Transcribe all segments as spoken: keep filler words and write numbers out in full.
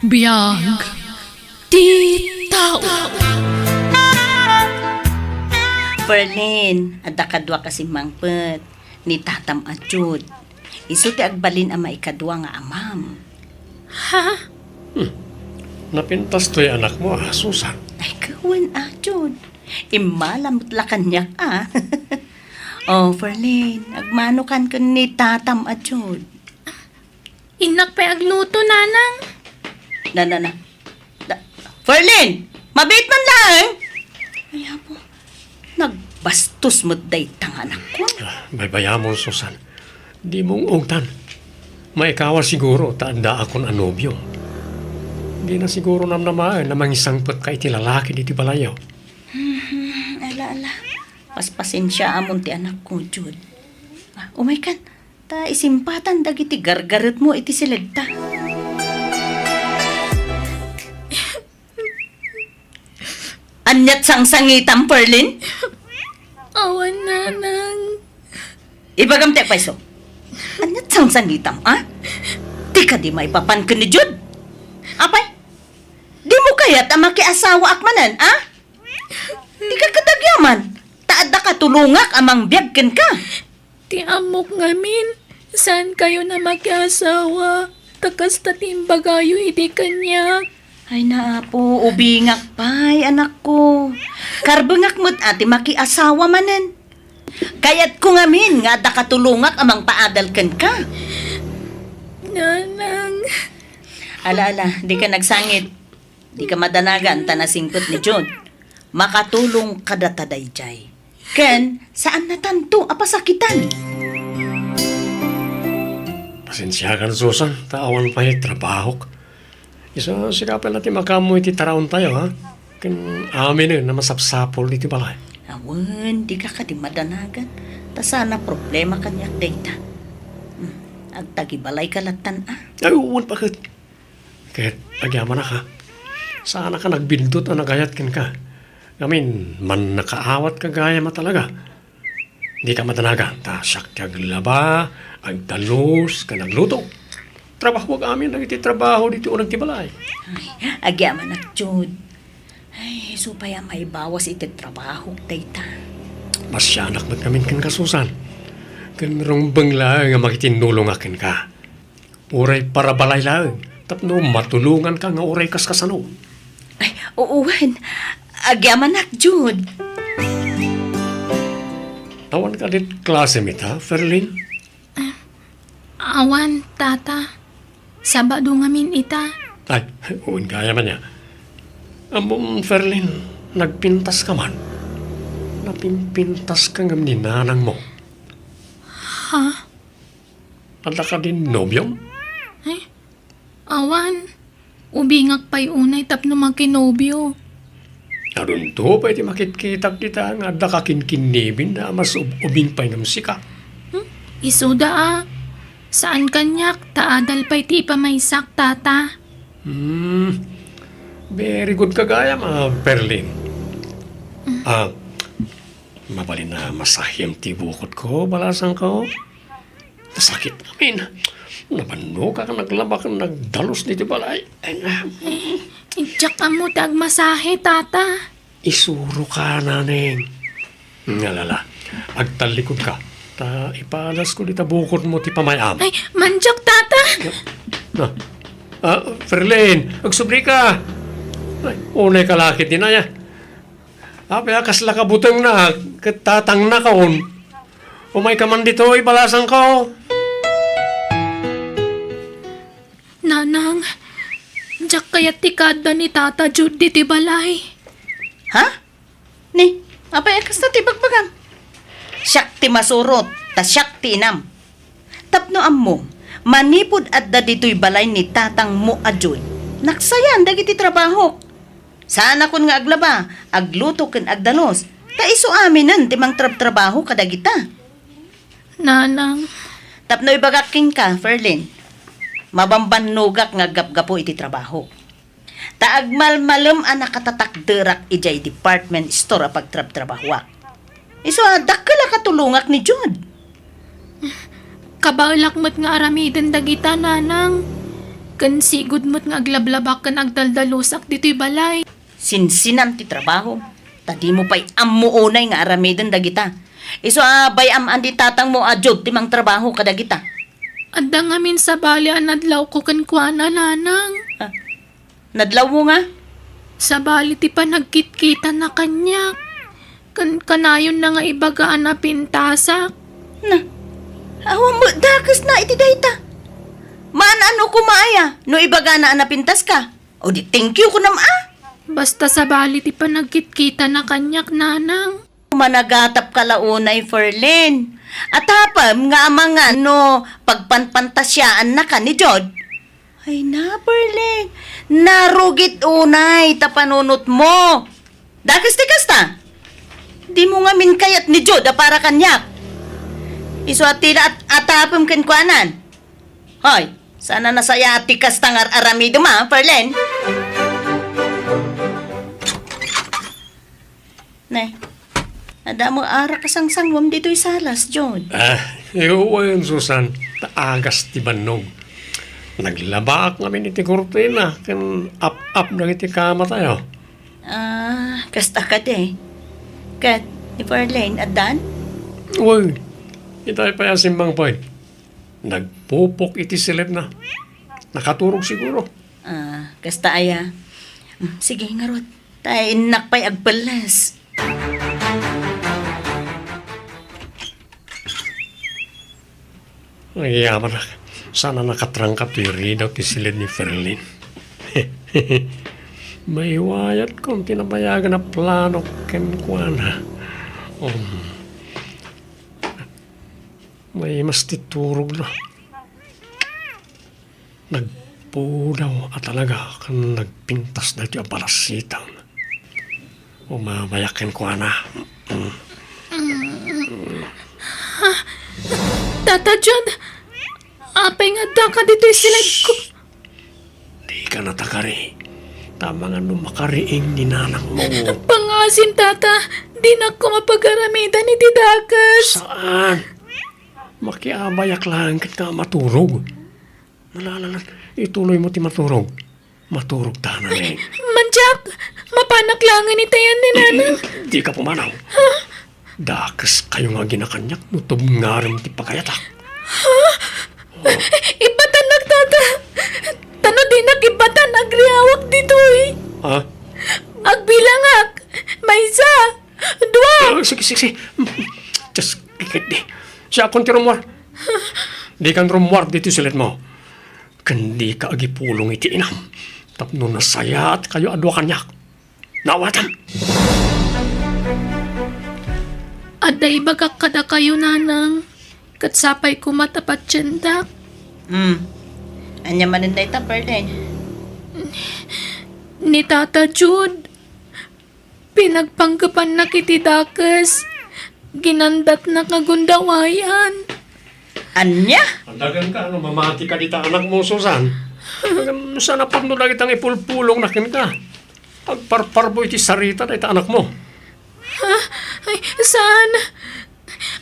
Biag ti tao. Ferlin, adda kaduak a simmangpet, ni tatam a Jude. Isu ti agbalin a maikadua nga amam. Ha? Hmm. Napintas toy anakmo a Susan. Ay, kawen a Jude. Immala met la kaniak a. Oh, Ferlin, agmanokan ken ni tatam a Jude. Innak pay agluto, Nanang. Na, na, na. Da, Ferlin! Mabiit man laeng! Ay, apo. Nagbastos met dayta nga anakko. Ah, baybayamon, Susan. Dimo ungtan. Maikawa siguro ta addaakon a nobio. Dina siguro namnamaen a mangisangpetka iti lalaki ditoy balayyo. Hmm, ala, ala. Paspasensiaamon ti anakko, Jude. Ah, umaykan. Ta isimpatan dagiti gargaretmo iti silegta. Aniat sangsangitam, Ferlin? Awan, Nanang. Ibagam ti agpayso. Aniat sangsangitam, a? Ti kadi maipapan ken ni Jude? Apay? Dimo kayat a makiasawaak manen, a? Dika kadagyaman, ta adda katulongak a mangbiag kenka. Ti ammok ngamin, saankayon a makiasawa, ta kasta ti imbagayo idi kaniak. Ay, naapo, ubingak pay, anakko. Karbengak met a ti makiasawa manen. Kayatko ngamin nga adda katulongak a mangpaadal kenka. Nanang. Ala, ala, dika nagsangit. Dika madanagan ta nasingpet ni Jude. Makatulong kadata daydiay. Ken, saannatanto a pasakitan. Pasensiakan, Susan, ta awan pay trabahok. Isu, sika pay la ti makaammo iti taraontayo, ha? Ken aminen a masapsapul iti balay. Awan, dika kadi madanagan. Ta saan a problema kaniak dayta. Hmm, agtagibalayka lattan, a? Ay, wen, bakit? Ket agyamanak, a, saanaka nagbiddut a nagayat kenka. Ngamin, mannakaawatka gayam a talaga. Dika madanagan, ta siak ti aglaba, agdalus, ken agluto. Trabahoak amin dagiti trabaho ditoy uneg ti balay. Ay, agyamanak, Jude. Ay, isu pay a maibawas iti trabahok dayta. Pasianak met ngamin kenka, Susan. Ken rumbeng laeng a makitinnulongak kenka. Uray para balay laeng, tapno matulonganka nga uray kaskasano. Ay, oo, wen. Agyamanak, Jude. Awan kadi klasem ita, Ferlin? Awan, Tata. Sabado ngamin ita. Ay, wen gayam ania. Ammom, Ferlin, nagpintaska man. Napimpintaska ngem ni nanangmo. Ha? Adda kadin nobiom? Ay, awan. Ubingak pay unay tapno makinobio. Adunto pay ti makitkitak dita nga adda kakinkinniben a mas ub-, ubing pay ngem sika. Hmm? Isuda a. Saan kaniak, ta adal pay ti ipamaysak, Tata. Hmm. Very good ka gayam, a, Ferlin. Mm. A, mabalin a masahem ti bukotko, balasangko? Sakit amin. Nabannogak a naglaba ken nagdalus ditoy balay. Ay, na. Diak ammo ti agmasahe, Tata. Isuroka, Naneng. Ngalala, agtallikudka. Ta ipadasko dita bukotmo ti pamay-am. Ay, mandiak, Tata. Na. A, Ferlin, agsublika. Ay, unayka la ketdi, aya. Apay a kasla kabutengnak ket tatangnakon? Umayka man ditoy, balasangko. Nanang, diak kayat ti kaadda ni Tata Jude ditoy balay. Ha? Ni, apay a kasta ti bagbagam? Siak ti masurot, ta siak ti inam. Tapno ammom, manipud adda ditoy balay ni tatangmo a Jude, naksayan dagiti trabahok. Saanakon nga aglaba, agluto ken agdalus, ta isu aminen ti mangtrabtrabaho kadagita. Nanang. Tapno ibagak kenka, Ferlin, mabambannogak nga aggapgapu iti trabaho. Ta agmalmalem a nakatatakderak idiay department store a pagtrabtrabahoak. Isu a dakkel a katulongak ni Jude. Kabaelak met nga aramiden dagita, Nanang. Ken sigud met nga aglablabak ken agdaldalusak ditoy balay. Sinsinan ti trabaho, ta dimo pay ammo unay nga aramiden dagita. Isu a bay-am-an ni tatangmo a Jude ti mangtrabaho kadagita. Adda ngamin sabali a nadlawko kenkuana, Nanang. Ah, nadlawmo nga? Sabali ti panagkitkitana kaniak. Kan-, kanayonna nga ibaga a napintasak. Na, awan met dakesna iti dayta. Maan-ano koma aya no ibagana a napintaska? O di thank you kunam a? Basta sabali ti panagkitkitana kaniak, Nanang. Managatapka la unay, Ferlin. Atapem nga amangan no pagpanpantasiaannaka ni Jod. Ay na, Ferlin. Narugit unay ta panunotmo. Dakes ti kasta. Dimo ngamin kayat ni Jod a para kaniak. Isu a ti la at-, atapem kenkuanan. Hoy, saan a nasayaat ti kasta nga ar-aramidem a, Ferlin? Ne, adda met a kasangsanguem ditoy salas, Jod. Ah, wen, Susan, ta agas ti bannog. Naglabaak ngamin iti kurtina ken ap-ap dagiti kamatayo. Ah, kasta kadi. Ket ni Ferlin, addan? Wen, itay pay a simmangpet. Nagpupok iti silipna. Nakaturog siguro. Ah, kasta aya. Mm, sige, ngarud. Ta innak pay agpelles. Ay, aman, saan a nakatrangkap ti ridaw ti silid ni Ferlin. Maiwayat kon ti nabayagan a plano kenkuana. Um, Maimas ti turogna. Nagpudaw a talaga ken nagpintas daytoy a balasitang. Umabayak kenkuana. Mm. Tata John, apay nga addaka ditoy siledko? Dika natakari. Ta amangan no makariing ni nanangmo. Pangasim, Tata. Dinak koma pagaramiden iti dakes. Saan? Makiabayak laeng ket nga maturog. Nalalalan, ituloy mo ti maturog. Maturog ta, Naneng. Mandiak, mapanak laengen itayan ni Nanang. Dika pumanaw. Ha? Dakeskayo nga aginakaniak no tubngarem ti pagayatak. Ha? Oh. Ibbatannak, Tata. Ta no dinak ibbatan, agriawak ditoy. Ha? Agbilangak. Maysa. Dua. Ah, sige, sige, sige. Just kikit di. Siakon ti rummuar. Dikan rummuar ditoy silidmo. Ken dika agipulong iti inam. Tapno nasayaatkayo a dua kaniak. Naawatam! Adda ibagak kadakayo, Nanang, ket sapay koma ta patiendak. Hmm. Ania manen dayta, Perlin? Ni Tata Jude, pinagpanggepannak iti dakes. Ginandatnak a gundawayan. Ania? Adagan ka, no, mamati ka dita anakmo, Susan. Ngem saan a pudno dagita nga ipulpulongna kenka. Agparparbo iti sarita dayta anakmo. Ha? Ay, saan?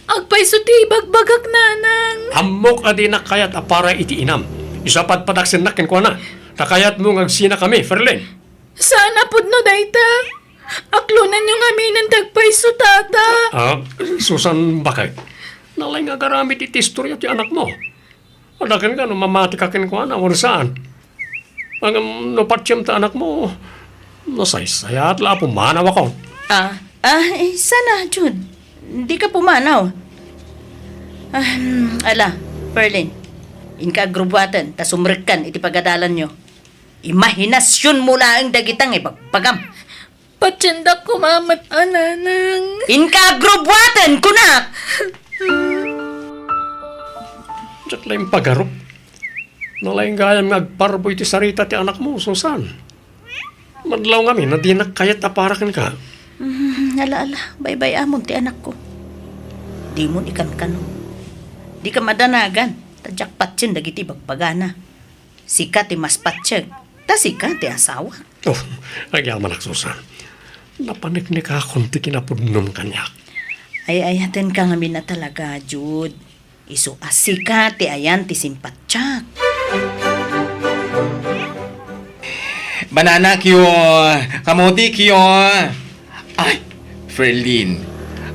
Agpayso ti ibagbagak, Nanang. Ammok a dinak kayat a para iti inam. Isu a padpadaksennak kenkuana. Ta kayatmo nga agsinakami, Ferlin. Saan a pudno dayta? Aklonanyo ngaminen ti agpayso, Tata. Ah, Susan, bakit? Nalaing nga agaramid iti istorya ti anakmo. Adagan ka no mamati ka kenkuana, wen saan? Ngem no patiem ta anakmo, nasaysayaat la a pumanawakon. Ah, ah, eh, sana, Jude. Di ka pumanaw. Ah, hmm, ala, Perlin. Inka agrubuaten, ta sumrekkan iti pagadalanyo. Imahinasionmo laeng dagita nga ibagbagam. Patiendak koma met a, Nanang. Inka agrubuaten, kunak! Diak la impagarup. Nalaing gayam nga agparbo iti sarita ti anakmo, Susan. Madlaw ngamin a dinak kayat a para kenka. Mm, ala, ala, baybay-amon ti anakko. Dimon ikankano. Dika madanagan, ta diak patien dagiti ibagbagana. Sika ti mas patiek, ta sika ti asawak. Oh, agyamanak, Susan. Napaneknekakon ti kinapudnom kaniak. Ay-ayatenka ngamin a talaga, Jude. Isu a sika ti ayan ti simpatiak. Banana cue! Kamote cue! Ay, Ferlin,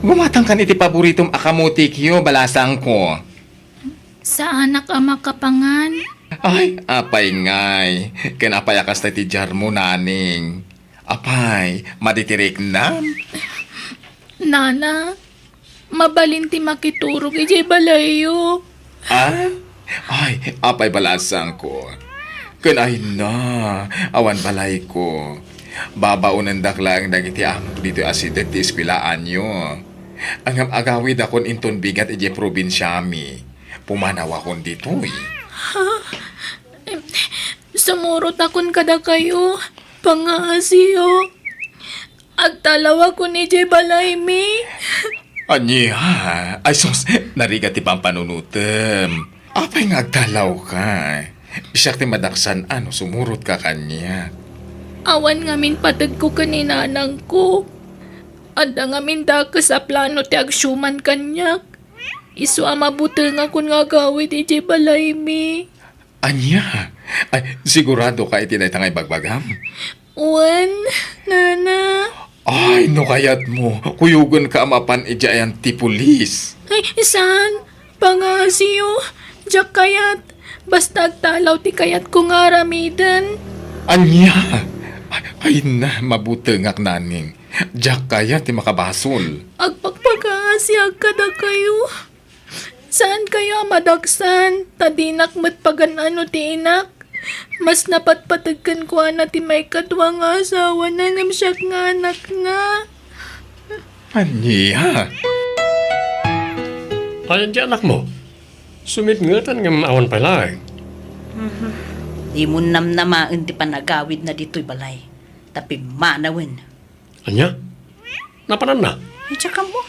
gumatangkan iti paboritom a kamote cue, balasangko. Saanak a makapangan. Ay, apay ngay. Ken apay a kasta ti diarmo, naning? Apay, madi ti riknam? Nana, mabalin ti makiturog idiay balayyo. Ah? Ay, apay balasangko. Ken ay na, awan balayko. Babaonendak laeng dagiti amok ditoy a sideg ti eskuelaanyo. Ngem agawidakon inton bigat idiay probinsiami. Pumanawakon ditoy. Ha? Em, sumurotakon kadakayo. Pangaasiyo. Agtalawakon idiay balaymi. Ania? Ay sus, narigat ti pampanunotem. Apay nga agtalawka? Siak ti madaksan a no sumurotka kaniak. Awan ngamin pategko ken ni nanangko. Adda ngamin dakes a plano ti agsiuman kaniak. Isu a mabutengakon nga agawid idiay balaymi. Ania? Ay, siguradoka iti dayta nga ibagbagam? Wen, nana. Ay, no kayatmo, kuyogenka a mapan idiay ayan ti pulis. Ay, saan? Pangaasiyo. Diak kayat. Basta agtalaw ti kayatko nga aramiden. Ania? Ay, ay na, mabutengak, naning. Diak kayat ti makabasol. Agpakpakaasiak kadakayo. Saankayo a madaksan, ta dinak met pagan-ano ti inak. Mas napatpateg kenkuana ti maikadua nga asawana ngem siak nga anakna. Ania? Ayan ti anakmo? Sumitngetan ngem awan pay laeng. Mhm. Dimo namnamaen ti panagawidna ditoy balay, ta pimmanawen. Ania? Napananna? Ay, diak ammo.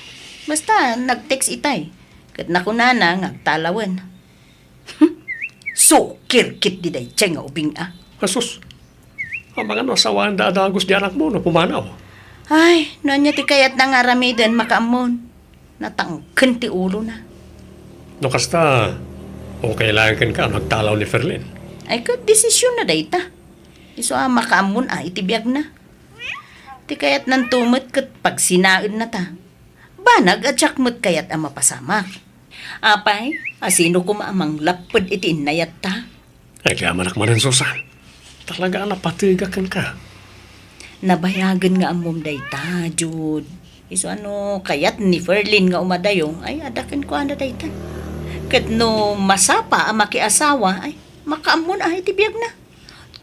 Basta, nag-text itay. Ket nakunana nga agtalawen. Sukir ketdi daydiay nga ubing a. Asus. Amangan no asawaen da a dagus di anakmo no pumanaw. Ay, no ania ti kayatna nga aramiden, makaammon. Natangken ti ulona. No kasta, okay laeng kenka a nagtalaw ni Ferlin. Ay, ket desisionna dayta. Isu a makaammon a iti biagna. Ti kayatnanto met ket pagsinaennata. Banag a diak met kayat a mapasamak. Apay, a sino koma a manglapped iti innayatta? Agyamanak manen, Susan. Talaga a napategak kenka. Nabayagen nga ammom dayta, Jude. Isu a no kayat ni Ferlin nga umadayo, ay, adda kenkuana dayta. Ket no masapa a makiasawa, ay, makaammon a iti biagna.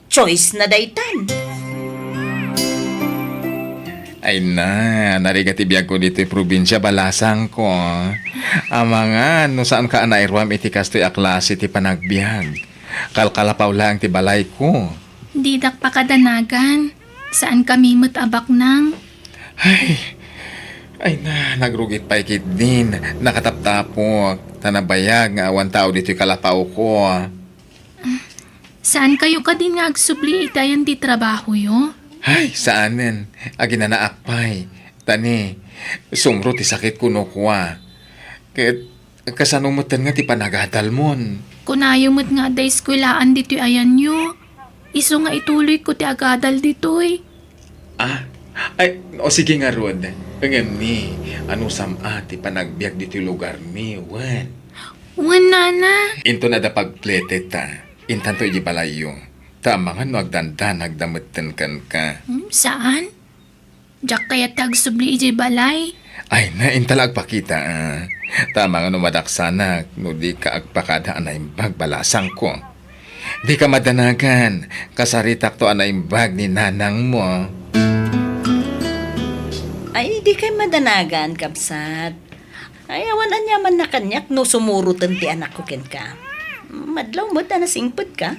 Choice na daytan. Ay na, narigat ti biagko ditoy probinsia, balasangko. Amangan, no saanka a nairuam iti kastoy a klase ti panagbiag. Kalkalapaw laeng ti balayko. Didak pakadanagan. Saankami met a baknang. Ay, ay na, nagrugit pay ketdin. Nakataptapok. Ta nabayag nga awan tao ditoy kalapawko. Saankayo kadin nga agsubli iti ayan ti trabahoyo? Ay, saanen. Aginanaak pay. Ta ni, sumro ti sakitko no kua. Ket kasano metten nga ti panagadalmon? Kunayo met nga adda eskuelaan ditoy ayanyo. Isu nga ituloyko ti agadal ditoy. Ah, ay, o sige ngarud. Ngem ni, anusam a ti panagbiag ditoy lugarmi, wen? Wen, nana. Inton adda pagpletet ta, intanto iti balayyo. Ta amangan no agdandanagda metten kenka. Hmm, saan? Diak kayat ti agsubli idiay balay. Ay na, inta la agpakita, ah. Ta amangan no madaksanak, no dika agpakada a naimbag, balasangko. Dika madanagan, kasaritakto a naimbag ni nanangmo. Ay, dikay madanagan, kabsat. Ay, awan aniamanna kaniak no sumuroten ti anakko kenka. Madlaw met a nasingpet ka.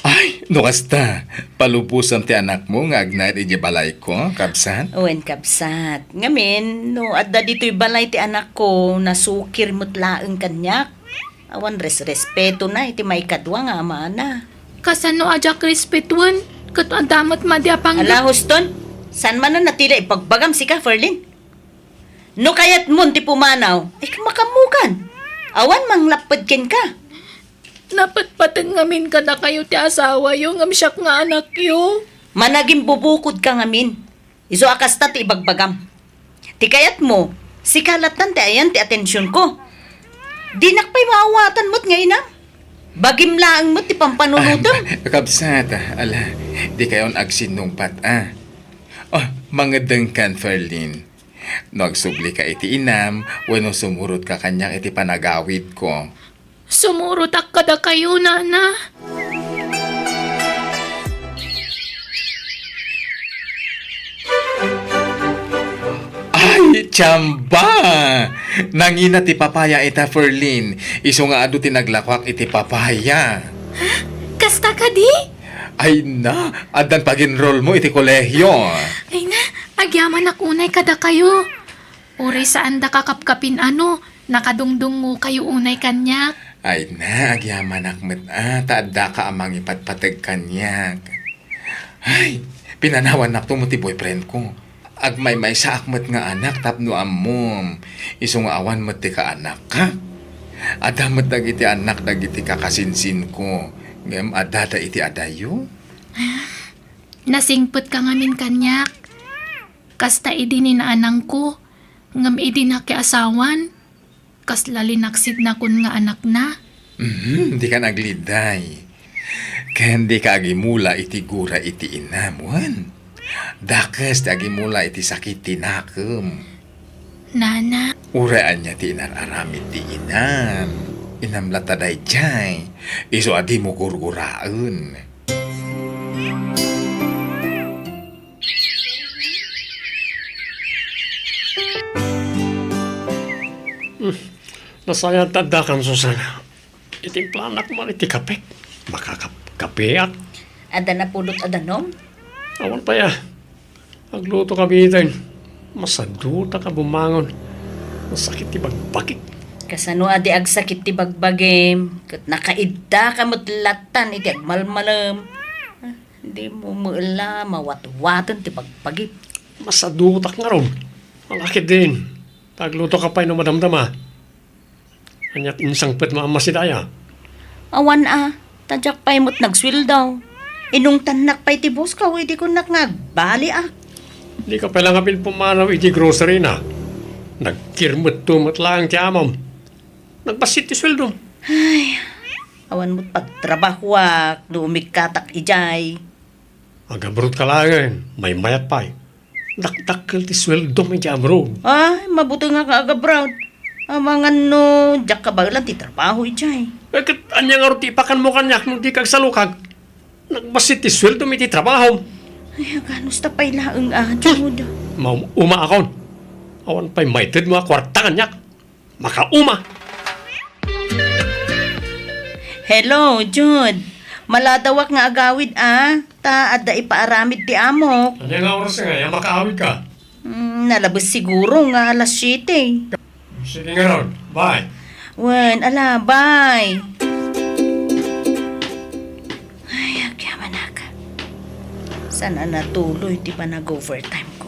Ay, no kasta, palubosam ti anakmo nga agnaed idiay balayko, kabsat? Wen, kabsat. Ngamin, no adda ditoy balay ti anakko, nasukir met laeng kaniak. Awan resrespetona iti maikadua nga amana. Kasano a diak respetuen? Ket adda met madi a panggep- Ala, huston! Saan man a natila ipagbagam sika, Ferlin? No kayatmon ti pumanaw, ay, makaammokan. Awan manglapped kenka. Napatpateg ngamin kadakayo ti asawayo ngem siak nga anakyo. Managimbubukodka ngamin. Isu a kasta ti ibagbagam. Ti kayatmo, sika lattan ti ayan ti atensionko. Dinak pay maawatan met nga inam. Bagim laeng met ti pampanunotem. Ah, kabsat, ala, dikayon agsinnungpat, a. Oh, mangeddengkan, Ferlin. No agsublika iti inam, wenno sumurotka kaniak iti panagawidko. Sumurotak kadakayo, Nana. Ay, tiamba! Nangina ti papaya ita, Ferlin. Isu nga adu ti naglakuak iti papaya. Ha? Kasta kadi? Ay na, addan pag-enrollmo iti kolehio. Ay na, agyamanak unay kadakayo. Uray saandaka kapkapin a no, nakadungdungngokayo unay kaniak. Ay na, agyamanak met a, ta addaka a mangipatpateg kaniak. Ay, pinanawannakto met ti boyfriendko. Agmaymaysaak met nga anak tapno ammom. Isu nga awan met ti kaanakak. Adda met dagiti annak dagiti kakasinsinko, ngem addada iti adayo. Nasingpetka ngamin kaniak. Kasta idi ni naanangko, ngem idi nakiasawan, kasla linaksidnakon nga anakna. Mhm, dika agliday. Ken dika agimula iti gura iti inam, wen? Dakes ti agimula iti sakit ti nakem. Nana. Uray ania ti inar-aramid ti inam. Inam latta daydiay. Isu a dimo gurguraen. Hmm. Nasayaat ta addakan, Susan. Itimplanak man iti kapek. Makakap-, kapeak. Adda napulot a danum? Awan pay a. Agluto ka biten. Masadutak a bumangon. Nasakit ti bagbagik. Kasano a di agsakit ti bagbagim? Ket nakaidda ka met lattan iti agmalmalem. Dimo met la mawatwaten ti bagbagim. Masadutak ngarud. Ala ketdin. Ta agluto ka pay no madamdama. Ania ti insangpetmo a masidaya? Awan a, ta diak pay met nagsueldo. Inungtannak pay ti boss ko idi kunak nga agbaliak. Dika pay la ngamin pumanaw iti grocery na. Nagkirmetto met laeng ti amom. Nagbassit ti sueldom. Ay, awan met pagtrabahoak no umikkatak idiay. Agabroad ka laeng, maymayat pay. Dakdakkel ti sueldom iti abroad. Ay, mabutengak nga agabroad. Amangan no diak kabaelan ti trabaho idiay. Eh, ket ania ngarud ti ipakanmo kaniak no dika agsalukag? Nagbassit ti sueldom iti trabahom. Ay, aganos ta pay laeng a, Jude. Maum-, umaakon. Awan pay maitedmo a kuarta kaniak. Makauma! Hello, Jude. Maladawak nga agawid, a. Ta adda ipaaramid ti amok. Ania nga oras ngay a makaawid ka? Mm, nalabes siguro nga alas siete. Sige ngarud. Bye. Wen, ala, bye. Ay, agyamanak. Saan a natuloy ti panag-overtime ko?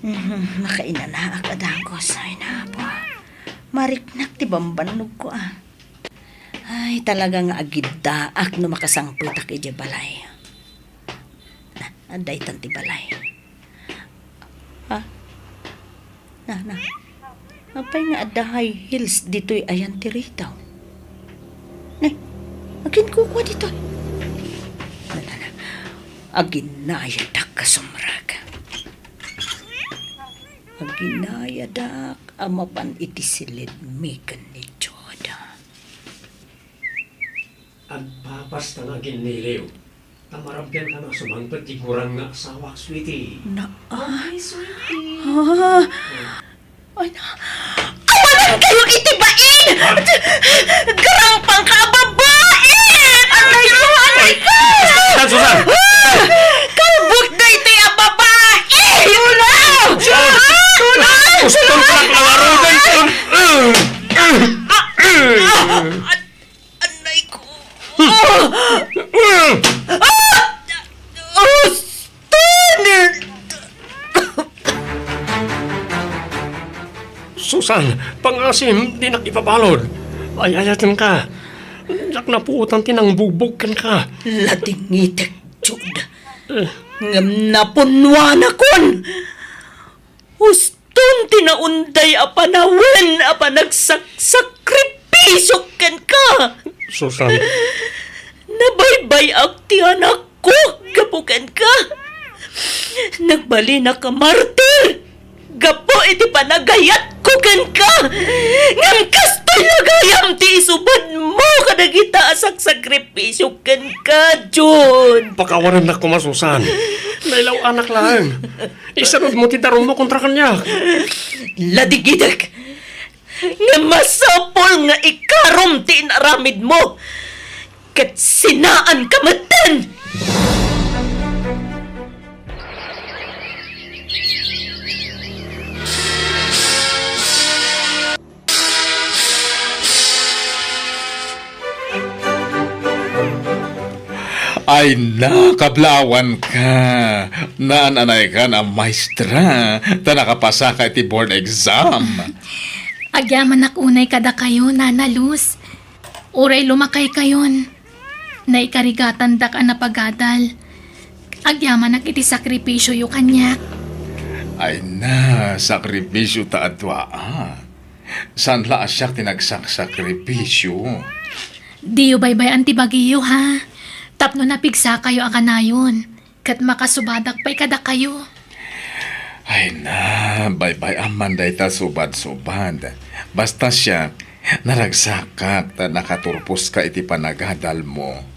Mhm, makainanaak a dakes. Ay, napo. Mariknak ti bambannogko, a. Ay, talaga nga agiddaak no makasangpetak idiay balay. Na, adda itan ti balay. Ha? Na, na. Apay nga adda high heels ditoy ayan ti retail? Ne, aginkukua ditoy. Na, na, na. Aginayadak a sumrek. Aginayadak a mapan iti silidmi ken ni Jude. Agpapas ta nga aginniliw. Ta marabbianka nga sumangpet ti gurang nga asawak, sweetie. Na, ah. Okay, sweetie. Ah. Ay, na. Awanan kayo iti bain! Garampang ka, babae! Aray ko, aray ko! Susan, Susan! Ah! Kalbut na iti a babae! Tuna! Tuna! Gusto ko na pangarugan ko. Ah! Ah! Ah! Anay ko. Ah! Ah! Ah! Stunner! Susan, pangasim, dinak ipabalud. Ay-ayaten ka. Diak napuotan ti nangbugbog kenka. Ladingitek, Ngem napunnuanakon. Uston ti naunday a panawen a panagsaksakripisio kenka. Susan. Nabaybay-ak ti anakko gapu kenka. Nagbalinak a martir gapu iti panagayatko kenka. Ngem kastoy la gayam ti isubadmo kadagita a saksakripisio kenka, Jun. Pakawanennak koma, Susan. Nailaw-anak laeng. Isanudmo ti darummo kontra kaniak. Ladigidek. Nga masapul nga ikarom ti inaramidmo, ket sinaanka metten! Ay na, kablawanka. Naan-anaykan a maestra, ta nakapasaka iti board exam. Agyamanak unay kadakayo, Nana Luz. Uray lumakaykayon, naikarigatandak a napagadal. Agyamanak iti sakripisioyo kaniak. Ay na, sakripisio ta a dua, a. Saan la a siak ti nagsaksakripisio? Diyo baybay-an ti bagiyo, ha? Tapno napigsakayo a kanayon, ket makasubadak pay kadakayo. Ay na, baybay-am man dayta subad-subad. Basta siak, naragsakak ta nakaturposka iti panagadalmo.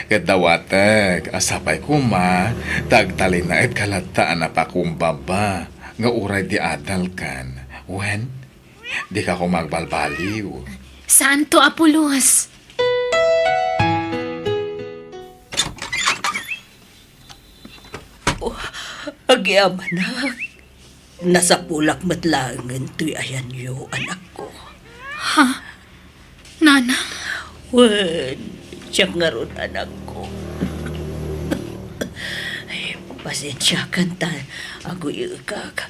Ket dawatek a sapay koma ta agtalinaedka latta a napakumbaba nga uray di adalkan. Wen, dika koma agbalbaliw. Saanto, Apo Luz. Oh, agyamanak. Nasapulak met laengen toy ayanyo, anakko. Ha? Nanang? Wen, siak ngarud, anakko. Ay, pasensiakan ta aguy-ekak.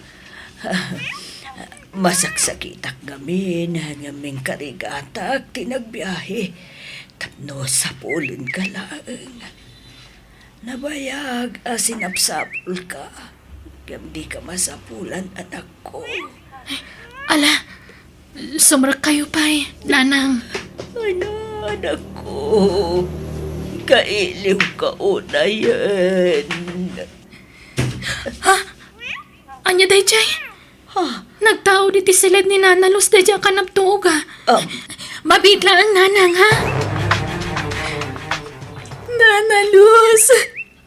Masaksakitak ngamin, ngem inkarigatak ti nagbiahe tapno sapulenka laeng. Nabayag a sinapsapulka, ngem dika masapulan, anakko. Ala, sumrekkayo pay, Nanang. Ay na, anakko. Kailiwka unayen. Ha? Ania daydiay? Ha? Nagtaud iti siled ni Nana Luz daydiay a kanabtuog, a. Um. Mabiit laeng, Nanang, ha? Nana Luz,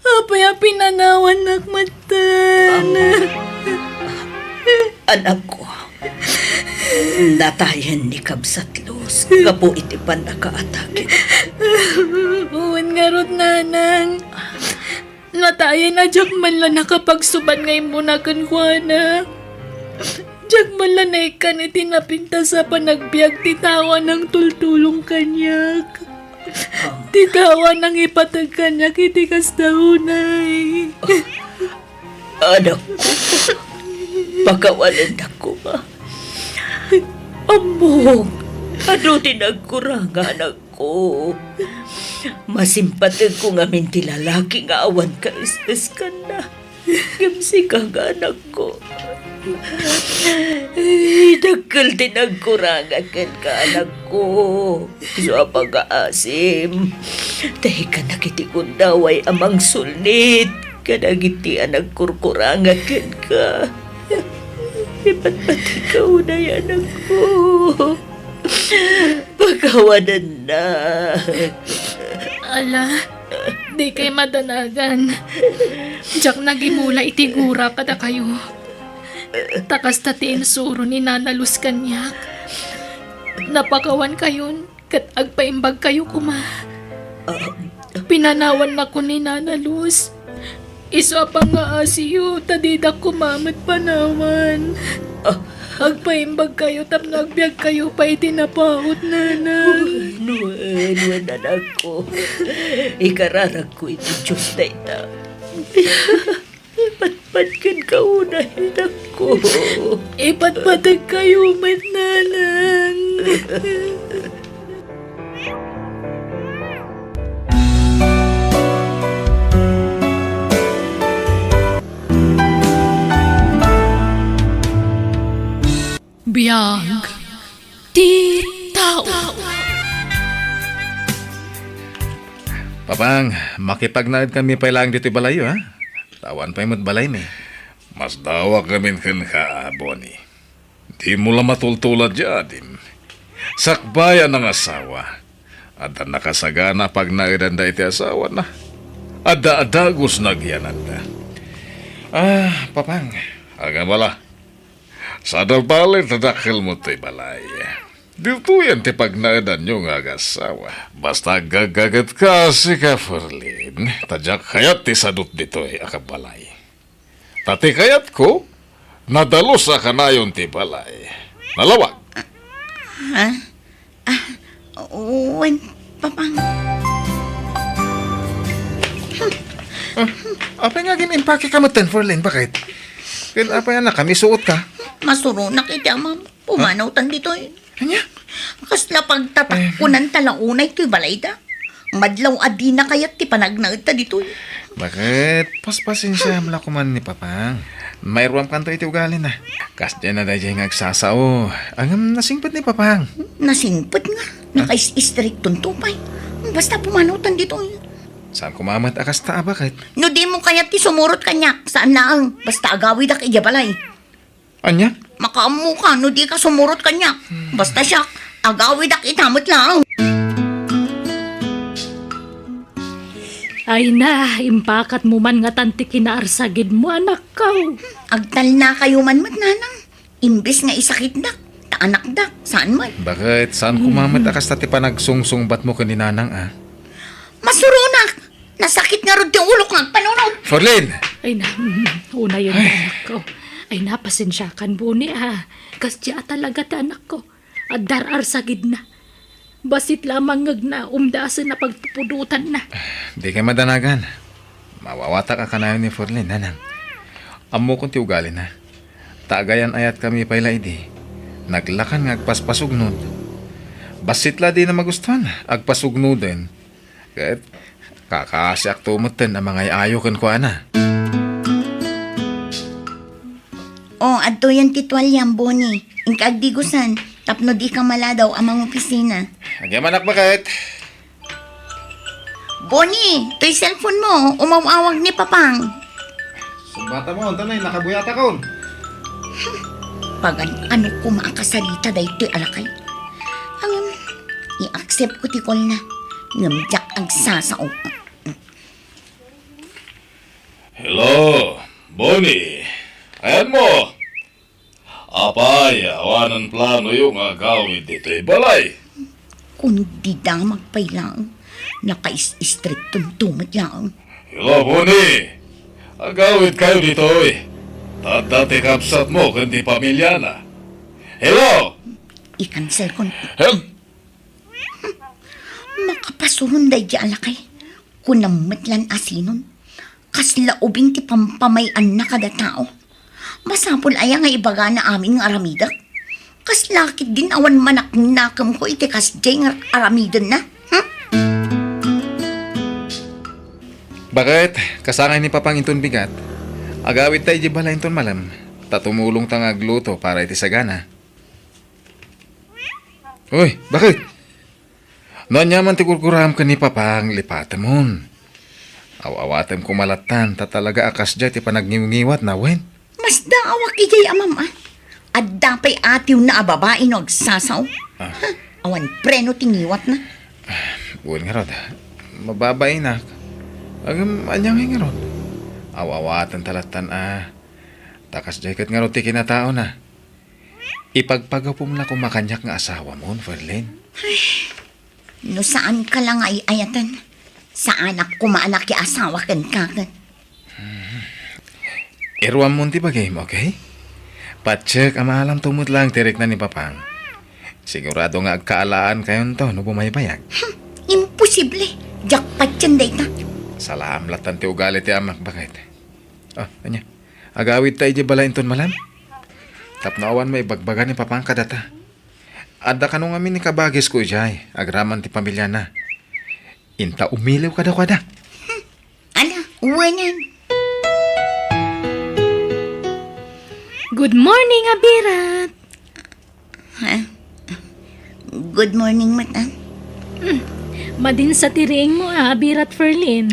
apay a pinanawannak metten? Um. Anakko, natayen ni Kabsat Luz gapu iti pannakaatake. Wen ngarud, Nanang. Natayen a diak man la nakapagsubad nga immuna kenkuana. Diak man la naikkan iti napintas a panagbiag ti tao a nangtultulong kaniak. Ti tao a nangipateg kaniak iti kasta unay. Anakko, pakawanennak koma. Ammok, adu ti nagkuranga, anak. Ko. Masimpategko ngamin ti lalaki nga awan kaes-eskanna. Ngem sika nga anakko. Ay, dakkel ti nagkuranga kenka, anakko. Isu a pangngaasim, ta ikkanak iti gundaway a mangsulnit kadagiti a nagkurkuranga kenka. Ipatpategka unay, anakko. Pakawanennak. Ala, dikay madanagan. Diak nagimula iti gura kadakayo. Ta kasta ti insuro ni Nana Luz kaniak. Napakawankayon ket agpaimbagkayo koma. Pinanawannakon ni Nana Luz. Isu a pangngaasim ta didak koma met panawan. Ah. Agpaimbagkayo tapno agbiagkayo pay iti napaut, Nanang. Wen, wen, anakko. Ikararagko iti Dios dayta. Ipatpat kenka unay, anakko. Ipatpategkayo met, Nanang. Pang, makipagnaed kami pay laeng ditoy balayyo, ha? Ta awan pay met balaymi. Masdawak ngamin kenka, Bonnie. Dimo la matultulad ti adim. Sakbay a nangasawa, adda nakasagana a pagnaedanda iti asawana. Adda a dagus nga agyananda. Ah, Papang. Agama la. Saan a bale ta dakkel met ti balay. Ditoyen ti pagnaedanyo nga agasawa. Basta aggagagetka, Ferlin, ta diak kayat ti sadut ditoy a kabalay. Ta ti kayatko, nadalus a kanayon ti balay. Nalawag. Ha? Ah, wen, Papang. Ah, apay nga agin-impake ka metten, Ferlin? Bakit? Ken apay a nakamisuot ka? Masuronak iti amam. Pumanawtan ditoy. Ania? Kasla pagtatakkunan ta la unay toy balayda. Madlaw a dina kayat ti panagnaedta ditoy. Bakit? Paspasensiam la koman ni Papang. Mairuamkanto iti ugalina. Kasdiay na daydiay nga agsasao. Ngem nasingpet ni Papang. Nasingpet nga. Nakais-istriktonto pay. Basta pumanawtan ditoy. Saan koma met a kasta a bakit? No dimo kayat ti sumurot kaniak, saan laeng. Basta agawidak idiay balay. Ania? Makaammoka no dika sumurot kaniak. Basta siak, agawidak ita met laeng. Ay na, impakatmo man ngatan ti kinaarsagidmo, anakko. Agtalnakayo man met, nanang. Imbes nga isakitdak, ta anakdak, saan met. Bakit? Saan koma met a kasta ti panagsungsungbatmo ken ni nanang, a? Masuronak! Nasakit ngarud ti ulok nga agpanunot. Ferlin! Ay na, mm, unayen, anakko. Ay na, pasensiakan, Bonnie, a. Kasdiay a talaga ti anakko. Adda ar-arsagidna. Bassit la a mangngegna, umdasen a pagpupudotanna. Dikay madanagan. Maawatak a kanayon ni Ferlin, nanang. Ammokon ti ugalina. Ta agayan-ayatkami pay la idi. Naglakan nga agpaspasugnod. Bassit la dina magustuhan, agpasugnoden. Ket kakaasiakto metten a mangay-ayo kenkuana. O, adtoyen ti tualiam, Bonnie. Inka agdigusan, tapno dika maladaw a mangopisina. Agyamanak, bakit? Bonnie, toy cellphone mo, umaw-awag ni Papang. Sumbata mo, anta nay, nakabuyatakon. Pagan-ano koma a kasarita daytoy a lakay? Ngem, i-accept ko ti call na. Ngem diak agsasao. Hello, Bonnie. Ayanmo? Apay, awanan planoyo nga agawid ditoy balay? Kundi damag pay laeng, nakais-istriktonto met laeng. Hello, Bonnie! Agawidkayo ditoy. Ta adda ti kabsatmo ken ti pamilyana. Hello! I-cancel kon. Hel- Makapasuron daydiay a lakay. Kunam met lan a sinon. Kasla ubing ti pampamay-anna kada tao. Masapul aya nga ibagana amin nga aramidek? Kasla ketdin awan manaknakemko iti kasdiay nga aramidenna? Hmm? Bakit? Kasangay ni Papang inton bigat. Agawidta idiay balay inton malem, ta tumulongta nga agluto para iti sagana. Uy, bakit? No aniaman ti gurguraem ken ni Papang, lipatemon. Aw-awatem koma lattan, ta talaga a kasdiay ti panagniwngiwatna, wen? Masdaawak idiay amam, a. Adda pay atiwna a babai no agsasao. Ah. Ha, awan preno ti ngiwatna. Wen ngarud, mababainak. Ngem ania ngay ngarud? Aw-awaten ta lattan, a. Ta kasdiay ket ngarud ti kinataona. Ipagpagapom la koma kaniak nga asawamon, Ferlin. Ay, no saanka la nga ay-ayaten, saanak koma a nakiasawa kenka ket. Iruammon ti bagim, okay? Patiek a maalamto met laeng ti rikna ni Papang. Sigurado nga agkaalaankayon no bumaybayag. Hmm, imposible. Diak patien dayta. Salaam lattan ti ugali ti amak, bakit? Ah, ania? Agawidta idiay balay inton malem? Tapno awan maibagbaga ni Papang kadata. Adda kano ngamin ni kabagisko idiay, agraman ti pamiliana. Inta umiliw kadakuada. Ala, uwanan. Good morning, Abirat. Ha? Good morning met, a. Hmm. Madinsa ti riingmo, a, Abirat Ferlin.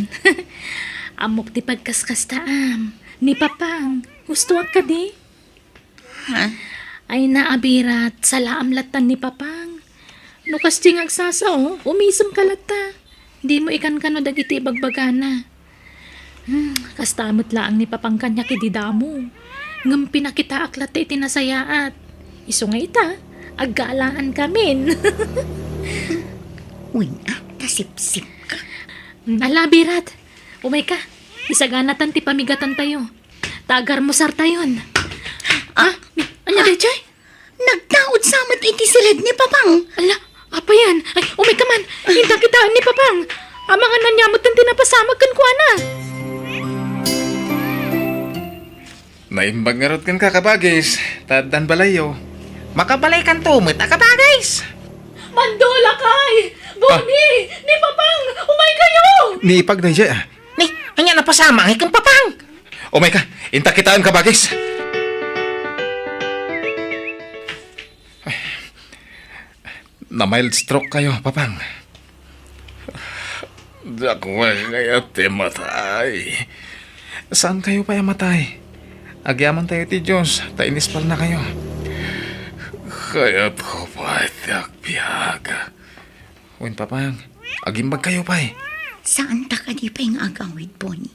Ammok ti pagkaskastaam. Ni Papang, gustoak kadi? Ha? Ay na, Abirat, salaam lattan ni Papang. No kasdi nga agsasao, umisem ka latta. Dimo ikankano dagiti ibagbagana. Hmm, kasta met laeng ni Papang kaniak idi damo. Ngem pinakitaak latta iti nasayaat. Isu nga ita, aggalaan kamin. Wen, a, ta sipsip ka. Hmm, ala, Abirat. Umay ka. Isaganatan ti pamigatantayo. Ta agarmusartayon. Ah, ah, ania daytoy? Nagtaud sa met iti siled ni Papang. Ala, apayan? Ay, umay ka man. Inta kitaan ni Papang. Amangan ania met ti napasamak kenkuana. Naimbag ngarud kenka, kabagis, ta addan balayyo. Makabalaykanto met a kabagis. Mandolakay! Boni! Ah. Ni Papang! Umay kayo! Ni Ipag daydiay, ah. Ni, ania napasamak ngay ken Papang? Umay ka, inta kitaen, kabagis. Na-mild stroke kayo, Papang. Dakkel kayat ti matay. Saan kayo pay a matay? Agyamantayo ti Dios, ta inispalna kayo. Kayatko pay ti agbiag. Wen, Papang, agimbag kayo pay. Saan ta kadi pay nga agawid, Boni?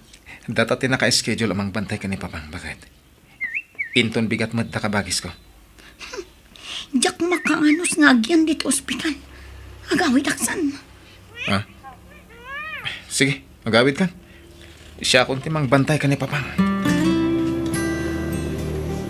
Data ti naka-schedule a mangbantay ken ni Papang, baket. Inton bigat met ta, kabagisko. Diak makaanus nga agyan ditoy ospital. Agawidak san. Ah? Sige, agawidkan. Siakon ti mangbantay ken ni Papang.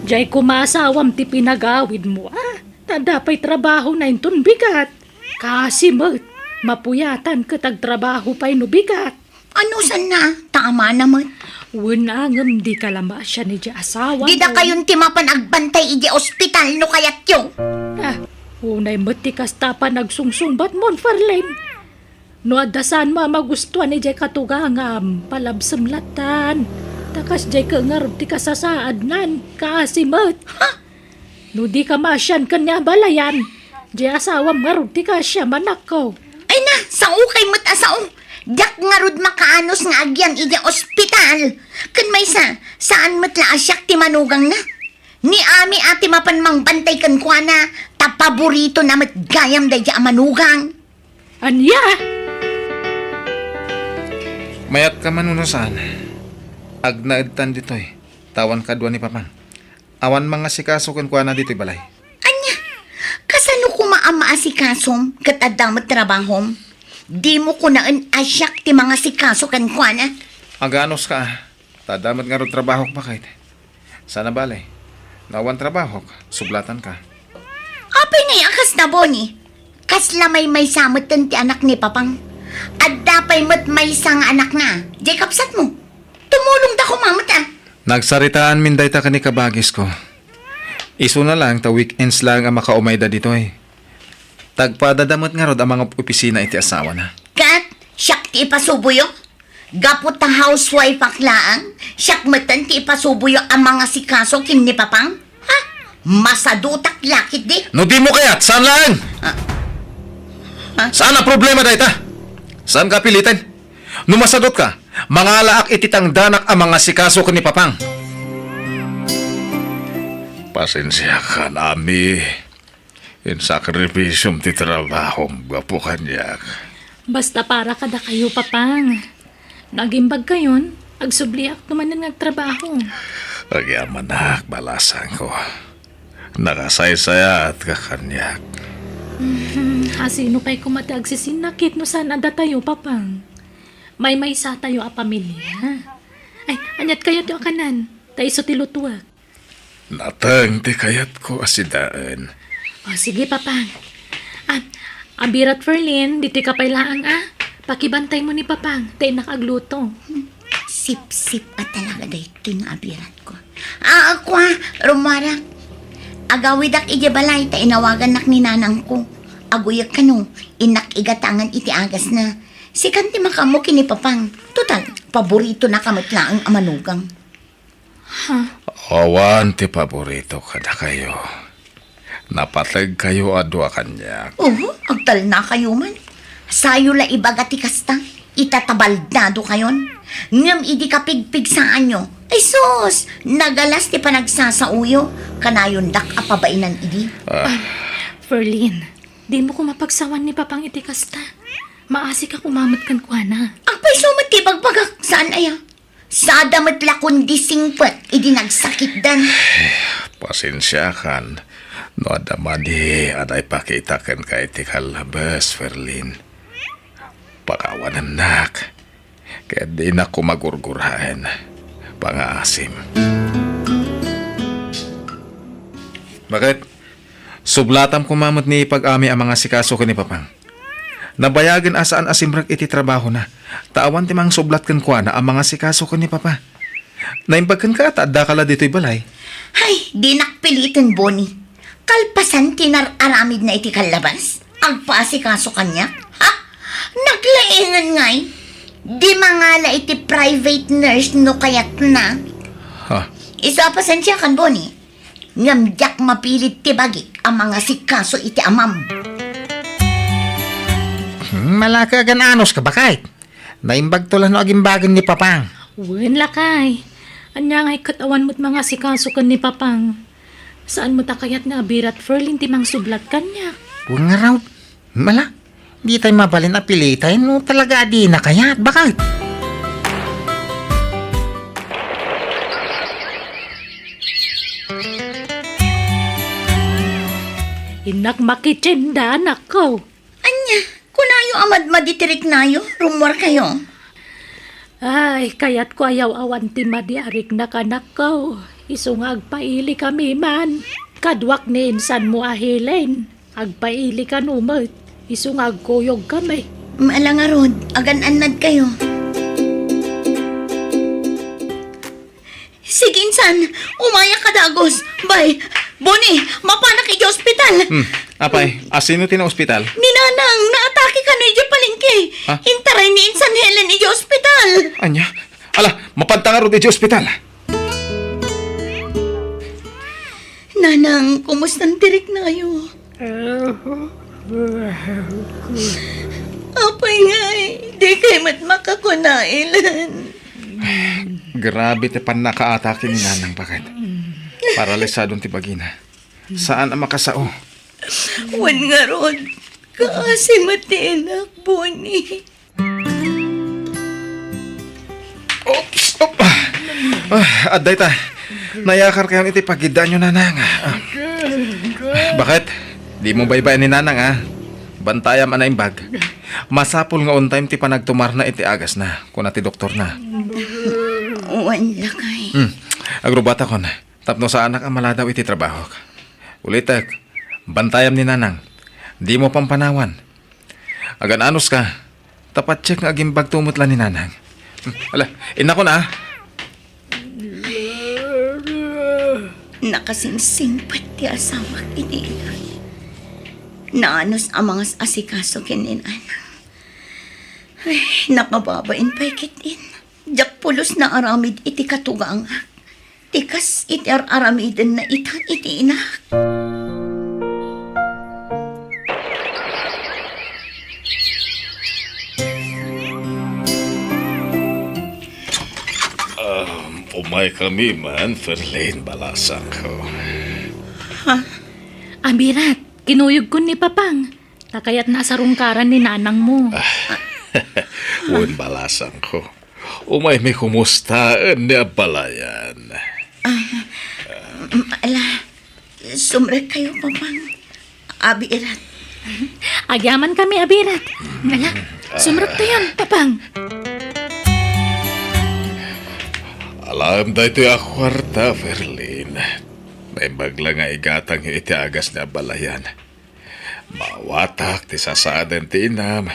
Diay koma asawam ti pinagawidmo, a? Ta adda pay trabahona inton bigat. Kasi met, mapuyatan ket agtrabaho pay no bigat. Ano sanna? Ta amana met. Wen, ngem dika la maasian idiay asawam. Dida kayon ti mapan agbantay idiay ospital no kayatyo. Ah, unay met ti kasta panagsungsungbatmon, Ferlin. No adda saanmo a magustuan idiay katugangam, palabsem lattan. Ta kasdiay ket ngarud ti kasasaadnan, kasi met. Ha? No dika maasian ken ni abalayan, diay asawam ngarud ti kaasiam, anakko. Ay na, sao kay met a sao. Diak ngarud makaanus nga agyan idiay ospital. Ken maysa, saan met la a siak ti manugangna. Ni Ami a ti mapan mangbantay kenkuana, ta paboritona met gayam daydiay a manugang. Ania? Mayat ka man wenno saan, agnaedtan ditoy, ta awan kadua ni Papang. Awan mangasikaso kenkuana ditoy balay. Ania? Kasano koma a maasikasom ket adda met trabahom? Dimo kunaen a siak ti mangasikaso kenkuana. Aganuska, ta adda met ngarud trabahok, baket. Sana bale, no awan trabahok, sublatanka. Apay ngay a kasta, Boni? Kasla maymaysa metten ti anak ni Papang. Adda pay met maysa nga anakna, diay kabsatmo. Tumulongda koma met, a. Nagsaritaanmin dayta ken ni kabagisko. Isuna laeng ta weekends laeng a makaumayda ditoy. Tagpadada met ngarud a mangopisina iti asawana. Ket siak ti ipasuboyo? Gapu ta housewife ak laeng, siak metten ti ipasuboyo a mangasikaso ken ni Papang? Ha? Masadutak la ketdi? No dimo kayat, saan laeng? Ah. Ha? Saan a problema dayta? Saanka a piliten? No masadutka, mangalaak iti tangdanak a mangasikaso ken ni Papang. Pasensiakan, Ami. Insakripisiom ti trabahom gapu kaniak. Basta para kadakayo, Papang. No agimbagkayon, agsubliakto manen nga agtrabaho. Agyamanak, balasangko. Nakasaysayaatka kaniak. Mhm. A, sino pay koma ti agsisinnakit no saan a datayo, Papang? Maymaysatayo a pamilia. Ay, aniat kayatyo a kanan? Ta isu ti lutuak. Nateng ti kayatko a sidaen. O, sige, Papang. Ah, Abirat Ferlin, ditoy ka pay laeng, a. Pakibantaymo ni Papang, ta innak agluto. Sipsip a talaga daytoy nga abiratko. Ah, kua, rumuarak. Agawidak idiay balay, ta inawagannak ni nanangko. Aguyek kano, innak igatangan iti agasna. Sikan ti makaammo ken ni Papang. Total, paborito na ka met laeng a manugang. Ha? Awan ti paborito kadakayo. Napateg kayo a dua kaniak. Oho, agtalna kayo man. Sayo la ibaga ti kasta, ita ta baldadokayon. Ngem idi kapigpigsaanyo, ay sus, nagalas ti panagsasaoyo, kanayondak a pabainan idi. Ah. Ferlin, dimo koma pagsawan ni Papang iti kasta. Maasika koma met kenkuana. Agpayso met ti ibagbagak, saan aya? Sada met la kundi singpet idi nagsakitdan. Pasensiakan no adda madi a naipakita kenka iti kallabes, Ferlin. Pakawanennak, ket dinak koma gurguraen. Pangaasim. Bakit? Sublatam koma met ni Pag-ami a mangasikaso ken ni Papang. Nabayagen a saan a simrek iti trabahona, ta awan ti mangsublat kenkuana a mangasikaso ken ni Papa. Naimbag kenka ta addaka la ditoy balay. Hay, dinak piliten, Boni. Kalpasan ti nar-aramidna iti kallabas, agpaasikaso kaniak? Ha? Naglaengen ngay? Di mangala iti private nurse no kayatna. Ha? Isu a pasensiakan, Boni. Ngem diak mapilit ti bagik a mangasikaso iti amam. Hmm, malaka agan-anos ka, baket? Naimbagto la no agimbagen ni Papang. Wen, lakay. Ania ngay ket awan met mangasikaso ken ni Papang? Saan met a kayat nga abirat Ferlin ti mangsublat kaniak? Wen ngarud. Mala, ditay mabalin a piliten no talaga a dina kayat, baket? Innak makitienda, anakko. Ania, kunayo a madmadi ti riknayo, rummuarkayo. Ay, kayatko a yaw-awan ti madi a riknak, anakko. Isu nga agpailikami man. Kaduak ni insanmo a Helen. Agpaili kano met, isu nga agkuyogkami. Ala ngarud, agan-annadkayo. Sige, insan, umayak a dagus. Bay, Boni, mapanak idiay ospital. Hmm, apay, asino ti naospital? Ni Nanang, naatake kano idiay palengke. Ha? Intaray ni Insan Helen idiay ospital. Ania? Ala, mapanta ngarud idiay ospital. Nanang, kumustan ti riknayo? Apay ngay, dikay met makakuna, Helen. Grabe ti pannakaatake ni Nanang, baket. Paralisadon ti bagina. Saan a makasao. Wen ngarud, kaasi met ti inak, Boni. Oops! Op! Ah, adda ita. Nayakarkayon iti pagiddaanyo, Nanang. Ah. Baket? Dimo baybay-an ni Nanang, a. Bantayam a naimbag. Masapul nga on time ti panagtumarna iti agasna, kuna ti doktorna. Wen, lakay. Hmm. Agrubatakon. Tapno saanak a maladaw iti trabahok. Ulitek, bantayam ni Nanang. Dimo pampanawan. Agan-anos ka, ta patiek nga agimbagto met la ni Nanang. Ala, innakon a. Nakasingsingpet ti asawak iti inak. Naanos a mangas-asikaso ken ni Nanang. Ay, nakababain pay ket in. Diak pulos naaramid iti katugangak. Ti kas iti ar-aramidenna ita iti inak. Um, umaykami man, Ferlin, balasangko. Ha? Abirat, kinuyogkon ni Papang. Ta kayatna a sarungkaran ni Nanangmo. Wen, balasangko. Umaymi kumustaen ni abalayan. Ah, ala, sumrekkayo, Papang. Abirat. Agyamankami, Abirat. Ala, sumrektayon, Papang. Alaem daytoy a kuarta, Ferlin. Naimbag la nga igatangyo iti agas ni abalayan. Maawatak ti sasaaden ti inam,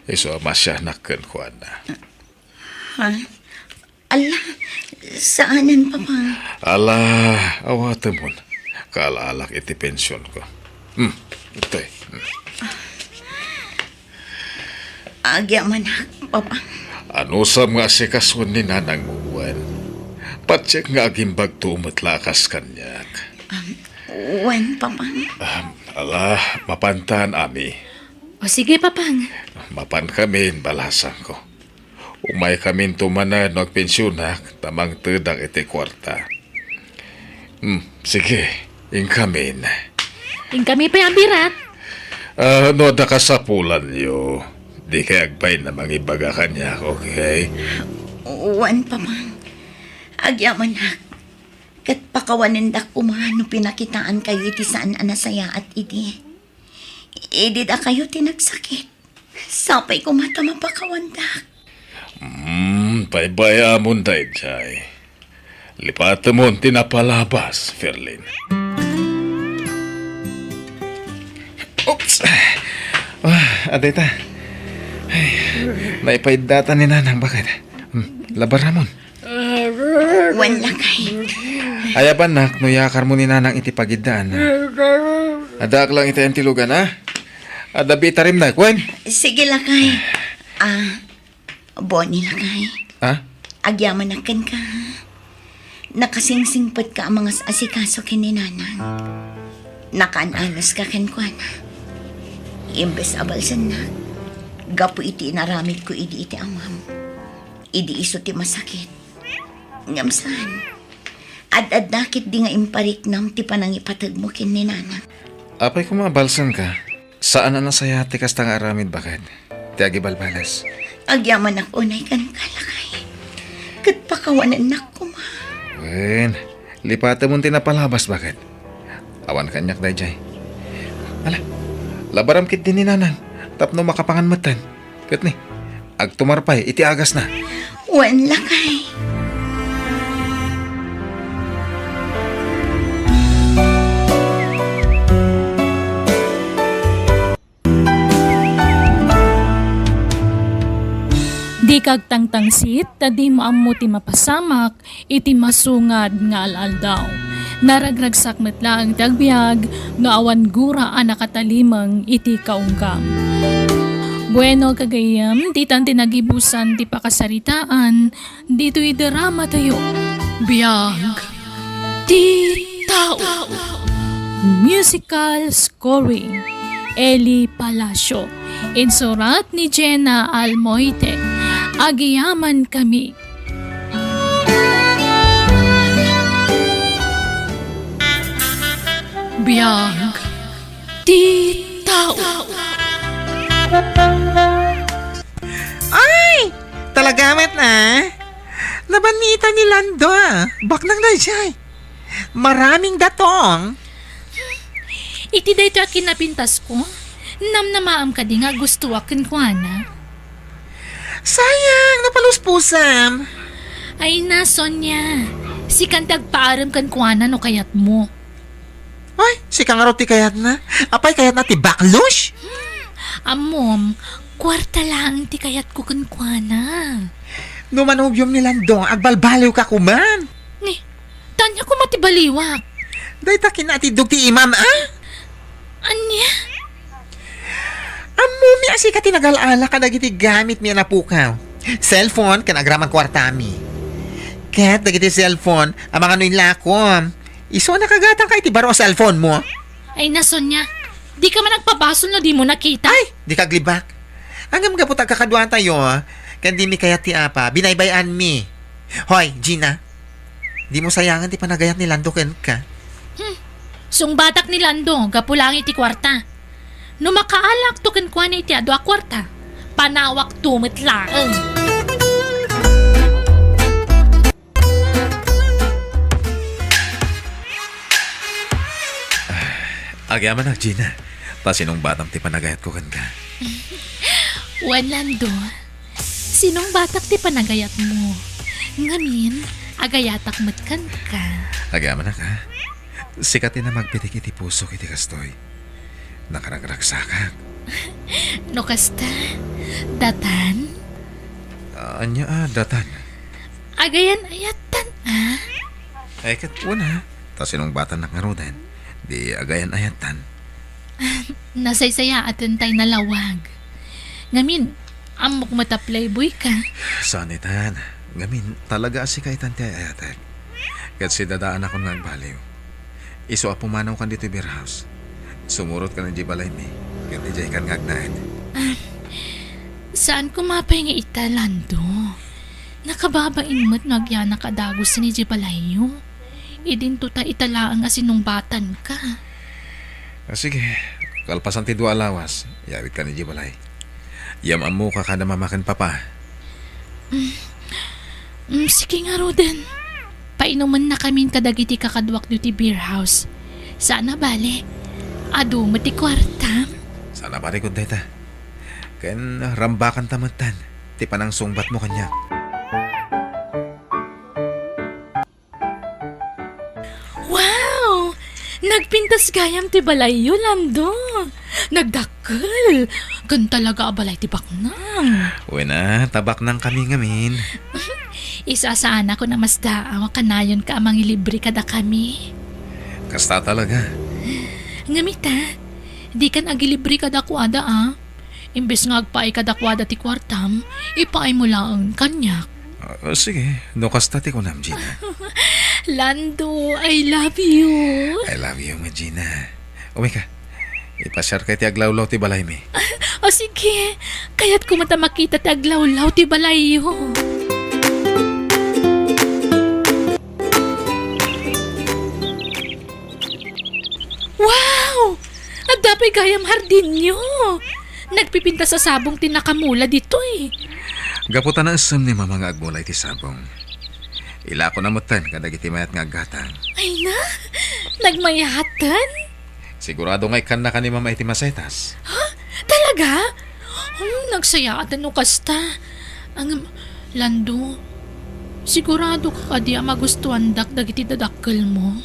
isu a masianak kenkuana. Ha? Ala, saanen, Papa. Ala, awatemon. Kaalaalak iti pensionko. Hmm, itoy. Hmm. Agyamanak, Papa. Anusam nga asikasoen ni nanangmo, wen? Patiek nga agimbagto met la a kas kaniak. Um, wen, Papa. Um, ala, mapantan, Ami. O sige, Papang. Mapankamin, balasangko. Umaykaminto manen no agpensionak ta mangtedak iti kuarta. Hmm, sige, inkamin. Inkami pay a birat. Ah, no adda kasapulanyo, dikay agbain a mangibaga kaniak, okay? Wen, Papang. Agyamanak. Ket pakawanendak koma no pinakitaankayo iti saan a nasayaat idi. Idi dakayo ti nagsakit, sapay koma ta mapakawandak. Hmm, baybay-amon daydiay. Lipatemon ti napalabas, Ferlin. Oops! Ah, adda ita. Ay, naipaidda ta ni Nanang, baket. Hmm, labaramon. Wen, lakay. Ayabannak no yakarmo ni Nanang iti pagiddaanna. Addaak lang iti intilogan, ha? Adda bitarimnak, wen? Sige, lakay. Ah, Boni, lakay. Ha? Agyamanak kenka. Nakasingsingpetka a mangas-asikaso ken ni Nanang. Nakaan-anuska kenkuana. Imbes a balsennak, gapu iti inaramidko idi iti amam. Idi isu ti masakit. Ngem saan. Ad-adda ketdi nga impariknam ti panangipategmo ken ni Nanang. Apay koma a balsenka? Saan a nasayaat ti kasta nga aramid, baket. Ti agibalbalas. Agyamanak unay kenka, lakay. Ket pakawanennak koma. Wen, lipatemon ti napalabas, baket. Awan kaniak daydiay. Ala, labaram ketdi ni Nanang tapno makapangan metten. Ket ni, agtumar pay iti agasna. Wen, lakay. Dika agtangtangsit ta dimo ammo ti mapasamak iti masungad nga al-aldaw. Naragragsak met laeng ti agbiag no awan gura a nakatalimeng iti kaunggam. Bueno, gagayyem, ditan ti nagibusan ti pakasaritaan ditoy dramatayo. Biag ti tao. Musical scoring, Eli Palacio. Insurat ni Jenna Almoite. Agyamankami. Biag ti tao. Ay! Talaga met, ah? Nabannitan ni Lando, ah. Baknang daydiay. Maraming datong. Iti daytoy a kinapintasko, namnamaam kadi nga agustoak kenkuana? Sayang, napaluspusam. Ay na, Sonia. Sikan ti agpaarem kenkuana no kayatmo. Ay, sika ngarud ti kayatna? Apay, kayatna ti baklos? Hmm, ammom, kuarta laeng ti kayatko kenkuana. No manobiom ni Lando, agbalbaliwka koman. Ni, ania koma ti baliwak? Dayta kinatiddog ti imam, a? Ania? Ammomi a sika ti nagal-ala kadagiti gamitmi a napukaw. Cellphone ken agraman kuartami. Ket dagiti cellphone, amangan no inlakom. Isu a nakagatangka iti baro a cellphone mo. Ay na, Sonia, dika man agpabasol no dimo nakita. Ay, dika aglibak. Ngem gapu ta agkakaduatayo, ken dimi kayat ti apa, binaybay-anmi. Hoy, Gina, dimo sayangan ti panagayat ni Lando kenka. Hmm. Sungbatak ni Lando, gapu laeng iti kuarta. No makaalakto kenkuana iti adu a kuarta, panawakto met laeng. Agyamanak, Gina. Ta sinungbatam ti panagayatko kenka. Wen, Lando. Sinungbatak ti panagayatmo. Ngamin, agayatak met kenka. Agyamanak, a? Sika ti namagpitik iti pusok iti kastoy. Nakaragragsakak. No kasta, datan? Ania a datan? Agayan-ayatan, a? Ay, ket wen, a? Ta sinungbatannak ngaruden, di agayan-ayatan. Nasaysayaatentay nalawag. Ngamin, ammok met a playboy ka. Saan itan. Ngamin, talaga a sika itan ti ay-ayatek. Ket sidadaanakon nga agbaliw. Isu a pumanawkan ditoy beer house, sumurotka idiay balaymi, ket idiaykan nga agnaed. Saan koma pay nga ita, Lando? Nakababain met no agyanak a dagusen idiay balayyo. Idinto ta ita laeng a sinungbatanka. Ah, sige, kalpasan ti dua a lawas, yawidkan idiay balay. Yam-ammoka kada mama ken papa. Mm. Mm, sige ngaruden. Painumennakamin kadagiti kakaduak ditoy beer house. Saan a bale, adu met ti kuartam. Saan a bale, kud dayta. Ken rambakanta metten ti panangsungbatmo kaniak. Wow! Nagpintas gayam ti balayyo, Lando. Nagdakkel. Ken talaga a balay ti baknang. Wen a, ta baknangkami ngamin. Isu a saanakon a masdaaw a kanayonka a mangilibre kadakami. Kasta talaga. Ngem ita, dikan agilibre kadakuada, a. Imbes nga agpaay kadakuada ti kuartam, ipaaymo laeng kaniak. Ah, sige, no kasta ti kunam, Gina. Lando, I love you. I love you, Gina. Umay ka. Ipasiarka iti aglawlaw ti balaymi. O sige, kayatko met a makita ti aglawlaw ti balayyo. Wow! Adda pay gayam hardinyo! Nagpipintas a sabong ti nakamula ditoy. Gapu ta naessem ni Mama nga agmula iti sabong, ilakona metten kadagiti mayat nga aggatang. Ay na! Nagmayaten? Sigurado nga ikkannaka ni Mama iti masetas. Ha? Talaga? Hmm, nagsayaaten no kasta. Ang, Lando, sigurado ka kadi a magustuandak dagiti dadakkelmo?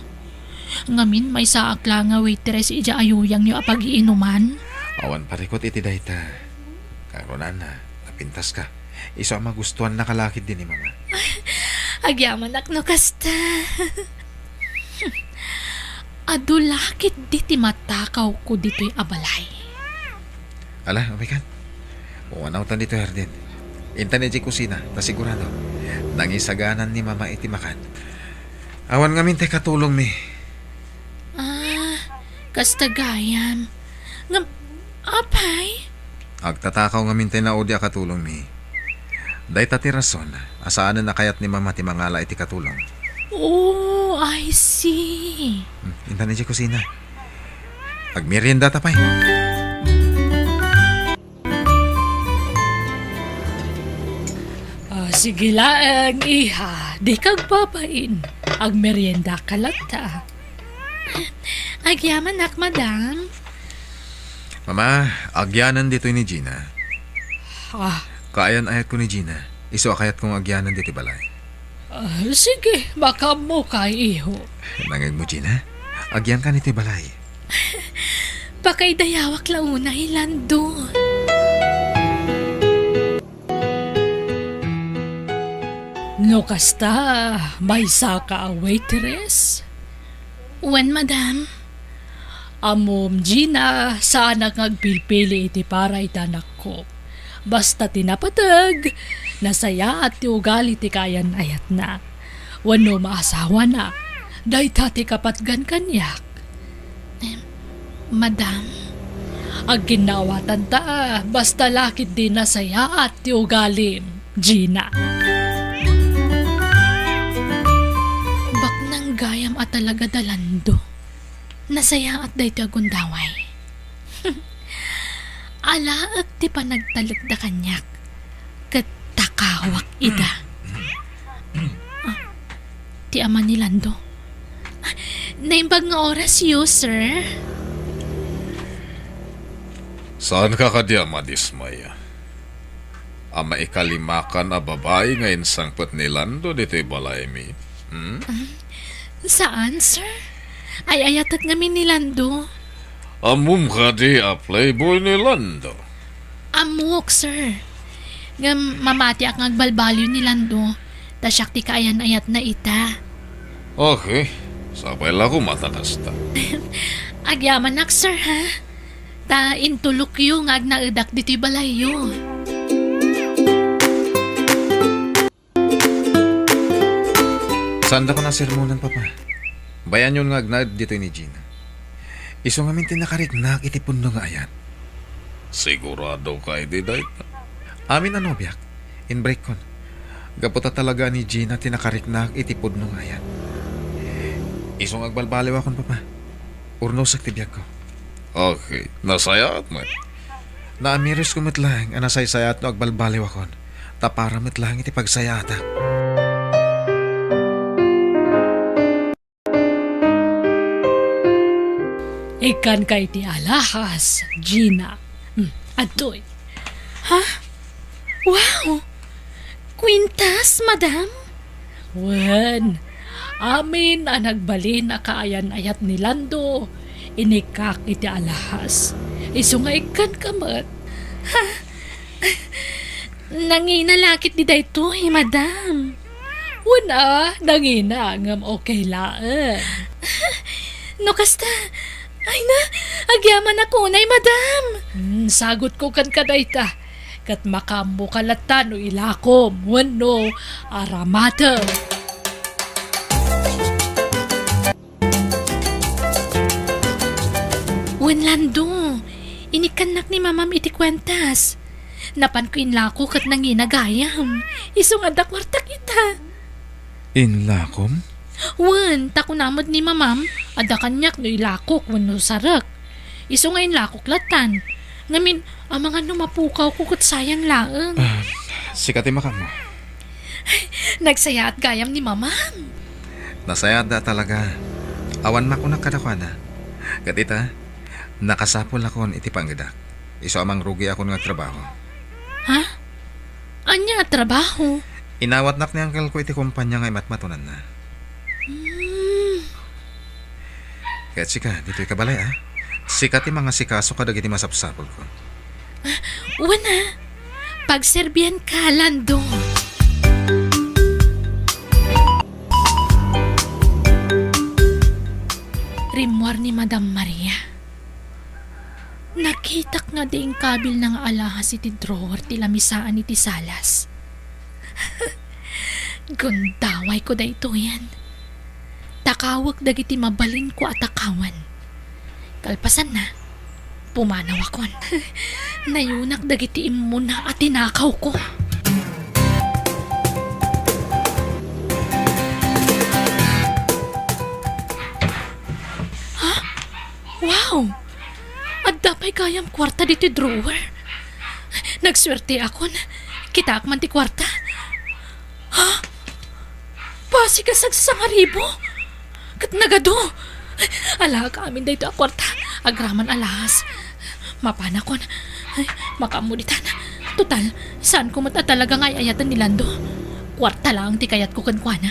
Ngamin, maysaak la nga waitress idiay ayuyangyo a pagiinuman? Awan parikut iti dayta. Kangrunaan, napintaska. Isu a magustuannaka la ketdi ni Mama. Agyamanak no kasta. Adu la ketdi ti matakawko ditoy a balay. Ala, umaykan. Umanawtan ditoy hardin. Intan idiay kusina, ta sigurado, nangisaganan ni Mama iti makan. Awan ngamin ti katulongmi. Ah, kasta gayam. Ngem, apay? Agtatakaw ngamin ti naudi a katulongmi. Dayta ti rason a saanen a kayat ni Mama ti mangala iti katulong. Oh, I see. Hmm, intan idiay kusina. Agmeriendata pay. Ah, sige laeng, iha. Dika agbabain. Agmeriendaka latta. Agyamanak, madam. Mama, agyanan ditoy ni Gina. Ah. Kaayan-ayatko ni Gina. Isu a kayatko nga agyanan ditoy balay. Ah, sige, makaammoka, iho. Nangegmo, Gina? Agyanka ditoy balay. Pakaidayawak la unay, Lando. No kasta, maysaka a waitress? Wen, madam. Ammom, Gina, saanak nga agpilpili iti para iti anakko. Basta ti napateg, nasayaat ti ugali ti kaayan-ayatna. Wenno maasawana, dayta ti kapatgan kaniak. Em, madam? Agginnaawatanta, basta la ketdi nasayaat ti ugalim, Gina. Baknang gayam a talaga da Lando. Nasayaat daytoy a gundaway. Alaek ti panagtalekda kaniak, ket takawak ida. Ah, ti ama ni Lando. Ah, naimbag nga orasyo, sir. Saanka kadi a madismay a maikalimakan a babai nga insangpet ni Lando ditoy balaymi? Hmm? Ah, saan, sir? Ay-ayatek ngamin ni Lando. Ammom kadi a playboy ni Lando? Ammok, sir. Ngem mamatiak nga agbalbaliw ni Lando, ta siak ti kaayan-ayatna ita. Okay. Sapay la koma ta kasta. Agyamanak, sir, ha? Ta intulokyo nga agnaedak ditoy balayyo. Saandakon a sermonan, Papa. Bayanyon nga agnaed ditoy ni Gina. Isu ngamin ti nakariknak iti pudno nga ayat. Sigurado ka iti dayta? Amin a nobiak. Inbreakkon. Gapu ta talaga ni Gina ti nakariknak iti pudno nga ayat. Isu nga agbalbaliwakon, Papa. Urnosek ti biagko. Okay. Nasayaat met. Naamiresko met laeng a nasayaat no agbalbaliwakon. Ta para met laeng iti pagsayaatak. Ikkanka iti alahas, Gina. Hmm, adtoy. Ha? Wow! Kwintas, madam? Wen, amin a nagbalin a kaayan-ayat ni Lando, inikkak iti alahas. Isu nga ikkanka met. Ha? Nangina la ketdi daytoy, madam. Wen a, nangina, ngem okay laeng. No kasta, ay na, agyamanak unay, madam. Hmm, sagutko kenka dayta. Ket makaammoka latta no ilakom wenno aramatem. Wen, Lando, inikkannak ni Mamam iti kuentas. Napanko inlako ket nangina gayam. Isu nga adda kuartak ita. Inlakom? Wen, ta kuna met ni Mamam, adda kaniak no ilakok wenno sarek. Isu nga inlakok lattan. Ngamin, amangan no mapukawko ket sayang laeng. Ah, sika ti makaammo. Nagsayaat gayam ni Mamam. Nasayaatda talaga. Awan makunak kadakuada. Ket ita, nakasapulakon iti pangedak. Isu a mangrugikon nga agtrabaho. Ha? Ania a trabaho? Inawatnak ni angkelko iti kompania nga imatmatonanna. Hmm. Ket sika, ditoy ka balay, a? Sika ti mangasikaso kadagiti masapsapulko. Ah, wen a. Pagserbianka, Lando. Rimmuar ni Madam Maria. Nakitak nga di inkabilna nga alahas iti drawer ti lamisaan iti salas. Gundawayko daytoyen. Takawek dagiti mabalinko a takawan. Kalpasanna, pumanawakon. Nayunak dagiti immuna a tinakawko. Ha? Wow! Adda pay gayam kuarta ditoy drawer. Nagsuerteakon. Kitaak man ti kuarta. Ha? Basig a sagsasangaribu? Ket nagadu. Alaak amin daytoy a kuarta. Agraman alahas. Mapanakon. Ay, makaammo ditan. Total, saanko met a talaga nga ay-ayaten ni Lando. Kuarta laeng ti kayatko kenkuana.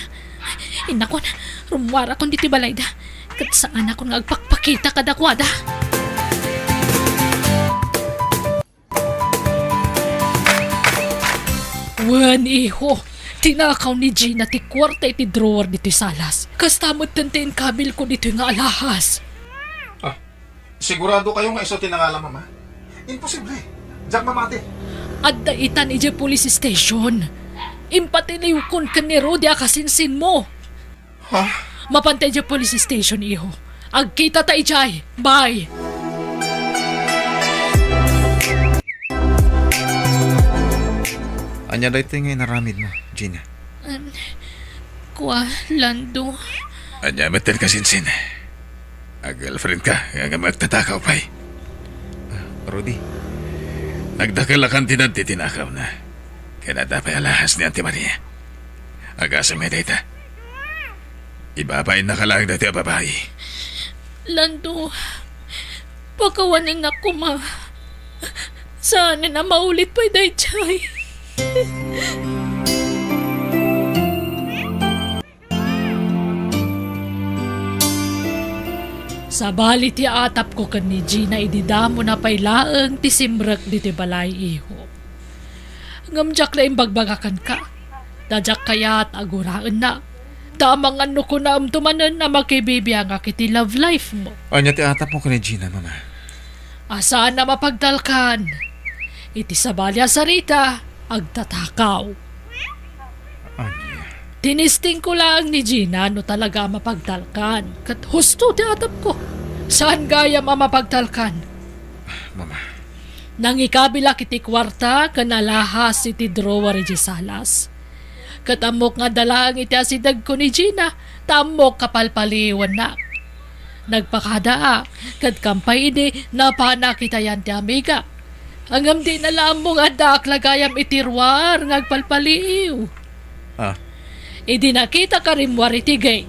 Innakon, rummuarakon ditoy balayda. Ket saanakon nga agpakpakita kadakuada. Wen, iho, tinakaw ni Gina ti kuarta iti drawer ditoy salas. Kasta metten ti inkabilko ditoy nga alahas. Ah, sigurado kayo nga isu ti nangalam, Mama? Imposible. Diak mamati. Adda itan idiay police station. Impatiliwkon ken ni Rudy a kasinsinmo. Ha? Mapanta idiay police station, iho. Agkitata idiay. Bye! Ania daytoy nga inaramidmo, Gina? Em, kua, Lando. Ania metten kasinsin? Ag-girlfriend ka, ngem agtatakaw pay. Ah, Rudy. Nagdakelakan ti nagtitinakawna. Ken adda pay alahas ni Auntie Maria. Agasem dayta. Ibabain na ka laeng daytoy a babai. Lando, pakawanennak koma. Saanen a maulit pay daydiay. Sabali ti atapko ken ni Gina idi damona pay laeng ti simrek ditoy balay, iho. Ngem diak la imbagbaga kenka. Ta diak kayat a guraenna. Ta amangan no kunaemto manen a makibibiangak iti love life mo. Ania ti atapmo ken ni Gina, Mama? A saan a mapagtalkan. Iti sabali a sarita, agtatakaw. Ania? Tinistingko laeng ni Gina no talaga a mapagtalkan. Ket husto ti atapko. Saan gayam a mapagtalkan. Mama. Nangikabilak iti kuarta ken alahas iti drawer idiay salas. Ket ammok nga adda laeng iti asidegko ni Gina, ta ammok a palpaliiwennak. Nagpakadaak, ket kampay idi napanak iti ayan ti amigak. Ngem dina la ammo nga addaak la gayam iti ruar nga agpalpaliiw. Ah. Idi nakitak a rimmuar iti gate,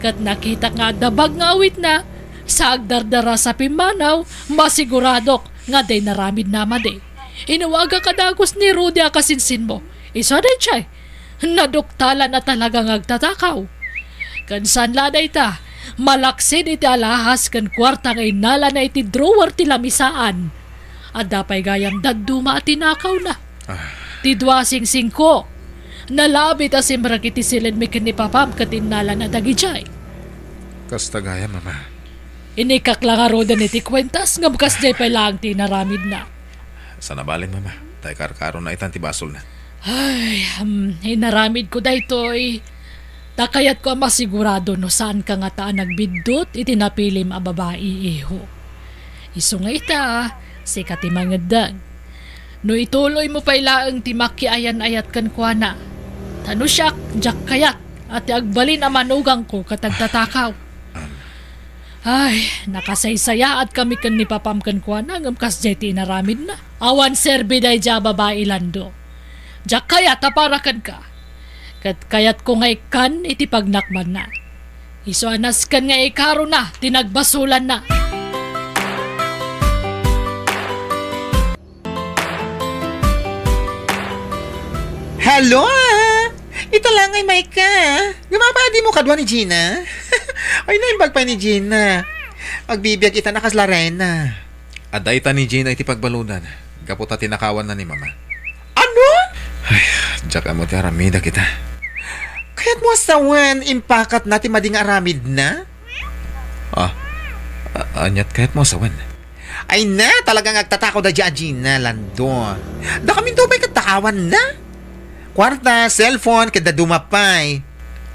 ket nakitak nga adda bag nga awitna, sa agdardarasa pimmanaw, masiguradok nga adda inaramidna madi. Inawagak a dagus ni Rudy a kasinsinmo. Isu a daydiay, naduktalan a talaga nga agtatakaw. Ken saan la dayta, malaksid iti alahas ken kuarta nga innalana iti drawer ti lamisaan. Adda pay gayam dadduma a tinakawna. Ah. Ti dua a singsingko, nalabit a simrek iti silenmi ken ni papam ket innalana dagidiay. Kasta gayam, Mama. Inikak la ngaruden iti kuentas ngem kasdiay pay laeng ti inaramidna. Saan a bale, Mama, ta ikarkarona itan ti basolna. Ay, um, inaramidko daytoy. Ta kayatko a masigurado no saanka ngata a nagbiddut iti napilim a babai, iho. Isu nga ita, sika ti mangeddeng. No ituloymo pay laeng ti makiayan-ayat kenkuana, ta no siak, diak kayat a ti agbalin a manugangko ket agtatakaw. Ay, nakasaysayaatkami ken ni papam kenkuana ngem kasdiay ti inaramidna. Awan serbi daydiay a babai, Lando. Diak kayat a para kenka. Ket kayatko nga ikkan iti pagnakbanna. Isu a nasken nga ikarona ti nagbasolanna. Hello, ah! Ita la ngay, Micah. Ngem apay a dimo kadua ni Gina? Ay, naimbag pay ni Gina. Agbibiag ita a kas la reyna. Adda ita ni Gina iti pagbaludan, gapu ta tinakawanna ni Mama. Ano? Ay, diak ammo ti aramida kita. Kayatmo a sawen, impakatna ti madi nga aramidna? Ah, a-, aniat kayatmo a sawen? Ay na, talaga nga agtatakaw daydiay a Gina, Lando. Dakaminto pay ket takawanna. Kuarta, cellphone, ket dadduma pay.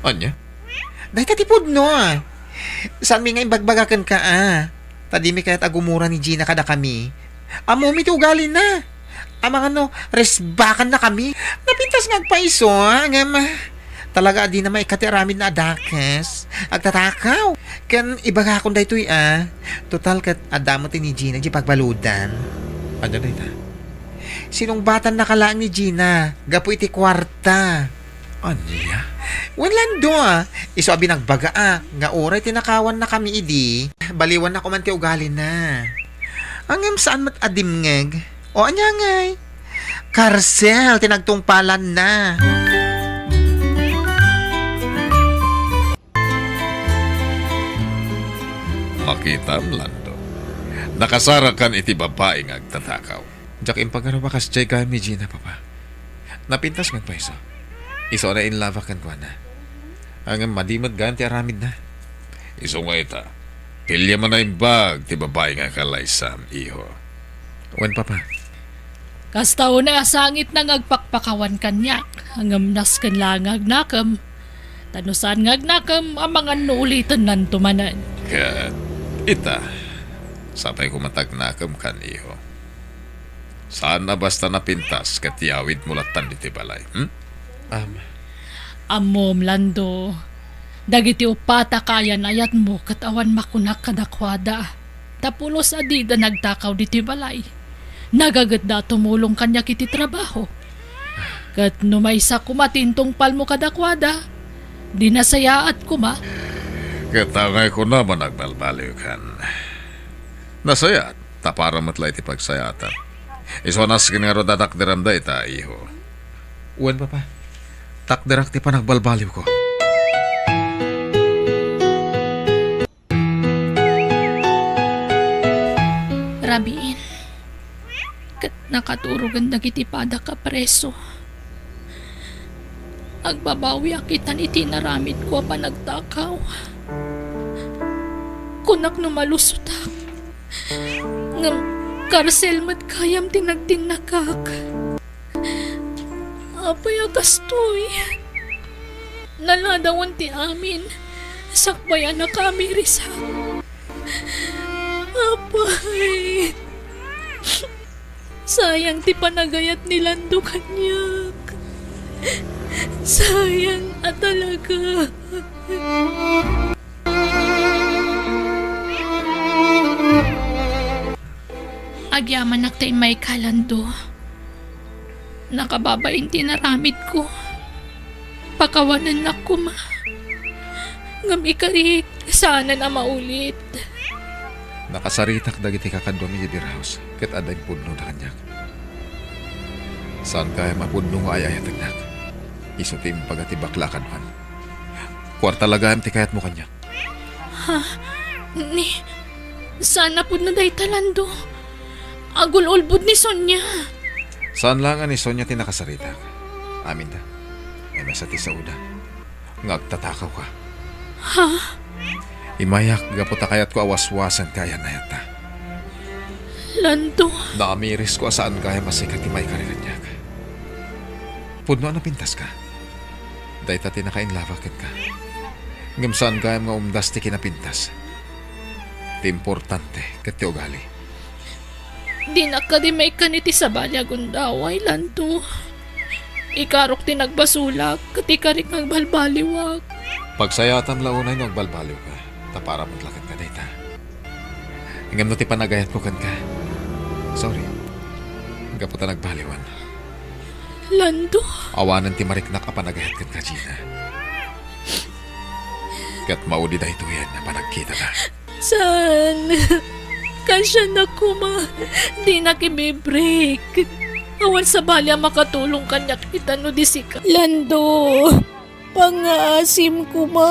Ania? Dayta ti pudno. Saanmi nga imbagbaga kenka, a. Ta dimi kayat a gumura ni Gina kadakami. Ammomi ti ugalina. Amangan no, resbakanna kami. Napintas nga agpaiso, ngem talaga a dina maikkat ti aramidna a dakes. Agtatakaw. Ken ibagakon daytoy, a. Total ket adda met ni Gina diay pagbaludan. Ania dayta? Sinungbatan na ka laeng ni Gina gapu iti kuarta. Ania? Wen, Lando, a. Isu a binagbaga, a, nga uray tinakawanna kami idi, baliwanna koman ti ugalina. Ngem saan met a dimngeg. O, ania ngay? Karsel ti nagtungpalanna. Makitam, Lando. Nakasarakan iti babai nga agtatakaw. Diak impagarop a kasdiay gayam ni Gina, Papa. Napintas nga agpaiso. Isu a nainlabak kenkuana. Ngem madi met gayam ti aramidna. Isu nga ita, piliem a naimbag ti babai nga kalaysam, iho. Wen, Papa. Kasta unay a sangitna nga agpakpakawan kaniak, ngem nasken laeng nga agnakem. Ta no saan nga agnakem, amangan no ulitennanto manen. Ket ita, sapay koma ta agnakem kan, iho. Saan a basta napintas ket yawidmo lattan ditoy balay, hmm? Am. Ammom, Lando, dagiti uppat a kaayan-ayatmo ket awan makunak kadakuada. Ta pulos a dida nagtakaw ditoy balay. Nagagtda a tumulong kaniak iti trabaho. Ket no maysa koma ti intungpalmo kadakuada, di nasayaat koma. Ket angay kunam a nagbalbaliwkan. Nasayaat, ta para met la iti pagsayaatam. Isu a nasken ngarud a takderam dayta, iho. Wen, Papa. Takderak ti panagbalbaliwko. Rabiin, ket nakaturogen dagiti padak a preso. Agbabawiak itan iti inaramidko a panagtakaw. Kunak no malusotak, ngem karsel met gayam ti nagtinnakak. Apay a kastoy? Naladawan ti amin, sakbay a nakaamirisak. Apay. Sayang ti panagayat ni Lando kaniak. Sayang a talaga. Agyamanak ta immayka, Lando. Nakababain ti inaramidko. Pakawanennak koma. Ngem ikarik, saanen a maulit. Nakasaritak dagiti kakaduam idiay beer house, ket adda impudnoda kaniak. Saan gayam a pudno nga ay-ayatennak. Isu ti imbaga ti bakla a kaduan. Kuarta la gayam ti kayatmo kaniak. Ha? Ni, saan a pudno dayta, Lando. Agul-ulbod ni Sonia. Saan la nga ni Sonia ti nakasaritak. Aminda. Ay, masa ti saoda. Nga agtatakawka. Ha? Imayak gapu ta kayatko a waswasen ti ayan-ayatta. Lando. Naamirisko a saan gayam a sika ti maikari kaniak. Pudno a napintaska. Dayta ti nakainlabak kenka. Ngem saan gayam nga umdas ti kinapintas. Ti importante ket ti ugali. Dinak kadi maikkan iti sabali a gundaway, Lando. Ikarok ti nagbasolak, ket ikarik nga agbalbaliwak. Pagsayatam la unay no agbalbaliwka, ta para met la kenka dayta. Ngem no ti panagayatko kenka, sorry. Gapu ta nagbaliwan. Lando. Awanen ti mariknak a panagayat kenka, Gina. Ket maudi daytoyen a panagkitata. Saan? Kansianak koma. Dinak ibibreak. Awan sabali a makatulong kaniak ita no di sika. Lando, pangngaasim koma.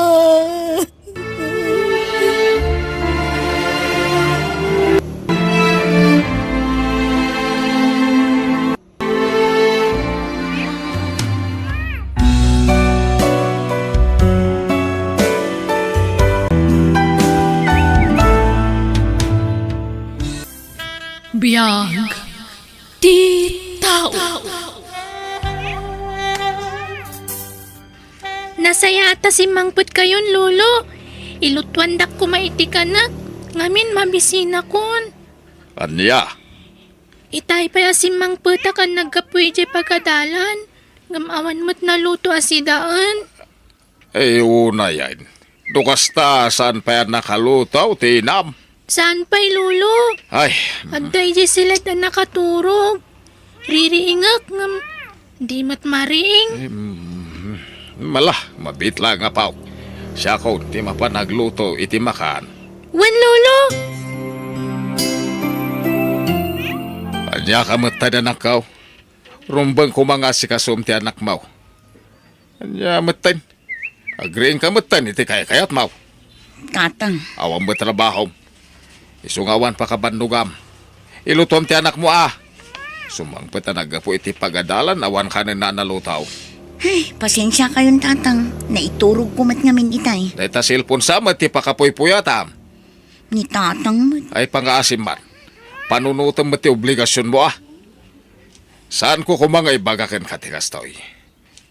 Biag ti tao. Nasayaat ta simmangpetkayon, Lolo. Ilutuandak koma iti kanek, ngamin mabisinakon. Ania? Itay pay a simmangpetak a naggapu idiay pagadalan, ngem awan met naluto a sidaen. Ay, unayen. No kasta, saan pay a nakaluto ti inam? Saan pay, Lolo? Ay. Adda idiay siled a nakaturog. Ririingek ngem di met mariing. Em, mala, mabiit laeng a paok. Siakon ti mapan agluto iti makan. Wen, Lolo! Ania ka metten, anakko? Rumbeng koma nga asikasom ti anakmo. Ania metten? Agriingka metten iti kaykayatmo. Tatang. Awan met trabahom. Isu nga awan pakabannogam. Ilutom ti anakmo a. Sumangpet a naggapu iti pagadalan, awan kanen a naluto. Ay, pasensiakayon, Tatang. Naiturogko met ngamin itay. Dayta cellphone sa met ti pakapuypuyatam. Ni Tatang met. Ay, pangngaasim man. Panunotem met ti obligasionmo a. Saanko koma nga ibaga kenka ti kastoy.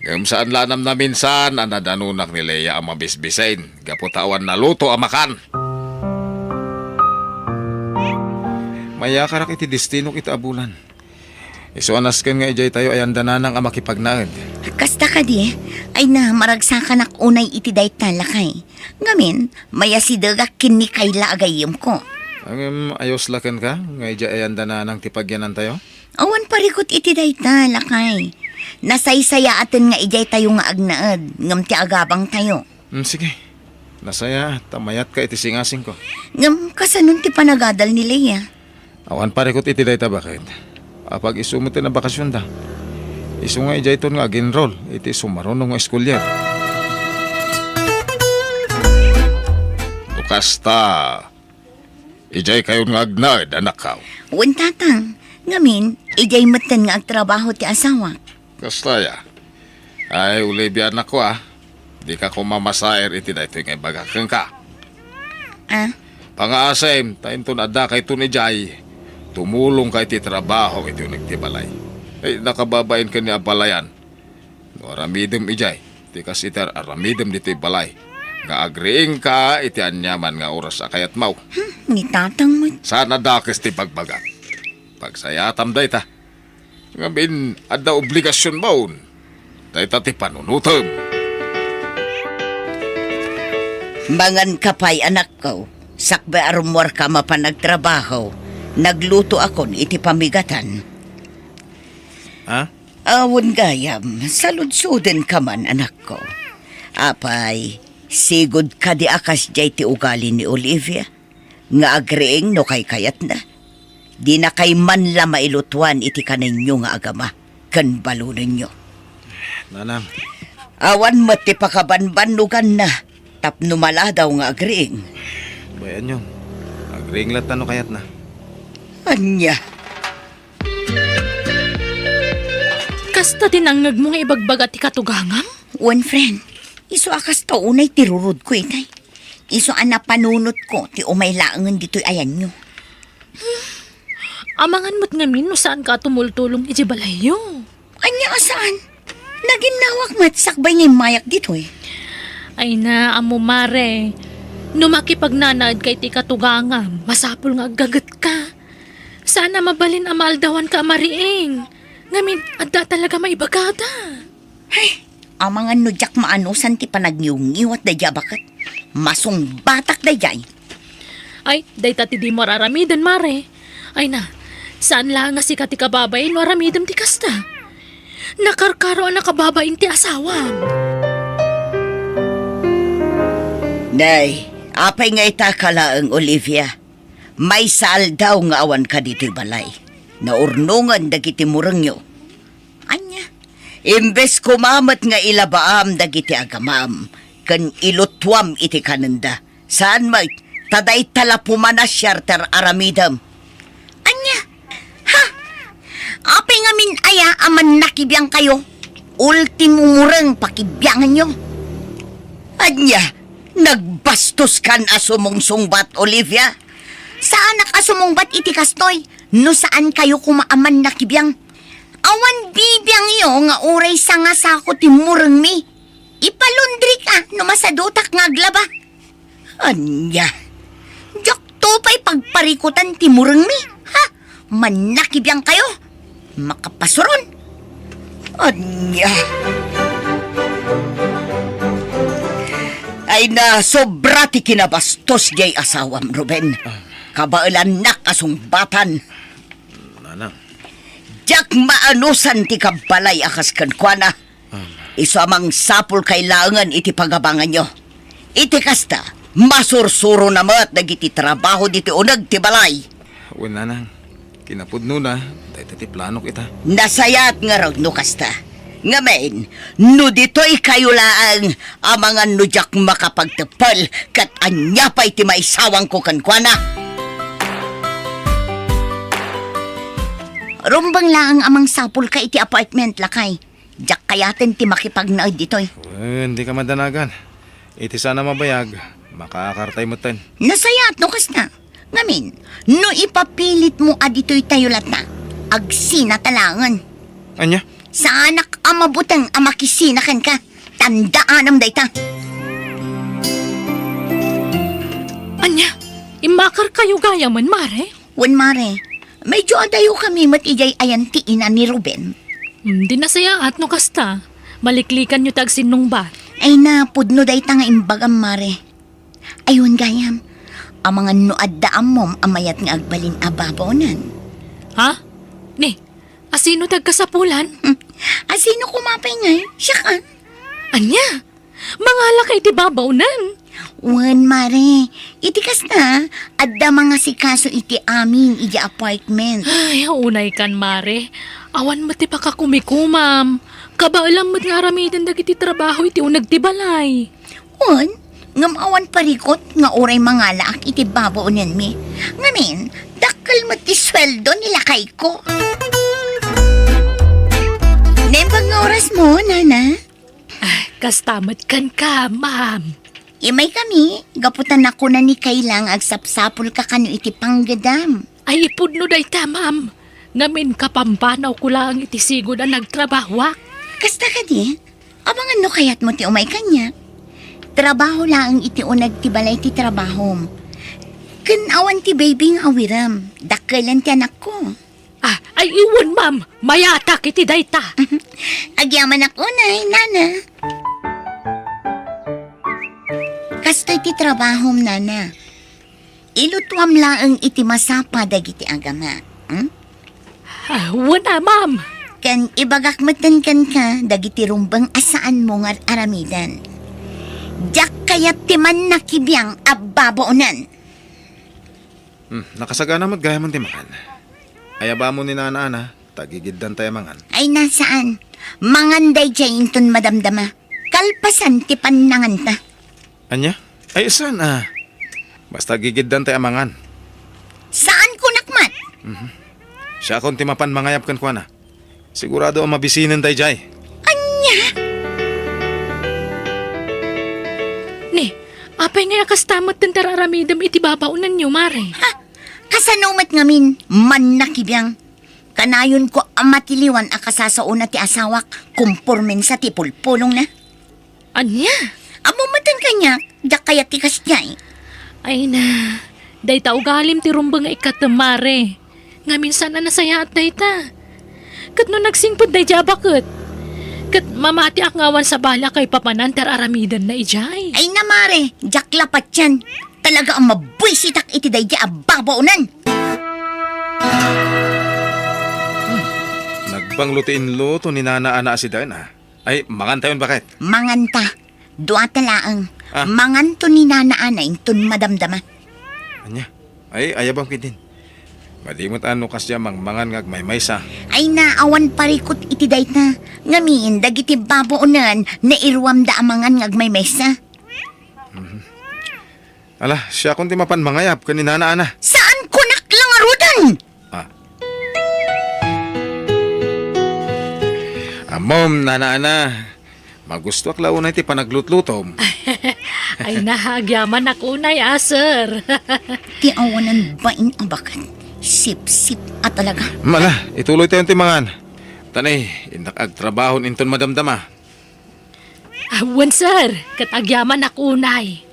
Ngem saan la a namnamminsan a nadanonak ni Lea a mabisbisin gapu ta awan naluto a makan. Mayakarak iti destinok ita a bulan. Isu a nasken nga idiay tayo ayandananang a makipagnaed. Kasta kadi, ay na, maragsakanak unay iti dayta, lakay. Ngamin, mayasidegak ken ni Kayla a gayyemko. Ngem, ayos la kenka nga idiay ayandananang ti pagyanan tayo? Awan parikut iti dayta, lakay. Nasaysayaaten nga idiay tayo nga agnaed, ngem ti agabang tayo. Hmm, sige. Nasayaat ta mayatka iti singasingko. Ngem, kasanon ti panagadal ni Lea? Awan parikut iti dayta, baket. Apag-isu met ti nabakasionda. Isu nga idiayton nga ag-enroll iti sumaruno nga school year. No kasta, idiay kayon nga agnaed, anakko. Wen, Tatang. Ngamin, idiay metten nga agtrabaho ti asawak. Kasta ya. Ay, Olivia, anakko, a. Dika koma masair iti daytoy nga ibagak kenka. A? Pangngaasim, ta inton addakayton idiay, tumulongka iti trabaho iti uneg ti balay. Ay, nakababain ken ni abalayan. No aramidem idiay, ti kas iti ar-aramidem ditoy balay, nga agriingka iti aniaman nga oras a kayatmo. Hmm, ni Tatang met. Saan a dakes ti bagbagak. Pagsayaatam dayta. Ngamin, adda obligasionmon. Dayta ti panunotem. Manganka pay, anakko. Sakbay a rummuarka a mapan agtrabaho, naglutoakon iti pamigatan. Ha? Awan gayam, saludsodenka man, anakko. Apay, sigud kadi a kasdiay ti ugali ni Olivia, nga agriing no kaykayatna? Dinakay man la mailutuan iti kanenyo nga agama ken balonenyo. Nanang. Awan met ti pakabanbannuganna tapno maladaw nga agriing. Bay-anyo, agriing latta no kayatna. Ania? Kasta ti nangngegmo nga ibagbaga ti katugangam? Wen, friend. Isu a kasta unay ti rurudko itay. Isu a napanunotko ti umay laengen ditoy ayanyo. Amangan met ngamin no saanka a tumultulong iti balayyo. Ania a saan? Naginnawak met sakbay nga immayak ditoy. Ay na, ammo, Mare. No makipagnanaedka iti katugangam, masapul nga aggagetka. Saan a mabalin a maaldawanka a mariing. Ngamin, adda talaga maibagada. Ay, amangan no diak maanusan ti panagniwngiwat daydiay a baket. Masungbatak daydiay. Ay, dayta ti dimo ar-aramiden, Mare. Ay na, saan laeng a sika ti kababain no aramidem ti kasta. Nakarkaro a nakababain ti asawam. Nay, apay nga itaka laeng, Olivia? Maysa aldaw nga awanka ditoy balay. Naurnongen dagiti murengyo. Ania? Imbes koma met nga ilabaam dagiti agamam ken ilutuam iti kanenda, saan met ta dayta la pumanasiar ti ar-aramidem. Ania? Ha? Apay ngamin aya a mannakibiangkayo? Ultimo mureng pakibianganyo. Ania? Nagbastoskan a sumungsungbat, Olivia? Saanak a sumungbat iti kastoy, no saankayo koma a mannakibiang. Awan bibiangyo nga uray sanga sako ti murengmi. Ipalundrika no masadutak nga aglaba. Ania? Diakto pay pagparikutan ti murengmi, ha? Mannakibiangkayo? Makapasuron? Ania? Ay na, sobra ti kinabastos diay asawam, Ruben. Kabaelannak a sungbatan. Nanang. Diak maanusan ti kabbalay a kas kenkuana. Isu a mangsapulkay laengen iti pagabanganyo. Iti kasta, masursurona met dagiti trabaho ditoy uneg ti balay. Wen, nanang, kinapudnona, dayta ti planok ita. Nasayaat ngarud no kasta. Ngamin, no ditoykayo laeng, amangan no diak makapagteppel, ket ania pay ti maisawangko kenkuana? Rumbeng laeng a mangsapulka iti apartment, lakay. Diak kayaten ti makipagnaed ditoy. Wen, dika madanagan. Iti saan a mabayag, makaakartay metten. Nasayaat no kasta. Ngamin, no ipapilitmo a ditoytayo latta, agsinata laengen. Ania? Saanak a mabuteng a makisina kenka. Tandaanam dayta. Ania? Immakarkayo gayamen, Mare? Wen, Mare. Medyo adayokami met idiay ayan ti ina ni Ruben. Hmm, di nasayaat no kasta. Maliklikanyo ti agsinnungbat. Ay na, pudno dayta nga imbagam, Mare. Ay, wen gayam, amangan no adda ammom a mayat nga agbalin a babaonen. Ha? Ni, asino ti agkasapulan? Hmm. Asino koma pay ngay? Siak, a. Ania? Mangalaka iti babaonen? Wen, Mare. Iti kasta, adda mangasikaso iti amin iti apartment. Ay, unaykan, Mare. Awan met ti pakakumikomam. Kabaelam met nga aramiden dagiti trabaho iti uneg ti balay. Wen, ngem awan parikut nga uray mangalaak iti babaonenmi. Ngamin, dakkel met ti sueldo ni lakayko. Naimbag nga orasmo, Nana? Ah, kasta met kenka, ma'am. Imaykami, gapu ta nakuna ni Kayla nga agsapsapulka kano iti panggedam. Ay, ipudno dayta, ma'am. Ngamin, kapampanawko laeng iti sigud a nagtrabahoak. Kasta kadi? Amangan no kayatmo ti umay kaniak. Trabaho laeng iti uneg ti balay ti trabahom. Ken awan ti baby nga awirem. Dakkelen ti anakko. Ah, ay, wen, ma'am. Mayatak iti dayta. Agyamanak unay, nana. Kastoy ti trabahom, nana. Ilutuam laeng iti masapa dagiti agama. Hmm? Ah, wen a, ma'am. Ken ibagak metten kenka dagiti rumbeng a saanmo nga aramiden. Diak kayat ti mannakibiang a babaonen. Hmm, nakasagana met gayam ti makan. Ayabamon ni Nana Ana, ta gigiddanta a mangan. Ay, na, saan. Mangan daydiay inton madamdama. Kalpasan ti pannanganta. Ania? Ay, saan a? Basta gigiddanta a mangan. Saan kunak met? Mhm. Siakon ti mapan mangayab kenkuana. Sigurado a mabisinen daydiay. Ania? Ni, apay ngay a kasta met ti ar-aramidem iti babaonenyo, Mare? Ha? Kasano met ngamin, mannakibiang? Kanayonko a matiliwan a kasasaona ti asawak, kumpormensa ti pulpulongna. Ania? Ammom metten kaniak, diak kayat ti kasdiay. Ay na, dayta ugalim ti rumbeng nga ikkatem, Mare. Ngamin saan a nasayaat dayta. Ket no nagsingpet daydiay a baket, ket mamatiak nga awan sabali a kaipapanan ti ar-aramidenna idiay. Ay na, Mare, diak la patien. Talaga a mabuisitak iti daydiay a babaonen. Nagbanglo ti inluto ni Nana Ana a sidaen, a. Ay, mangantayon, baket. Manganta. Duata laeng. Ah. Manganto ni Nana Ana inton madamdama. Ania? Ay, ayabam ketdin. Madi met a no kasdiay a mangmangan nga agmaymaysa. Ay na, awan parikut iti dayta. Ngamin, dagiti babaonen, nairuamda a mangan nga agmaymaysa. Mhm. Ala, siakon ti mapan mangayab ken ni Nana Ana. Saan kunak la ngaruden? Ah. Ammom, Nana Ana, magustuak la unay ti panaglutlutom. Ay na, agyamanak unay a, sir. Ti awanan bain a baket. Sipsip a talaga. Mala, ituloytayon ti mangan. Tani, innak agtrabahon inton madamdama. Ah, wen, sir, ket agyamanak unay.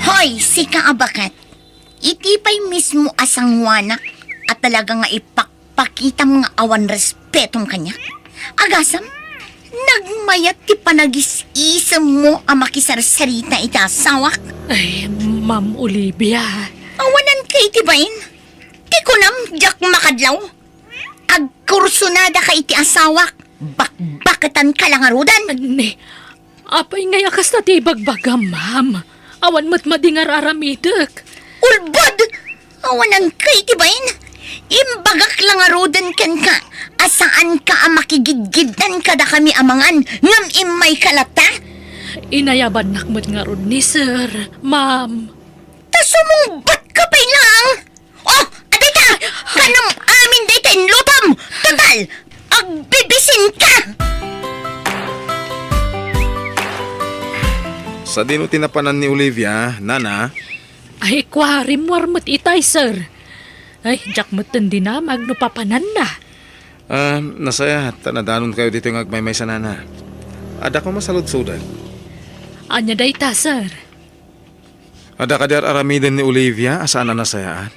Hoy, sika a baket. Iti pay mismo a sanguanak a talaga nga ipakpakitam nga awan respetom kaniak. Agasam, nagmayat ti panagis-isemmo a makisarsarita iti asawak. Ay, Ma'am Olivia. Awananka iti bain? Ti kunam, diak makadlaw? Agkursunadaka iti asawak, bakbaketanka la ngaruden. Ni, apay ngay a kasta ti ibagbagam, ma'am? Awan met madi nga ar-aramidek. Ulbod! Awananka iti bain? Imbagak la ngaruden kenka a saanka a makigidgiddan kadakami a mangan ngem immayka latta? Inayabannak met ngarud ni sir, ma'am. Ta sumungbatka pay laeng? Oh, adda ita! Kanam amin dayta inlutom! Total, agbibisinka! Sadino ti napanan ni Olivia, nana? Ay, kua, rimmuar met itay, sir. Ay, diak metten dinamag no papananna. Ah, nasayaat ta nadanonkayo ditoy nga agmaymaysa, nana. Adda koma saludsodek. Ania dayta, sir? Adda kadi ar-aramiden ni Olivia a saan a nasayaat?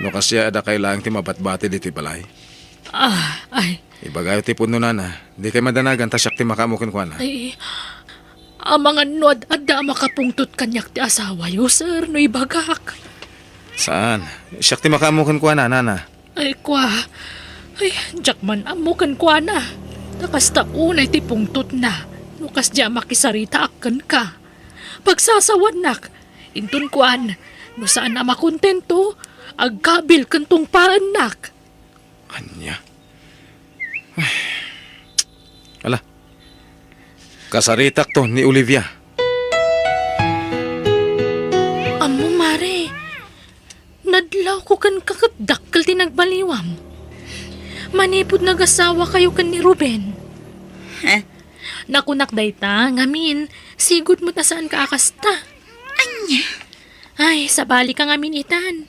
No kasdiay, adda kay laeng ti mabatbati ditoy balay? Ah, ay. Ibagayo ti pudno, nana. Dikay madanagan ta siak ti makaammo kenkuana. Ay, amangan no ad-adda a makapungtot kaniak ti asawayo, sir, no ibagak. Saan? Siak ti makaammo kenkuana, nana. Ay, kua. Ay, diak man ammo kenkuana. Ta kasta unay ti pungtotna no kasdiay a makisaritaak kenka. Pagsasawanak, inton kuan, no saan a makontento, agkabil ken tungpaennak. Ania? Ay. Ala. Kasaritakto ni Olivia. Ammo, Mare, nadlawko kenka ket dakkel ti nagbaliwam. Manipud nagasawakayo ken ni Ruben. Heh? Nakunak dayta, ngamin, sigud met a saanka a kasta. Ania? Ay, sabalika ngamin itan.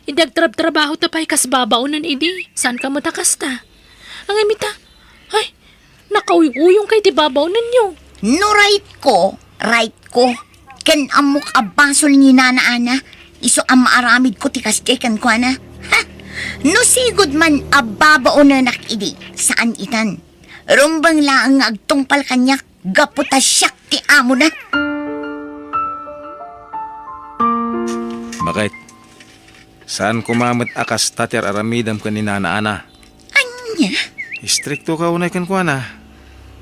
Idi agtrabtrabahota pay kas babaonen idi, saanka met a kasta. Ngem ita, ay, nakauyuyongka iti babaonenyo. No rightko, rightko. Ken ammok a basol ni Nana Ana, isu a maaramidko ti kasdiay kenkuana. No sigud man a babaonenak idi, saan itan. Rumbeng laeng nga agtungpal kaniak gapu ta siak ti amona. Bakit? Saan koma met a kasta ti ar-aramidem ken ni Nana Ana? Ania? Istrikto ka unay kenkuana.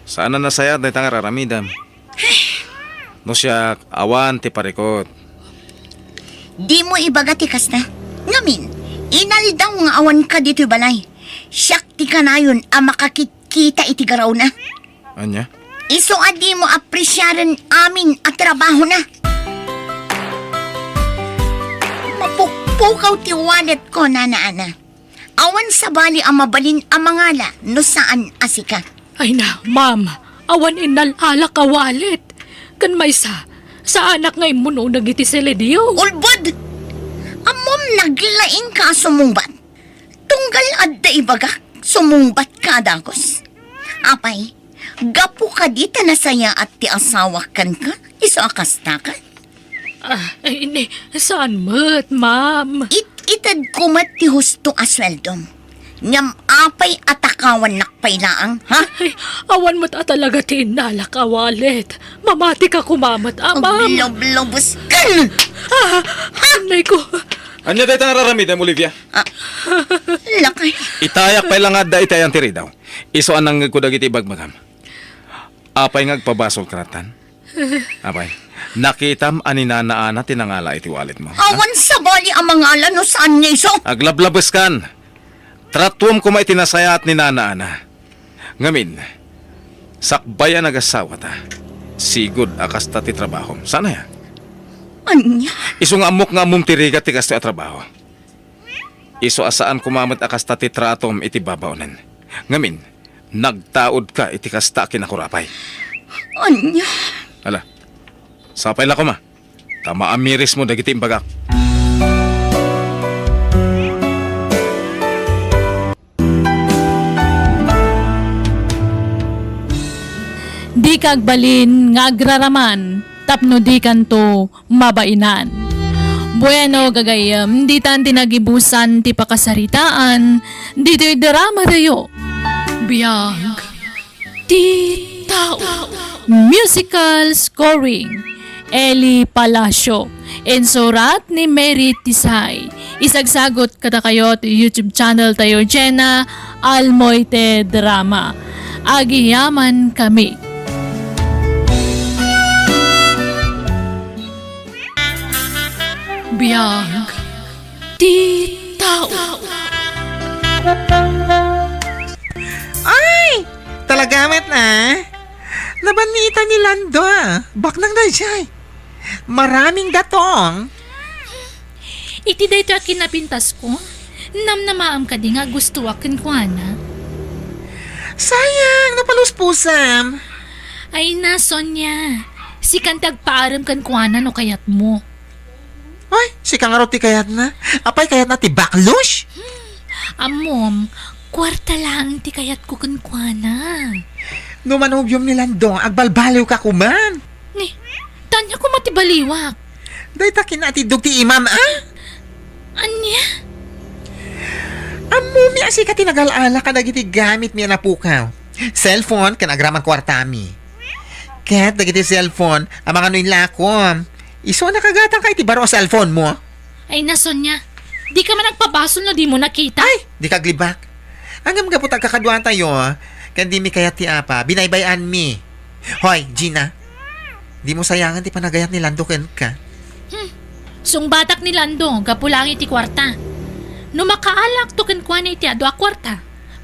Saan a nasayaat dayta nga ar-aramidem. No siak, awan ti parikut. Dimo ibaga ti kasta. Ngamin, inaldaw nga awanka ditoy balay. Siak ti kanayon a makakitkita iti garawna. Ania? Isu a dimo apresiaren amin a trabahona. Mapukpukaw ti walletko, Nana Ana. Awan sabali a mabalin a mangala no saan a sika. Ay na, ma'am, awan innal-alak a wallet. Ken maysa, saanak nga immuno dagiti seledio. Ulbod! Ammom, naglaingka a sumungbat. Tunggal adda ibagak, sumungbatka a dagus. Apay, gapu kadi ta nasayaat ti asawak kenka, isu a kastaka? Ah, ay, ni, saan met, ma'am? It-itedko met ti husto a sueldom. Ngem apay a takawannak pay laeng, ha? Ay, awan met a talaga ti innalak a wallet. Mamatika koma met, a, ma'am. Aglublubos ka! Ah, anay ko. Ania dayta nga ar-aramidem, Olivia? Ah, lakay. Itayak pay la nga adda iti ayan ti ridaw. Isu a nangngegko dagiti ibagbagam. Apay nga agpabasolka lattan? Apay, nakitam a ni Nana Ana ti nangala iti walletmo, ha? Awan sabali a mangala no saan nga isu. Aglablabeskan. Tratuem koma iti nasayaat ni Nana Ana. Ngamin, sakbay a nagasawata, sigud a kasta ti trabahom. Saan aya? Ania? Isu nga ammok nga ammom ti rigat ti kastoy a trabaho. Isu a saan koma met a kasta ti tratom iti babaonen. Ngamin, nagtaudka iti kasta a kinakurapay. Ania? Ala, sapay la koma. Ta maamirismo dagiti imbagak. Dika agbalin nga agraraman tapno dikanto mabainan. Bueno, gagayyem, ditan ti nagibusan ti pakasaritaan ditoy drama tayo. Biag ti tao. Musical scoring, Eli Palacio. Insurat ni Mary Tisay. Isagsagot kadakayo ti YouTube channel tayo, Jenna Almoite Drama. Agiyaman kami. Biag ti tao. Ay! Talaga met, a? Nabanniitan ni Lando, a. Baknang daydiay. Maraming datong. Iti daytoy a kinapintasko, namnamaam kadi nga agustoak kenkuana? Sayang, napaluspusam. Ay na, Sonia. Sikan ti agpaarem kenkuana no kayatmo. Ay, sika ngarud ti kayatna? Apay, kayatna ti baklos? Hmm, ammom, kuarta laeng ti kayatko kenkuana. No manobiom ni Lando, agbalbaliwka koma. Ni, ania koma ti baliwak? Dayta kinatiddog ti imam, a? Ania? Ammomi a sika ti nagal-ala kadagiti gamitmi a napukaw. Cellphone ken agraman kuartami. Ket dagiti cellphone, amangan no inlakom. Isu a nakagatangka iti baro a cellphone mo? Ay na, Sonia, dika man agpabasol no dimo nakita. Ay, dika aglibak. Ngem gapu ta agkakaduatayo, ken dimi kayat ti apa, binaybay-anmi. Hoy, Gina, dimo sayangan ti panagayat ni Lando kenka. Hmm. Sungbatak ni Lando gapu laeng iti kuarta. No makaalakto kenkuana iti adu a kuarta,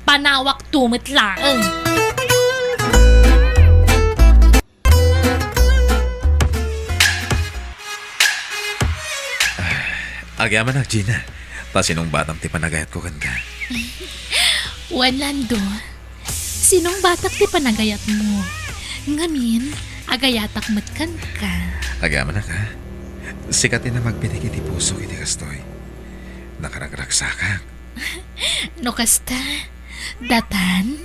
panawakto met laeng. Agyamanak, Gina. Ta sinungbatam ti panagayatko kenka. Wen, Lando, sinungbatak ti panagayatmo. Ngamin, agayatak met kenka. Agyamanak, a? Sika ti namagbinik iti pusok iti kastoy. Nakaragragsakak. No kasta, datan?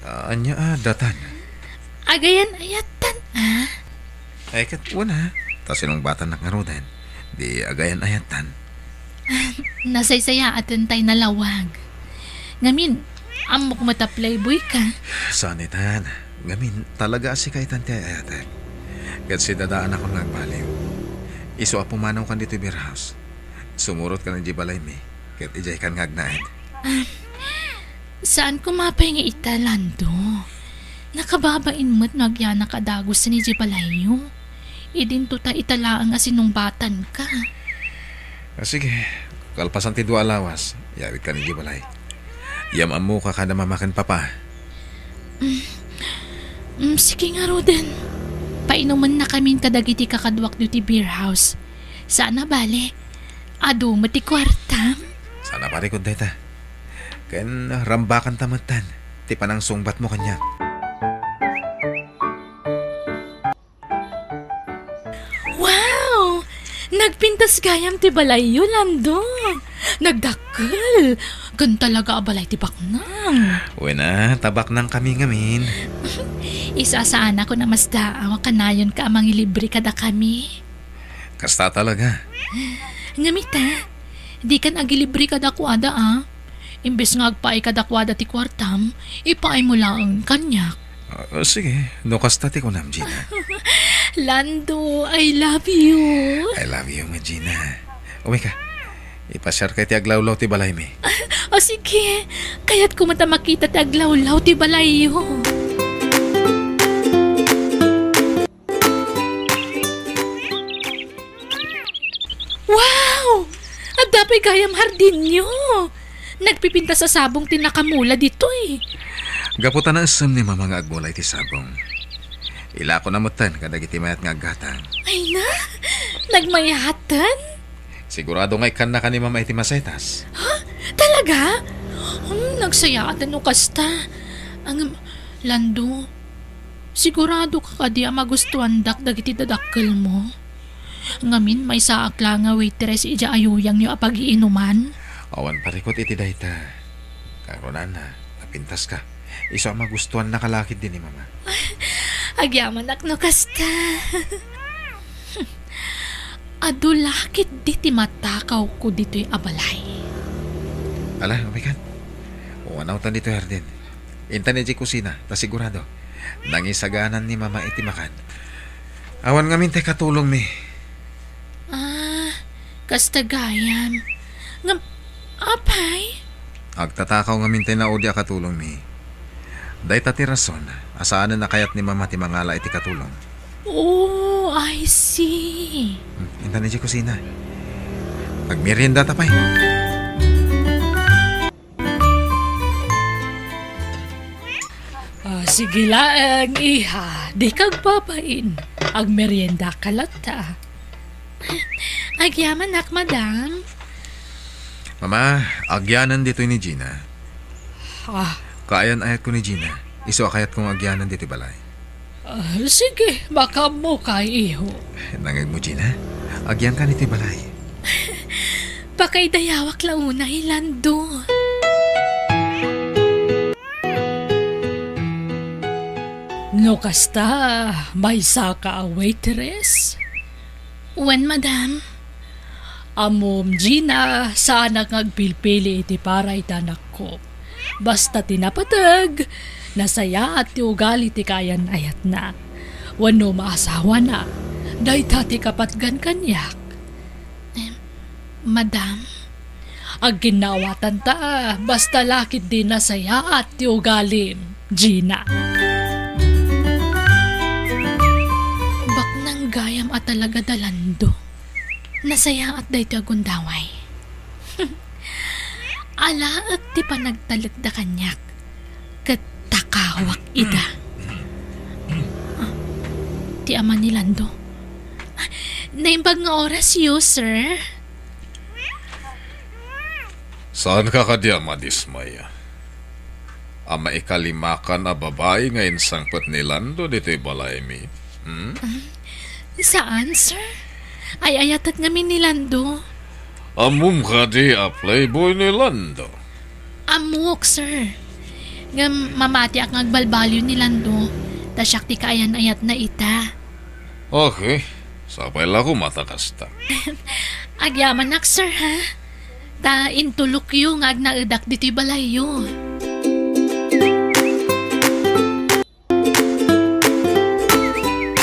Ah, ania a datan? Agayan-ayattan, a? Ay, ket wen, a. Ta sinungbatannak ngaruden, di agayan-ayattan. Nasaysayaaten tay nalawag. Ngamin, ammok met a playboy ka. Saan itan. Ngamin, talaga a sika itan ti ay-ayatek. Ket sidadaanakon nga agbaliw. Isu a pumanawkan ditoy beer house. Sumurotkan idiay balaymi, ket idiaykan nga agnaed. Ah, saan koma pay nga ita, Lando? Nakababain met no agyanak a dagusen idiay balayyo. Idinto ta ita laeng a sinungbatanka. Ah, sige, kalpasan ti dua a lawas, yawidkan idiay balay. Yam-ammoka kada mama ken papa. Mm, mm, sige ngaruden. Painumennakamin kadagiti kakaduak ditoy beer house. Saan a bale, adu met ti kuartam? Saan a parikut dayta. Ken rambakanta metten ti panangsungbatmo kaniak. Wow! Nagpintas gayam ti balayyo, Lando. Nagdakkel. Ken talaga a balay ti baknang. Wen a, ta baknangkami ngamin. Isu a saanakon a masdaaw a kanayonka a mangilibre kadakami. Kasta talaga. Ngem ita, dikan agilibre kadakuada, a. Imbes nga agpaay kadakuada ti kuartam, ipaaymo laeng kaniak. Ah, sige, no kasta ti kunam, Gina. Lando, I love you. I love you, Gina. Umay ka, ipasiarka iti aglawlaw ti balaymi. O sige, kayatko met a makita ti aglawlaw ti balayyo. Wow! Adda pay gayam hardinyo! Nagpipintas a sabong ti nakamula ditoy. Gapu ta naisem ni Mama nga agmula iti sabong, ilakona metten kadagiti mayat nga aggatang. Ay na! Nagmayaten? Sigurado nga ikkannaka ni Mama iti masetas. Ha? Talaga? Hmm, nagsayaat no kasta. Ang, Lando, sigurado ka kadi a magustuandak dagiti dadakkelmo? Ngamin, maysaak la nga waitress idiay ayuyangyo a pagiinuman? Awan parikut iti dayta. Karon, Ana, napintaska. Isu a magustuannaka la ketdi ni Mama. Agyamanak no kasta. Adu la ketdi ti matakawko ditoy a balay. Ala, umaykan. Umanawtan ditoy hardin. Intan idiay kusina, ta sigurado, nangisaganan ni Mama iti makan. Awan ngamin tay katulongmi. Ah, kasta gayam. Ngem, apay? Agtatakaw ngamin tay naudi a katulongmi. Dayta ti rason a saanen a kayat ni Mama ti mangala iti katulong. Oh, I see. Hmm, intan idiay kusina. Agmerienda ta pay. Ah, sige laeng, iha. Dika agbabain. Agmeriendaka latta. Agyamanak, madam. Mama, agyanan ditoy ni Gina. Ah. Kaayan-ayatko ni Gina. Isu a kayatko nga agyanan ditoy balay. Ah, sige, makaammoka, iho. Nangegmo, Gina? Agyankan iti balay. Pakaidayawak la unay, Lando. No kasta, maysaka a waitress? Wen, madam. Ammom, Gina, saanak nga agpilpili iti para iti anakko. Basta ti napateg, nasayaat ti ugali ti kaayan-ayatna. Wenno maasawana, dayta ti kapatgan kaniak. Em, madam? Agginnaawatan ta, basta la ketdi nasayaat ti ugalim, Gina. Baknang gayam a talaga da Lando. Nasayaat daytoy a gundaway. Alaek ti panagtalekda kaniak, ket takawak ida. Ah, ti ama ni Lando. Ah, naimbag nga orasyo, sir. Saanka kadi a madismay a maikalimakan a babai nga insangpet ni Lando ditoy balaymi? Hmm? Saan, sir? Ay-ayatek ngamin ni Lando. Ammom kadi a playboy ni Lando? Ammok, sir. Ngem mamatiak nga agbalbaliw ni Lando, ta siak ti kaayan-ayatna ita. Okay. Sapay la koma ta kasta. Agyamanak, sir, ha? Ta intulokyo nga agnaedak ditoy balayyo.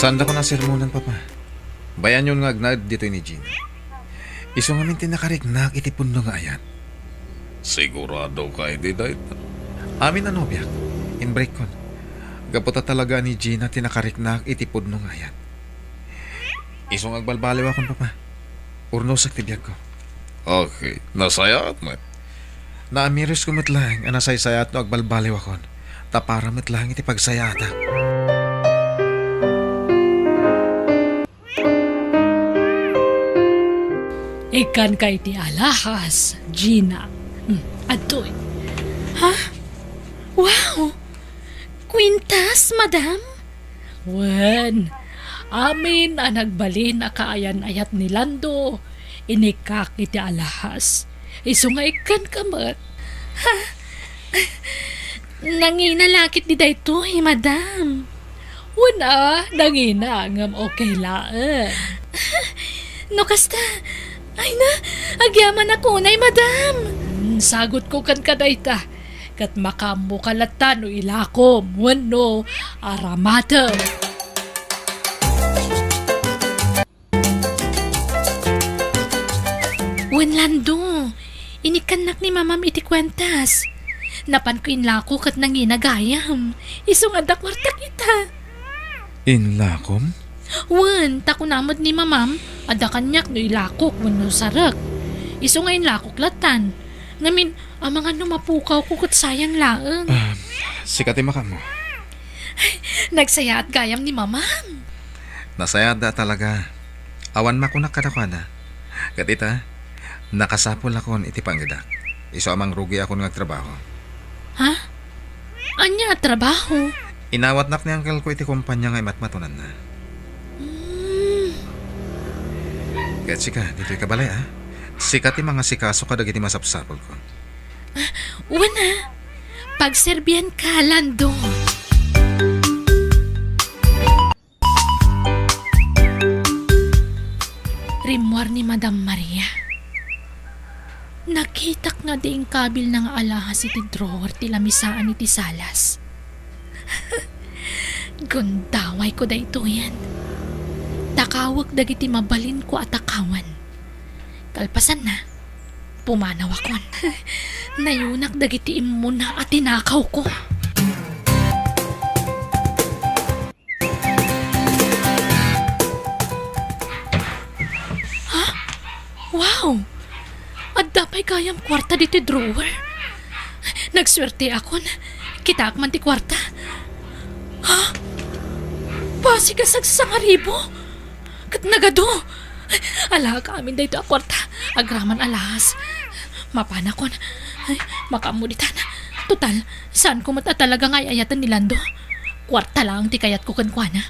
Saandakon a sermonen, Papa. Bayanyon nga agnaed ditoy ni Gina. Isu ngamin ti nakariknak iti pudno nga ayat. Sigurado ka iti dayta? Amin a nobiak, imbrekkon. Gapu ta talaga ni Gina ti nakariknak iti pudno nga ayat. Isu nga agbalbaliwakon, Papa. Urnosek ti biagko. Okay, nasayaat met. Naamiresko met laeng a nasaysayaat no agbalbaliwakon, ta para met laeng iti pagsayaatak. Ikkanka iti alahas, Gina. Hmm, adtoy. Ha? Wow! Kwintas, madam? Wen, amin a nagbalin a kaayan-ayat ni Lando, inikkak iti alahas. Isu nga ikkanka met. Ha? Nangina la ketdi daytoy, madam. Wen a, nangina, ngem okay laeng. No kasta, ay na, agyamanak unay, madam. Hmm, sagutko kenka dayta. Ket makaammoka latta no ilakom wenno aramatem. Wen, Lando, inikkannak ni mamam iti kuentas. Napanko inlako ket nangina gayam. Isu nga adda kuarta kita. Inlakom? Wen, ta kuna met ni mamam, adda kaniak no ilakok wenno sarek. Isu nga inlakok lattan. Ngamin, amangan no mapukawko ket sayang laeng. Ah, sika ti makaammo. Nagsayaat gayam ni mamam. Nasayaatda talaga. Awan makunak kadakuada. Ket ita, nakasapulakon iti pangedak. Isu a mangrugiakon nga agtrabaho. Ha? Ania a trabaho? Inawatnak ni angkelko iti kompania nga imatmatonanna. Hmm. Ket sika, ditoy ka balay, a? Sika ti mangasikaso kadagiti masapsapulko. Ah, wen a. Pagserbianka, Lando. Rimmuar ni Madam Maria. Nakitak nga di inkabilna nga alahas iti drawer ti lamisaan iti salas. Gundawayko daytoyen. Takawek dagiti mabalinko a takawan. Kalpasanna, pumanawakon. Nayunak dagiti immuna a tinakawko. Ha? Wow! Adda pay gayam kuarta ditoy drawer. Nagsuerteakon. Kitaak man ti kuarta. Ha? Basig a sagsasangaribu? Ket nagadu. Alaak amin daytoy a kuarta. Agraman alahas. Mapanakon. Ay, makaammo ditan. Total, saanko met a talaga nga ay-ayaten ni Lando. Kuarta laeng ti kayatko kenkuana.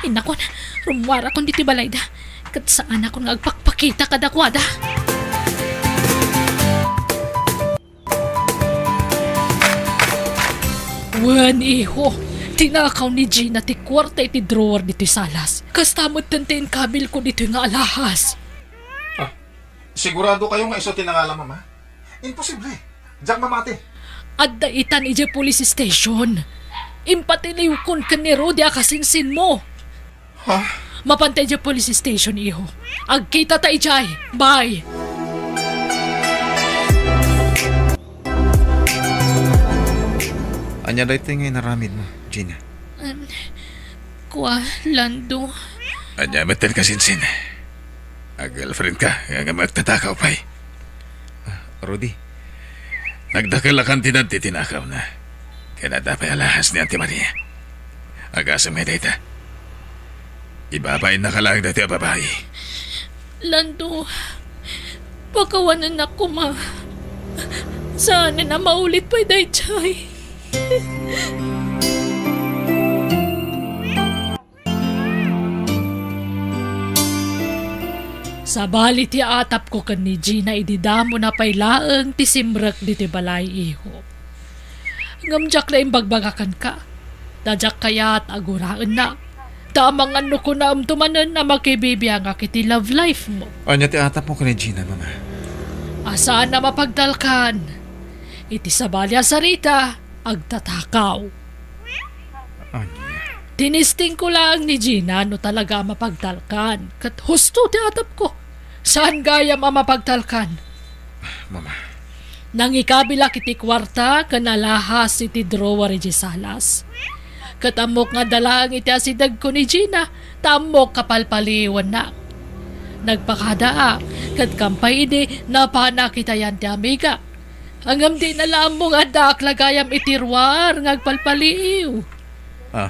Innakon, rummuarakon ditoy balayda. Ket saanakon nga agpakpakita kadakuada. Wen, iho, tinakaw ni Gina ti kuarta iti drawer ditoy salas. Kasta metten ti inkabilko ditoy nga alahas. Ah, sigurado kayo nga isu ti nangala, Mama? Imposible. Diak mamati. Adda itan idiay police station. Impatiliwkon ken ni Rudy a kasinsinmo. Ha? Mapanta idiay police station, iho. Agkitata idiay. Bye. Ania daytoy nga inaramidmo, Gina? Em, kua, Lando. Ania metten kasinsin? Ag-girlfriend ka, nga, nga agtatakaw pay. Ah, Rudy. Nagdakelakan ti tinakawna. Ken adda pay alahas ni Auntie Maria. Agasem ngay dayta. Ibabainna ka laeng daytoy a babai. Lando, pakawanennak koma. Saanen a maulit pay daytoy. Sabali ti atapko ken ni Gina idi damona pay laeng ti simrek ditoy balay, iho. Ngem diak la imbagbaga kenka, ta diak kayat a guraennak, ta amangan no kunaemto manen a makibibiangak iti love life mo. Ania ti atapmo ken ni Gina, Mama? A saan a mapagtalkan. Iti sabali a sarita, agtatakaw. Ania? Tinistingko laeng ni Gina no talaga a mapagtalkan, ket husto ti atepko. Saan gayam a mapagtalkan. Mama. Nangikabilak iti kuarta ken alahas iti drawer idiay salas. Ket ammok nga adda laeng iti asidegko ni Gina, ta ammok a palpaliiwennak. Nagpakadaak, ket kampay idi napanak iti ayan ti amiga. Ngem dina la ammo nga addaak la gayam iti ruar nga agpalpaliiw. Ah.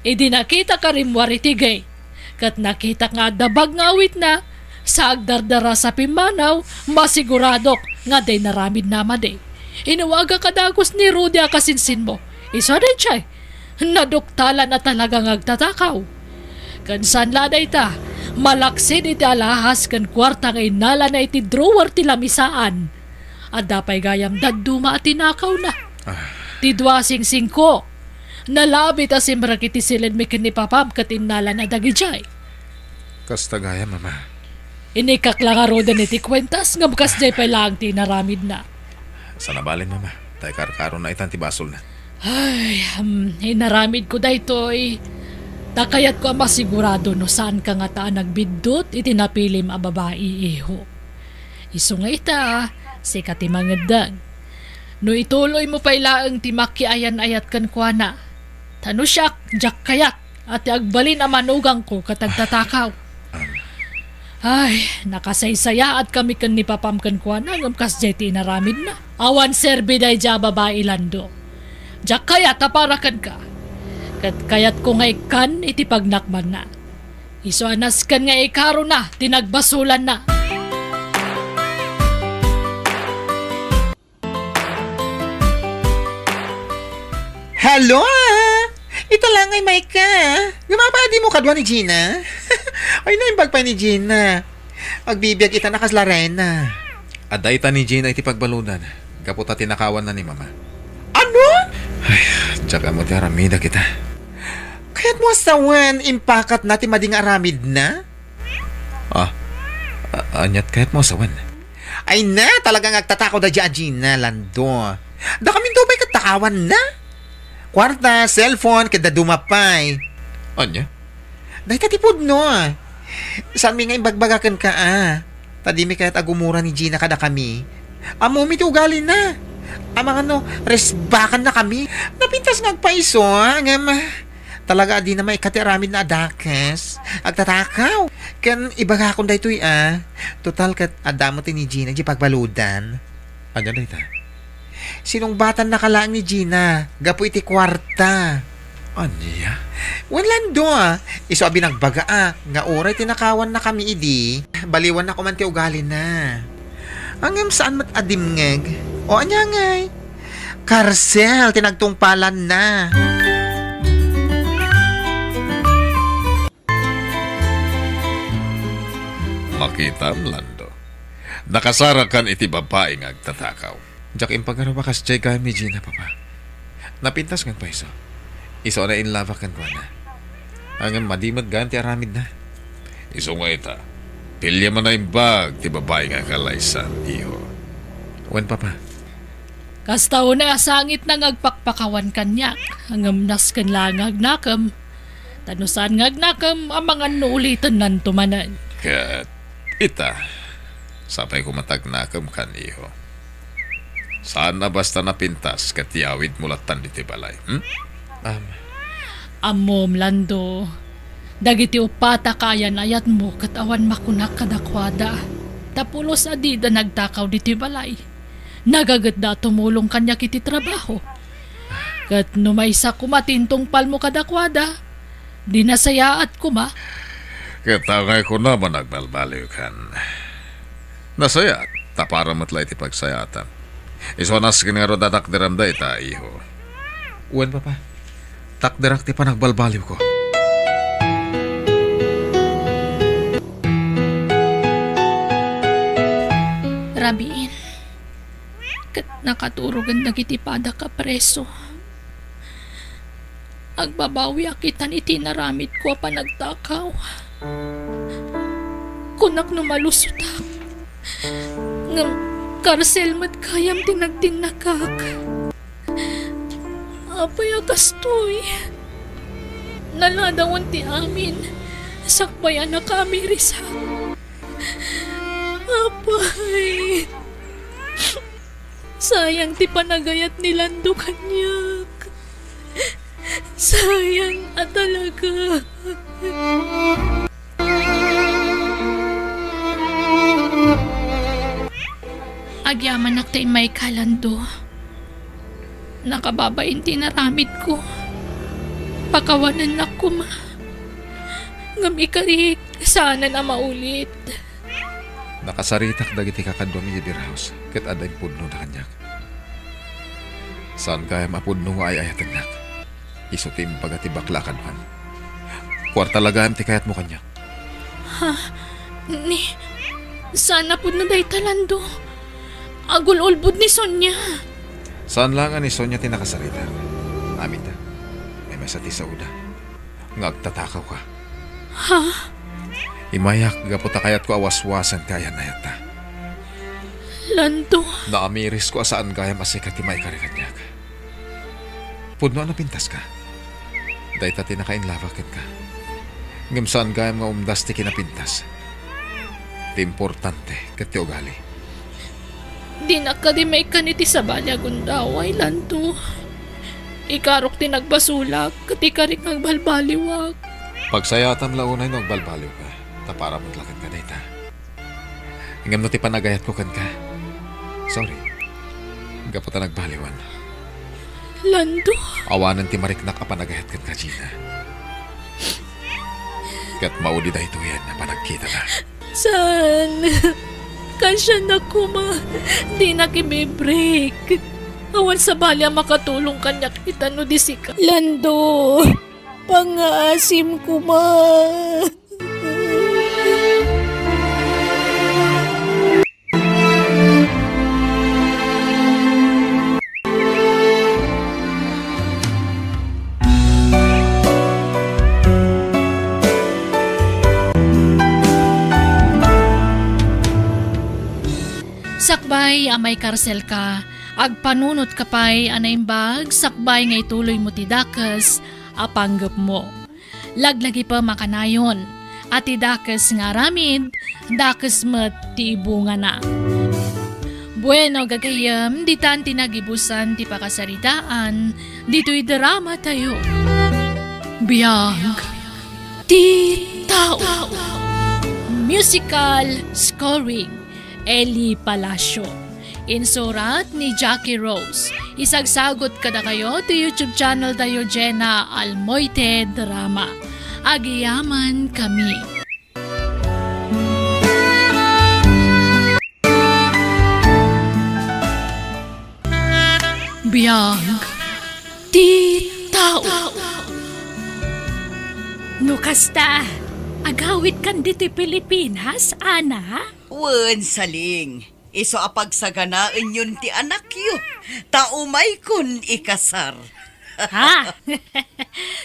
Idi nakitak a rimmuar iti gate, ket nakitak nga adda bag nga awitna, sa agdardarasa pimmanaw, masiguradok nga adda inaramidna a madi. Inawagak a dagus ni Rudy a kasinsinmo. Isu a daydiay, naduktalan a talaga nga agtatakaw. Ken saan la a dayta, malaksid iti alahas ken kuarta nga innalana iti drawer ti lamisaan. Adda pay gayam dadduma a tinakawna. Ah. Ti dua a singsingko, nalabit a simrek iti siled mi ken ni papam ket innalana dagidiay. Kasta gayam, Mama. Inikak la ngaruden iti kuentas ngem kasdiay pay laeng ti inaramidna. Saan a bale, Mama, ta ikarkarona itan ti basolna. Ay, um, inaramidko daytoy. Ta kayatko a masigurado no saanka ngata a nagbiddut iti napilim a babai, iho. Isu nga ita, sika ti mangeddeng. No ituloymo pay laeng ti makiayan-ayat kenkuana. Ta no siak, diak kayat a ti agbalin a manugangko ket agtatakaw. Ay, nakasaysayaatkami ken ni papam kenkuana ngem kasdiay ti inaramidna. Awan serbi daydiay a babai, Lando. Diak kayat a para kenka. Ket kayatko nga ikkan iti pagnakbanna. Isu a nasken nga ikarona ti nagbasolanna. Hello, ah! Ita la ngay, Micah. Ngem apay a dimo kadua ni Gina? Ay, naimbag pay ni Gina. Agbibiag ita a kas Lorena. Adda ita ni Gina iti pagbaludan, gapu ta tinakawanna ni Mama. Ano? Ay, diak ammo ti aramida kita. Kayatmo a sawen, impakatna ti madi nga aramidna? Ah, a-, aniat kayatmo a sawen? Ay na, talaga nga agtatakaw daydiay a Gina, Lando. Dakaminto pay ket takawanna. Kuarta, cellphone, ket dadduma pay. Ania? Dayta ti pudno. Saanmi nga imbagbaga kenka, a. Ta dimi kayat a gumura ni Gina kadakami. Ammomi ti ugalina. Amangan no, resbakannakami. Napintas nga agpaiso, a, ngem, talaga a dina maikkat ti aramidna a dakes. Agtatakaw. Ken ibagakon daytoy, a. Total ket adda met ni Gina diay pagbaludan. Ania dayta? Sinungbatan na ka laeng ni Gina gapu iti kuarta. Ania? Wen, Lando, a. Isu a binagbaga, a, nga uray tinakawannakami idi, baliwanna koman ti ugalina. Ngem saan met a dimngeg? O ania ngay? Karsel ti nagtungpalanna. Makitam, Lando. Nakasarakan iti babai nga agtatakaw. Diak impagarop a kasdiay gayam ni Gina, Papa. Napintas nga agpaiso. Isu a nainlabak kenkuana. Ngem madi met gayam ti aramidna. Isu nga ita, piliam a naimbag ti babai nga agkalaysan, iho. Wen, Papa. Kasta unay a sangitna nga agpakpakawan kaniak, ngem nasken laeng nga agnakem. Ta no saan nga agnakem, amangan no ulitennanto manen. Ket ita, sapay koma ta agnakem kan, iho. Saan a basta napintas ket yawidmo lattan ditoy balay, hmm? Am. Ammom, Lando, dagiti uppat a kaayan-ayatmo ket awan makunak kadakuada, ta pulos a dida nagtakaw ditoy balay. Nagagetda a tumulong kaniak iti trabaho. Ket no maysa koma ti intungpalmo kadakuada, di nasayaat koma. Ket angay kunam a nagbalbaliwkan. Nasayaat, ta para met la iti pagsayaatam. Isu a nasken ngarud a takderam dayta, iho. Wen, Papa. Takderak ti panagbalbaliwko. Rabiin, ket nakaturogen dagiti padak a preso. Agbabawiak itan iti inaramidko a panagtakaw. Kunak no malusotak. Ngem Karsel met gayam ti nagtinnakak. Apay a kastoy? Naladawan ti amin, sakbay a nakaamirisak. Apay, sayang ti panagayat ni Lando kaniak. Sayang a talaga. Agyamanak ta immayka, Lando. Nakababain ti inaramidko. Pakawanennak koma. Ngem ikarik, saanen a maulit. Nakasaritak dagiti kakaduam idiay beer house ket adda impudnona kaniak. Saan gayam a pudno nga ay-ayatennak. Isu ti imbaga ti bakla a kaduam. Kuarta la gayam ti kayatmo kaniak. Ha? Ni, saan a pudno dayta, Lando? Agul-ulbod ni Sonia. Saan la nga ni Sonia ti nakasaritak. Aminda. Maymaysa ti saoda nga agtatakaw ka. Ha? Imayak gapu ta kayatko a waswasen ti ayan-ayatta. Lando. Naamirisko a saan gayam a sika ti maikari kaniak. Pudno a napintaska. Dayta ti nakainlabak kenka. Ngem saan gayam nga umdas ti kinapintas. Ti importante ket ti ugali. Dinak kadi maikkan iti sabali a gundaway, Lando. Ikarok ti nagbasolak, ket ikarik nga agbalbaliwak. Pagsayatam la unay no agbalbaliwka, ta para met la kenka dayta. Ngem no ti panagayatko kenka, sorry. Gapu ta nagbaliwan. Lando? Awanen ti mariknak a panagayat kenka, Gina. Ket maudi daytoyen a panagkitana. Saan? Kasianak koma. Dinak ibibreak. Awan sabali a makatulong kaniak ita no di sika. Lando, pangngaasim koma. Sakbay a maikarselka, agpanunotka pay a naimbag sakbay nga ituloymo ti dakes a panggepmo. Laglagipem a kanayon a ti dakes nga aramid, dakes met ti ibungana. Bueno, gagayyem, ditan ti nagibusan ti pakasaritaan ditoy drama tayo. Biag ti tao. Musical scoring, Eli Palacio. Insurat ni Jackie Rose. Isagsagot kadakayo ti YouTube channel tayo, Jenna Almoite Drama. Agyamankami. Biag ti tao. No kasta, agawidkan ditoy Pilipinas, Ana? Wen, Saling. Isu a pagsaganaenyon ti anakyo, ta umaykon ikasar. Ha?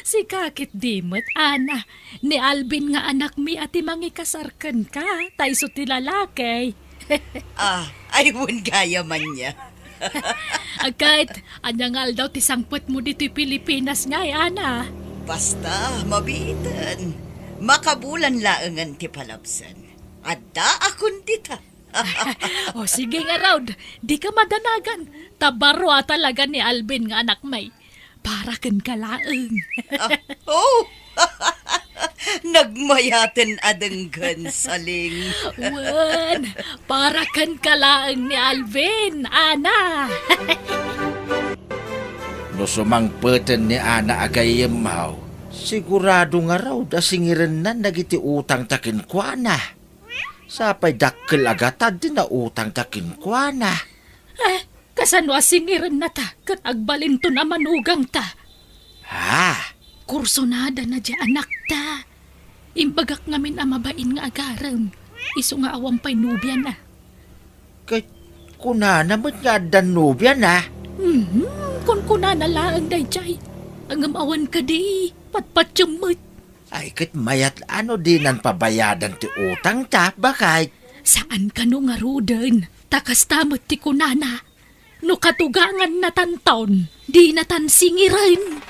Sika ketdi met, Ana. Ni Alvin nga anakmi a ti mangikasar kenka, ta isu ti lalaki. Ah, ay, wen gayam ania. Agkayat, ania nga aldaw ti sangpetmo ditoy Pilipinas ngay, Ana? Basta, mabiiten. Makabulan laengen ti palabsen. Addaakon dita. O, sige ngarud, dika madanagan, ta baro a talaga ni Alvin nga anakmi. Para kenka laeng. Ah, oh! Nagmayaten a denggen, Saling. Wen, para kenka laeng ni Alvin, Ana. No sumangpeten ni Ana a gayyemmo, sigurado ngarud a singirennan dagiti utangta kenkuana. Sapay dakkel a gatad ti nautangta kenkuana. Eh, kasano a singirennata ket agbalinton a manugangta? Ha? Kursunadana diay anakta. Imbagak ngamin a mabain nga agarem, isu nga awan pay nobiana. Ket kunana met nga addan nobiana? Mhm, kunkunana laeng daydiay. Ngem awan kadi, patpatiem met. Ay, ket mayat a no dinan pabayadan ti utangta, baket. Saan kano ngaruden? Ta kasta met ti kunana, no katugangannatanton, dinatan singiren.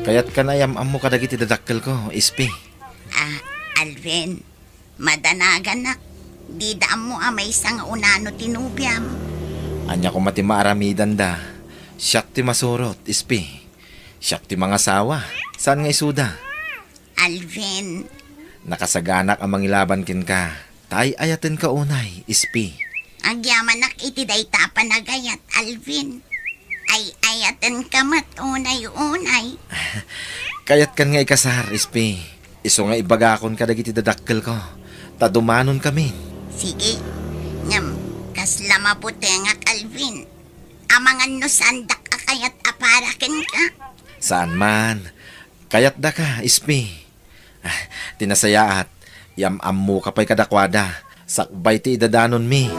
Kayatkan a iyam-ammo kadagiti dadakkelko, Ispi. Ah, Alvin, madanaganak. Dida ammo a maysa nga unano ti nobiam. Ania koma ti maaramidanda? Siak ti masurot, Ispi. Siak ti mangasawa. Saan nga isuda? Alvin. Nakasaganak a mangilaban kenka. Ta ay-ayatenka unay, Ispi. Agyamanak iti dayta a panagayat, Alvin. Ay-ayatenka met unay-unay. Kayatkan nga ikasar, Ispi. Isu nga ibagakon kadagiti dadakkelko. Ta dumanonkamin. Sige. Ngem, kasla mabutengak, Alvin. Amangan no saandak a kayat a para kenka. Saan man. Kayatdaka, Ispi. Ah, ti nasayaat, iyam-ammoka pay kadakuada, sakbay ti idadanonmi.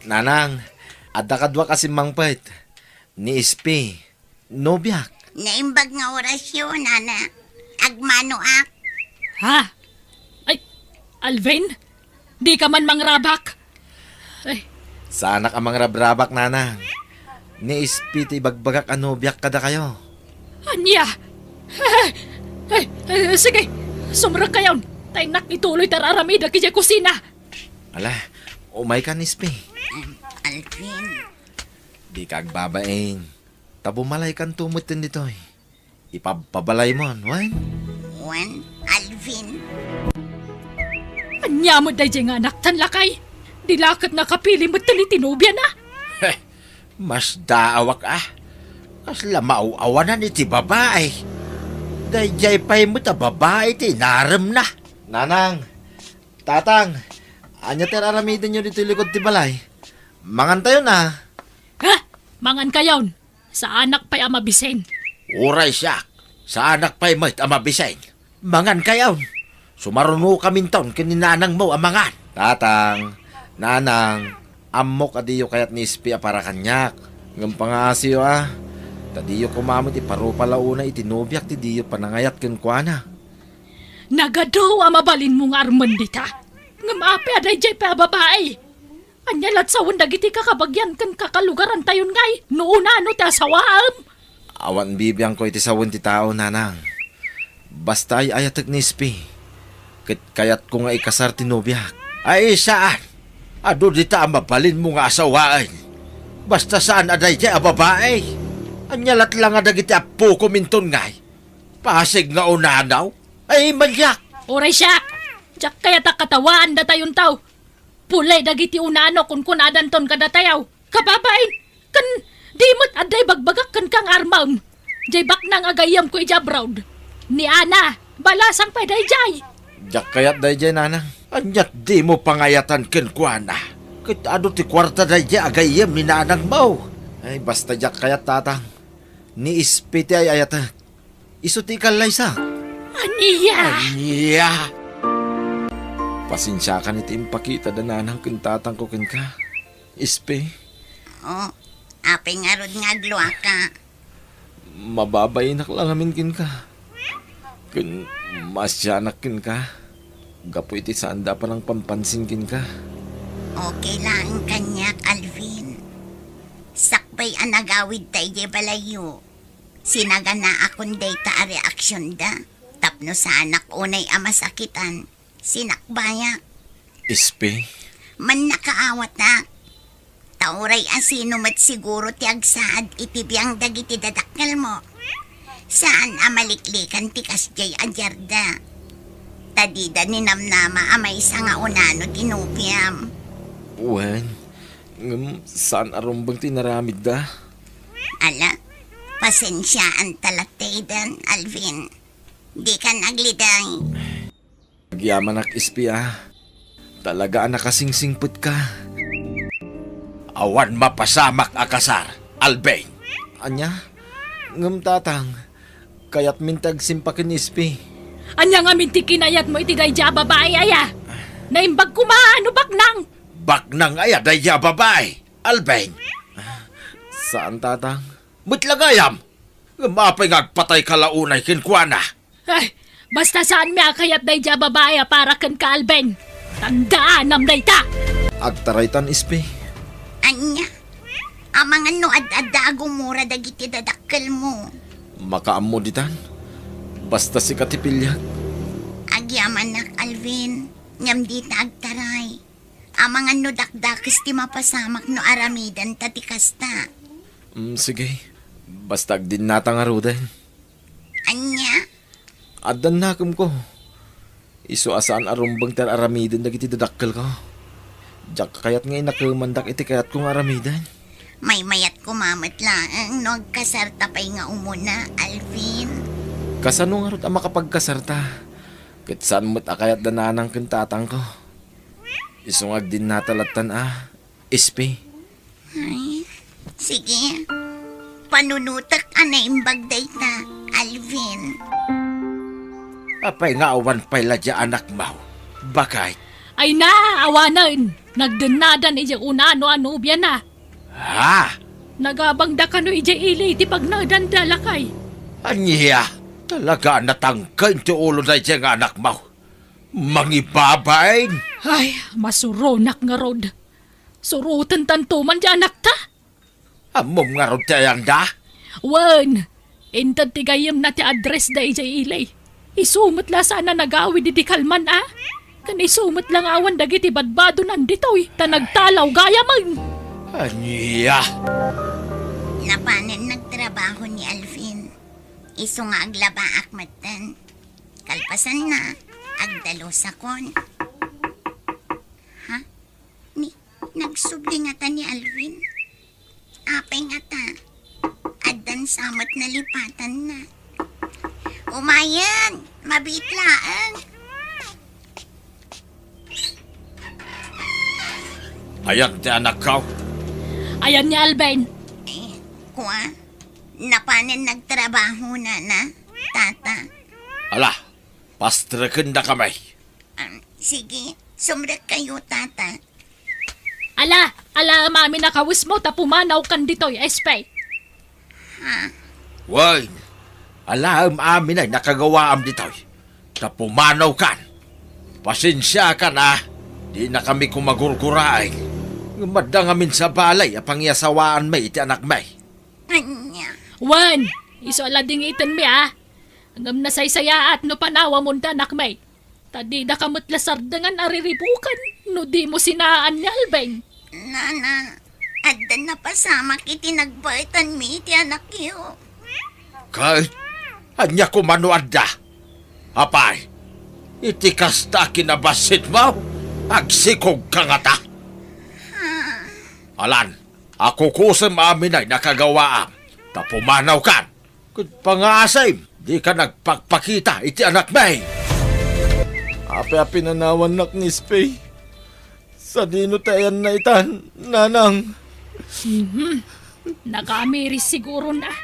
Nanang, adda kaduak a simmangpet. Ni Ispi, nobiak. Naimbag nga orasyo, nana. Agmanoak. Ha? Ay, Alvin? Dika man mangrabak? Ay. Saanak a mangrabrabak, nanang. Ni Ispi ti ibagbagak a nobiak kadakayo. Ania? Ay, ay, ay, sige, sumrekkayon. Ta innak ituloy ti ar-aramidek idiay kusina. Ala, umaykan, Ispi. Em, Alvin. Dika agbabain. Ta bumalaykanto metten ditoy. Ipabpabalaymon, wen? Wen, Alvin. Ania met daydiay nga anaktan, lakay? Di la ket nakapili metten iti nobiana? Heh, masdaawak a. Kasla maaw-awanan iti babai. Daydiay pay met a babai ti inaremna. Nanang, Tatang, ania ti ar-aramidenyo ditoy likod ti balay? Mangantayon a. Ha? Mangankayon? Saanak pay a mabisen. Uray siak, saanak pay met a mabisen. Mangankayon. Sumarunokaminton ken ni nanangmo a mangan. Tatang, nanang, ammok a diyo kayat ni Ispi a para kaniak. Ngem pangaasiyo a, ta diyo koma met iparupa la unay iti nobiak ti diyo panangayat kenkuana. Nagadu a mabalinmo nga armen dita. Ngem apay a daydiay pay a babai? Ania lat sawen dagiti kakabagian ken kakalugarantayon ngay no unano ti asawaem? Awan bibiangko iti sawen ti tao, nanang. Basta ay-ayatek ni Ispi. Ket kayatko nga ikasar ti nobiak. Ay, saan? Adu dita a mabalinmo nga asawaen. Basta saan a daydiay a babai. Ania lat la nga dagiti appokom inton ngay? Pasig nga unanaw? Ay, maniak! Uray siak! Diak kayat a katawaan datayon tao. Pulay dagiti unano kunkunadanton kadatayo. Kababain, ken di met adda ibagbagak kenka nga armem. Jay baknang a gayyemko idiay abroad. Ni Ana, balasang pay dayjay. Diak kayat dayjay, nanang. Aniat dimo pangayatan kenkuana? Ket adu ti kuarta dayjay a gayyem ni nanangmo. Ay, basta diak kayat, tatang. Ni Ispi ti ay-ayatek. Isu ti ikallaysa. Ania? Ania? Pasensiakan iti impakita da nanang ken tatangko kenka, Ispi. O, apay ngarud nga agluaka? Mababainak la ngamin kenka. Ken maasianak kenka. Gapu iti saanda a panangpampansin kenka. Okay laeng kaniak, Alvin. Sakbay a nagawidta idiay balayyo, sinaganaakon dayta a reaksionda tapno saanak unay a masakitan. Sinakbayak. Ispi? Mannakaawatak. Ta uray a sino met siguro ti agsaad iti biang dagiti dadakkelmo. Saan a maliklikan ti kasdiay a diarda. Ta dida ninamnama a maysa nga unano ti nobiam. Wen, ngem saan a rumbeng ti inaramidda. Ala, pasensiaanta latta iden, Alvin. Dikan agliday. Agyamanak, Ispi, a. Talaga a nakasingsingpetka. Awan mapasamak a kasar, Alvin. Ania? Ngem, tatang, kayatmin ti agsimpa ken Ispi. Ania ngamin ti kinayatmo iti dayjay a babai, aya? Naimbag koma no baknang. Baknang aya dayjay a babai, Alvin? Saan, tatang. Met la gayam. Ngem apay nga agpatayka la unay kenkuana? Ay, Basta saanmi a kayat daydiay a babai a para kenka, Alvin. Tandaanam dayta! Agtaraytan, Ispi. Ania? Amangan no ad-adda a gumura dagiti dadakkelmo. Makaammo ditan. Basta sika ti piliak. Agyamanak, Alvin. Ngem dita agtaray. Amangan no dakdakes ti mapasamak no aramidenta ti kasta. Mm, sige. Basta agdinnata ngaruden. Ania? Addan nakemko. Isu a saan a rumbeng ti ar-aramiden dagiti dadakkelko. Diak kayat nga inakemandak iti kayatko nga aramiden. Maymayat koma met laeng no agkasarta pay nga umuna, Alvin. Kasano ngarud a makapagkasarta? Ket saan met a kayat da nanang ken tatangko. Isu nga agdinnata lattan a, Ispi. Ay, sige. Panunotek a naimbag dayta, Alvin. Apay nga awan pay la diay anakmo? Bakit? Ay na, awanen. Nagdennadan idiay una no a nobiana. Ha? Nagabangda kano idiay ili ti pagnaedanda, lakay. Ania? Talaga a natangken ti ulo daydiay nga anakmo. Mangibabain! Ay, masuronak ngarud. Surotentanto man ti anakta. Ammom ngarud ti ayanda? Wen, inted ti gayyemna ti addressda idiay ili. Isu met la saan a nagawid idi kalman a. Ken isu met la nga awan dagiti badbadonan ditoy, ta nagtalaw gayamen. Ania? Napanen nagtrabaho ni Alvin. Isu nga aglabaak metten. Kalpasanna, agdalusakon. Ha? Ni, nagsubli ngata ni Alvin? Apay ngata? Addan sa met nalipatanna. Umayen! Mabiit laeng! Ayan ti anakko? Ayan ni Alvin. Eh, kua, napanen nagtrabaho, nana, tata. Ala, pastrekendakami. Um, sige, sumrekkayo, tata. Ala, alaem amin a kawesmo ta pumanaw kan ditoy, Espay. Ha? Wen, alaem amin a nakagawaam ditoy, ta pumanaw kan. Pasensiakan a, dinakami koma gurguraen. Ngem adda ngamin sa balay a pangiasawaanmi iti anakmi. Ania? Wen, isu a la dingitenmi a. Ngem nasaysayaat no panawamon ti anakmi. Ta didaka met la sardengan a riribuken no dimo sinaan ni Alvin. Nana, adda napasamak iti nagbaetanmi iti anakyo. Ket ania koma no adda? Apay, iti kasta a kinabassitmo, agsikogka ngata? Alan, akukusem amin a nakagawaam, ta pumanawkan. Ket pangaasim, dika nagpakpakita iti anakmi. Apay a pinanawannak ni Espay? Sadino ti ayanna itan, nanang? Mhm. Nakaamiris sigurona.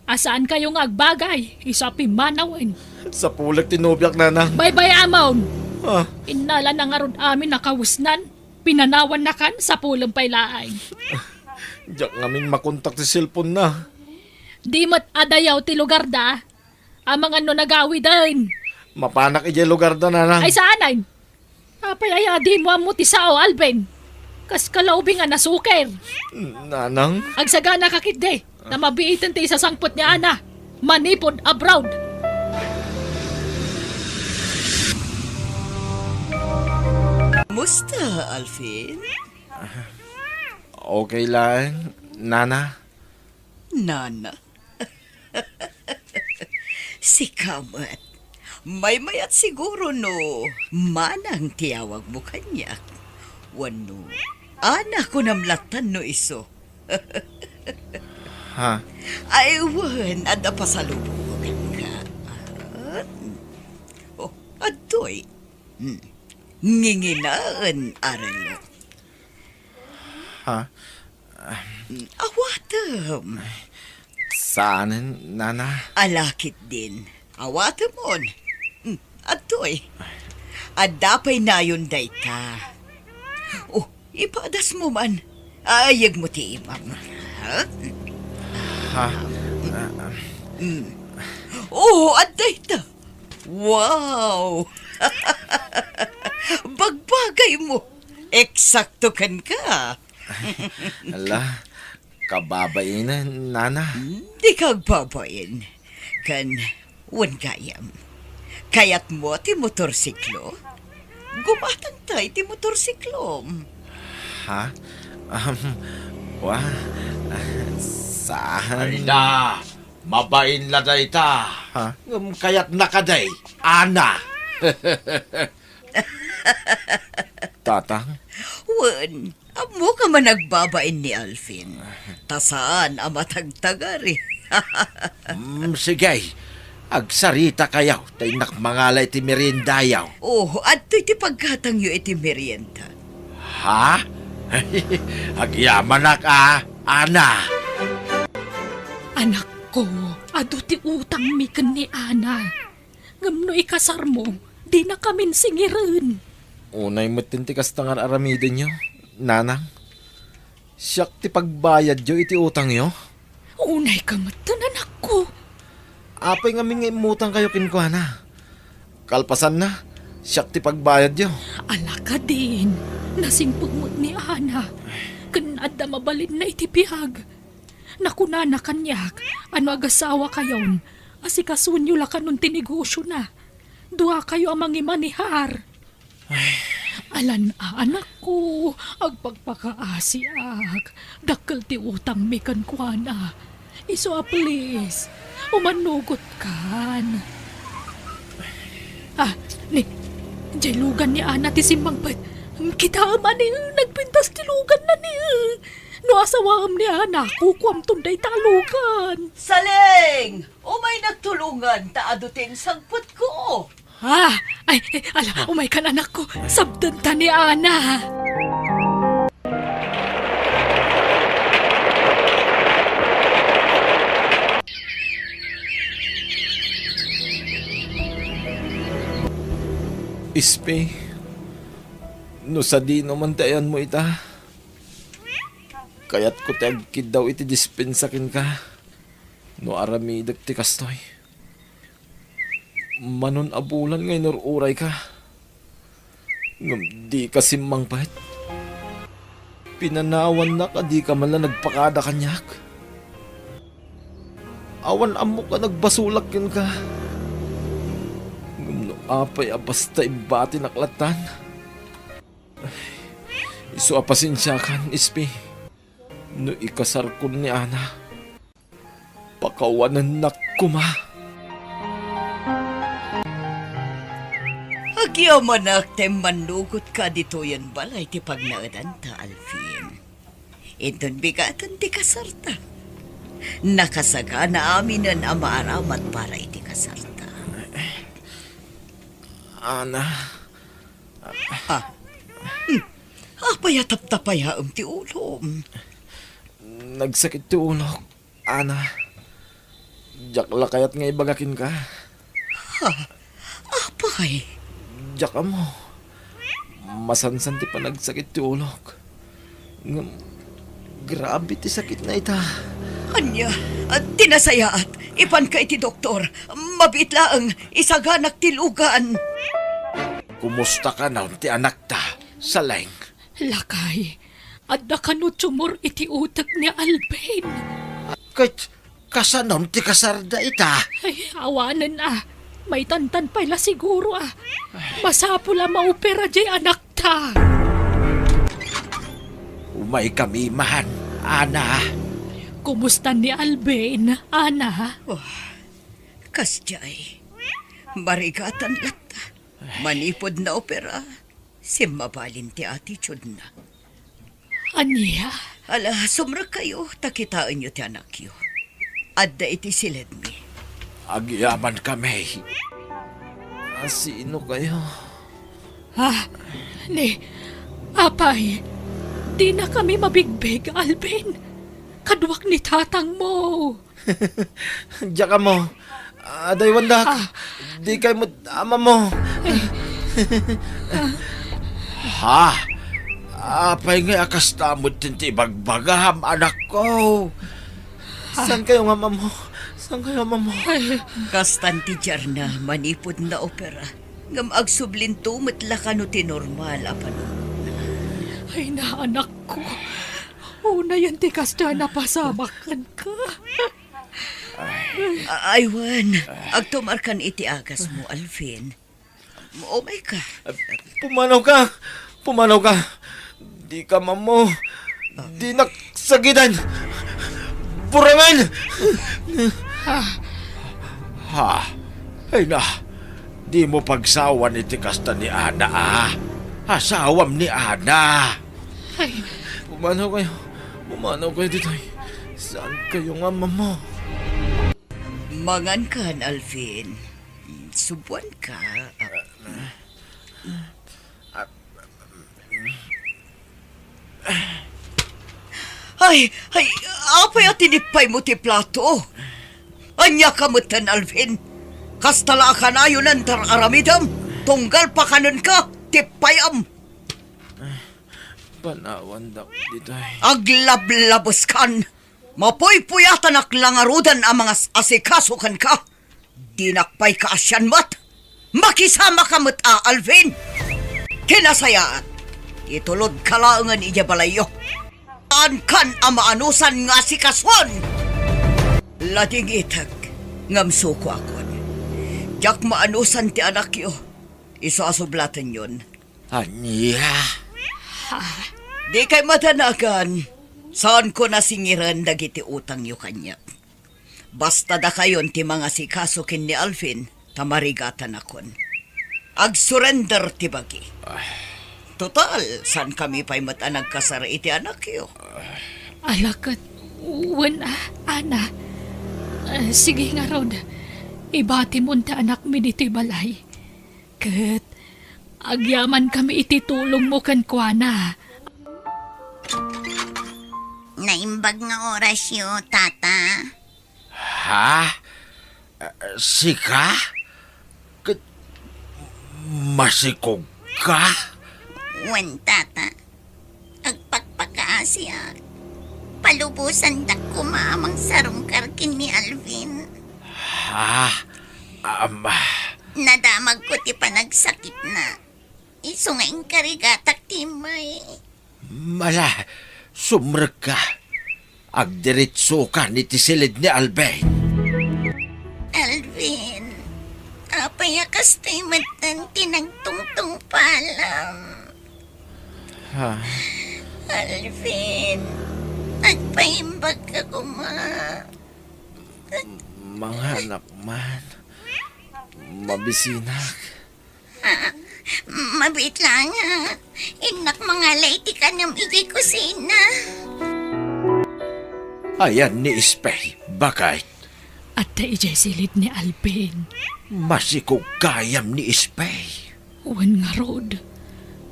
A saankayo nga agbagay, isu a pimmanawen. Sapulek ti nobiak, nanang. Baybay-amon! Ah. Innalana ngarud amin a kawesnan. Pinanawannakan, sapulem pay laeng. Diak ngamin makontak ti cellphone-na. Di met adayaw ti lugarda. Amangan no nagawiden. Mapanak idiay lugarda, nanang. Ay, saanen? Apay aya a dimo ammo ti sao, Alvin? Kas kalaubing a nasuker. Nanang? Agsaganaka ketdi, ta mabiiten ti isasangpet ni Ana manipud abroad. Musta, Alvin? Okay lang, Nana. Nana? Sika met. Maymayat siguro no manang ti awagmo kaniak. Wenno, Ana kunam lattan no isu. Ha? Ay, wen, adda pasaluboganka. Ah, oh, adtoy. Hmm. Nginginaen a relo. Ha? Awatem. Saanen, Nana? Ala ketdin. Awatemon. Hmm, adtoy. Adda pay nayon dayta. Oh, ipadasmo man. Ayegmo ti imam. Ha? Ha? Hmm. Oh, adda ita. Wow! Bagbagaymo. Eksakto kenka. Ala, kababain, nana. Dika agbabain. Ken, wen gayam. Kayatmo ti motorsiklo? Gumatangta iti motorsiklom. Ha? Um, wa, saan? Ay na, mabain la dayta. Ha? Ngem kayatna kadi, Ana. Tatang? Wen, ammoka man agbabain ni Alvin. Ta saan a matagtagari. Mm, sige. Agsarita kayo, ta innak mangala iti meriendayo. Oh, adtoy ti paggatangyo iti merienda. Ha? Agyamanak a, Ana. Anakko, adu ti utangmi ken ni Ana. Ngem no ikasarmo, dinakamin singiren. Unay metten ti kasta nga ar-aramidenyo, nanang. Siak ti pagbayadyo iti utangyo. Unayka metten, anakko. Apay ngamin nga immutangkayo kenkuana? Kalpasanna, siak ti pagbayadyo. Ala kadin, nasingpet met ni Ana. Ken adda mabalinna iti biag. Nakunana kaniak, a no agasawakayon, asikasonyo la kanon ti negosiona. Duakayo a mangimanehar. Ay. Alan a, anakko, agpakpakaasiak. Dakkel ti utangmi kenkuana. Isu a, please, umannugotkan. Ah, ni, jay lugan ni Ana ti simmangpet. Kitaem a ni, nagpintas ti luganna ni. No asawaem ni Ana, kukuamton dayta a lugan. Saleng! Umaynak tulongan ta adu ti insangpetko. Ah! Ay, ay, ala, umaykan, anakko. Sabdenta ni Ana. Ispi, no sadino man ti ayanmo ita, kayatko ti agkiddaw iti dispensa kenka no aramidek ti kastoy. Manon a bulan nga inur-urayka, ngem dika simmangpet. Pinanawannak a dika man la nagpakada kaniak. Awan ammok a nagbasolak kenka. Ngem no apay a basta imbatinak lattan? Isu a pasensiakan, Ispi. No ikasarkon ni Ana, pakawanennak koma. Agyamanak ta immannugotka ditoyen balay ti pagnaedanta, Alvin. Inton bigaten ti kasarta, nakasagana aminen a maaramat para iti kasarta. Ana. Ha? Hmm. Apay a taptapayaem ti ulom? Nagsakit ti ulok, Ana. Diak la kayat nga ibaga kenka. Ha? Apay? Diak ammo. Masansan ti panagsakit ti ulok. Ngem, grabe ti sakitna ita. Ania? Ah, ti nasayaat, ipanka iti doktor. Mabiit laeng, isaganak ti lugan. Kumusta kanon ti anakta, Saleng? Lakay, adda kano tumor iti utek ni Alvin. Ket kasanon ti kasarda ita? Ay, awanen a. Maitantan pay la siguro a. Masapul a maopera jay anakta. Umaykami man, Ana. Kumusta ni Alvin, Ana? Oh, kasdiay. Marigatan latta. Manipud naopera, simmabalin ti attitude-na. Ania? Ala, sumrekkayo, ta kitaenyo ti anakyo. Adda iti siledmi. Agyamankami. Asinokayo? Ah, ni, apay, dinakami mabigbig, Alvin. Kaduak ni tatangmo. Diak ammo. Adaywandak. Ah. Dikay met amamo. Ha? Apay ngay a kasta met ti ibagbagam, anakko? Ah. Saankayo nga amamo? Saan kayo, Mamo? Ay. Kastan ti diarna manipud naopera. Ngem agsublinto met la kano ti normal a panunot. Ay, naanakko. Unayen ti kasta a napasamak kenka. A-, aywan, agtumarkan iti agasmo, Alvin. Umayka. Pumanawka! Pumanawka! Dika, Mamo! Dinak sakitan! Burangen! Ha? Ay na, dimo pagsawan iti kasta ni Ana, a. Asawam ni Ana. Ay. Pumanaw kayo. Pumanaw kayo ditoy. Saan kayo nga, Mamo? Mangan kan, Alvin. Subuan ka. Ay, ay, apay a tinipay mo ti plato? Ania ka metten, Alvin? Kasta la a kanayon ti ar-aramidem, tunggal pakanenka, tippayam. Panawandak ditoy. Aglablabeskan. Mapuypuyatanak la ngaruden a mangas-asikaso kenka. Dinak pay kaasian met. Makisamaka met a, Alvin. Ti nasayaat, itulodka laengen idiay balayyo. Saankan a maanusan nga asikasuon. Ladingitek, ngem sukoakon. Diak maanusan ti anakyo. Isu a sublatenyon. Ania? Ha? Dikay madanagan. Saanko nasingiren dagiti utangyo kaniak. Basta dakayon ti mangasikaso ken ni Alvin, ta marigatanakon. Agsurrender ti bagi. Total, saankami pay met a nagkasar iti anakyo. Ala ket, wen, a, Ana. A, sige ngarud, ibatimon ti anakmi ditoy balay. Ket agyamankami iti tulongmo kenkuana. Naimbag nga orasyo, Tata. Ha? Sika? Ket masikogka? Wen, Tata. Agpakpakaasiak. Palubosandak koma a mangsarungkar ken ni Alvin. Ha? Ama. Nadamagko ti panagsakitna. Isu nga inkarigatak ti immay. Mala, sumrekka. Agdiretsokan iti silid ni Alvin. Alvin, apay a kastoy metten ti nagtungtungpalam? Ha? Alvin, agpaimbagka koma. Manganak man. Mabisinak. Ah, mabiit laeng. Innak mangala iti kanem idiay kusina. Ayan ni Espey, baket? Adda idiay silid ni Alvin. Masikog gayam ni Espey. Wen ngarud,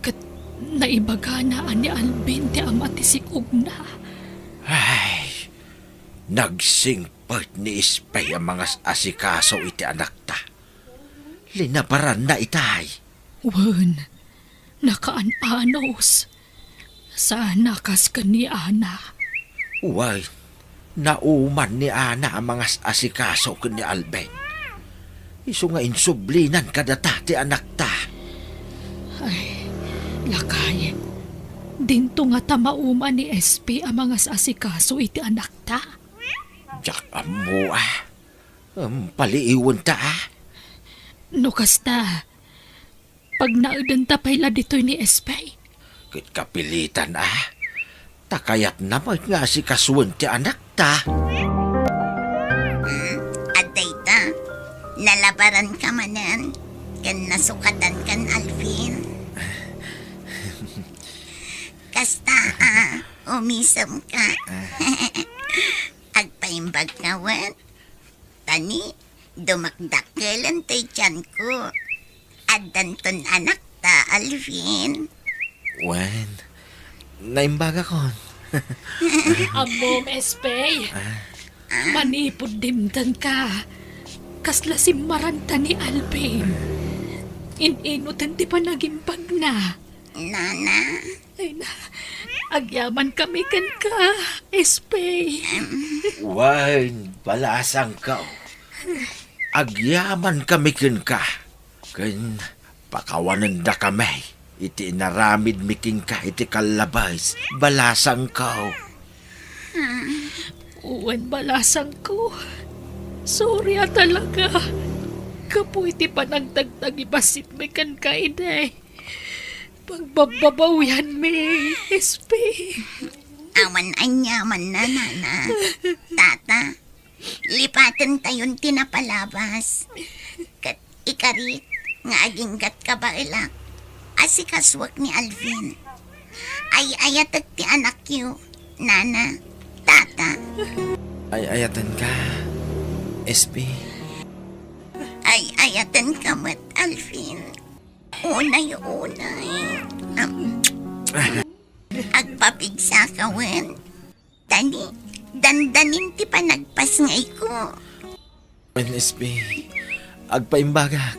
ket naibagana a ni Alvin ti ama ti sikogna. Ay, nagsingpet ni Espey a mangas-asikaso iti anakta. Linabaranna itay. Wen, nakaan-anos. Saan a kas ken ni Ana. Wen, nauman ni Ana a mangas-asikaso ken ni Alvin. Isu nga insublinan kadata ti anakta. Ay, lakay, dinto ngata mauman ni Espey a mangas-asikaso iti anakta? Diak ammo a. Em, paliiwenta a. No kasta, pagnaedenta pay la ditoy ni Espey? Ket kapilitan a. Ta kayatna met nga asikasuen ti anakta. Hmm, adda ita. Nalabaranka manen, ken nasukatankan Alvin. Kasta a, umisemka. Agpaimbagka wen? Ta ni, dumakdakkelen ti tianko. Addanton anakta, Alvin. Wen, naimbagakon. Ammom, Espey. Ah. Manipud dimtengka, kasla simmaranta ni Alvin. In-inuten ti panagimbagna. Nana. Ay na, Agyamankami kenka, Espey. Wen, balasangko. Agyamankami kenka. Ken pakawanendakami iti inaramidmi kenka iti kallabes, balasangko. Wen, balasangko. Sorry a talaga. Gapu iti panagtagtagibasitmi kenka idi. Pagbabbabawianmi, Espey. Awan aniamanna, Nana. Tata, lipatentayon ti napalabas. Ket ikarik nga aginggat kabaelak, asikasuek ni Alvin. Ay-ayatek ti anakyo, Nana, Tata. Ay-ayatenka, Espey. Ay-ayatenka met, Alvin. Unay, unay. Am, agpapigsaka wen. Dani, dandanin ti panagpasngayko. Wen, Espey, agpaimbagak.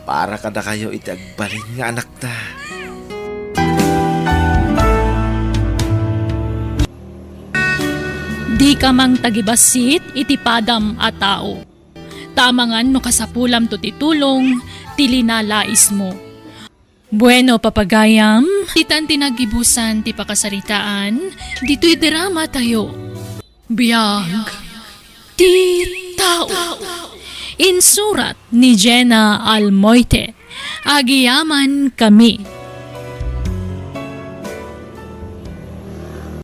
Para kadakayo iti agbalin nga anakta. Dika mangtagibassit iti padam a tao. Tamangan no kasapulamto ti tulong ti linalaismo. Bueno, papagayam, ditan ti naggibusan ti pakasaritaan ditoy drama tayo. Biag ti tao. Insurat ni Jenna Almoite. Agyamankami.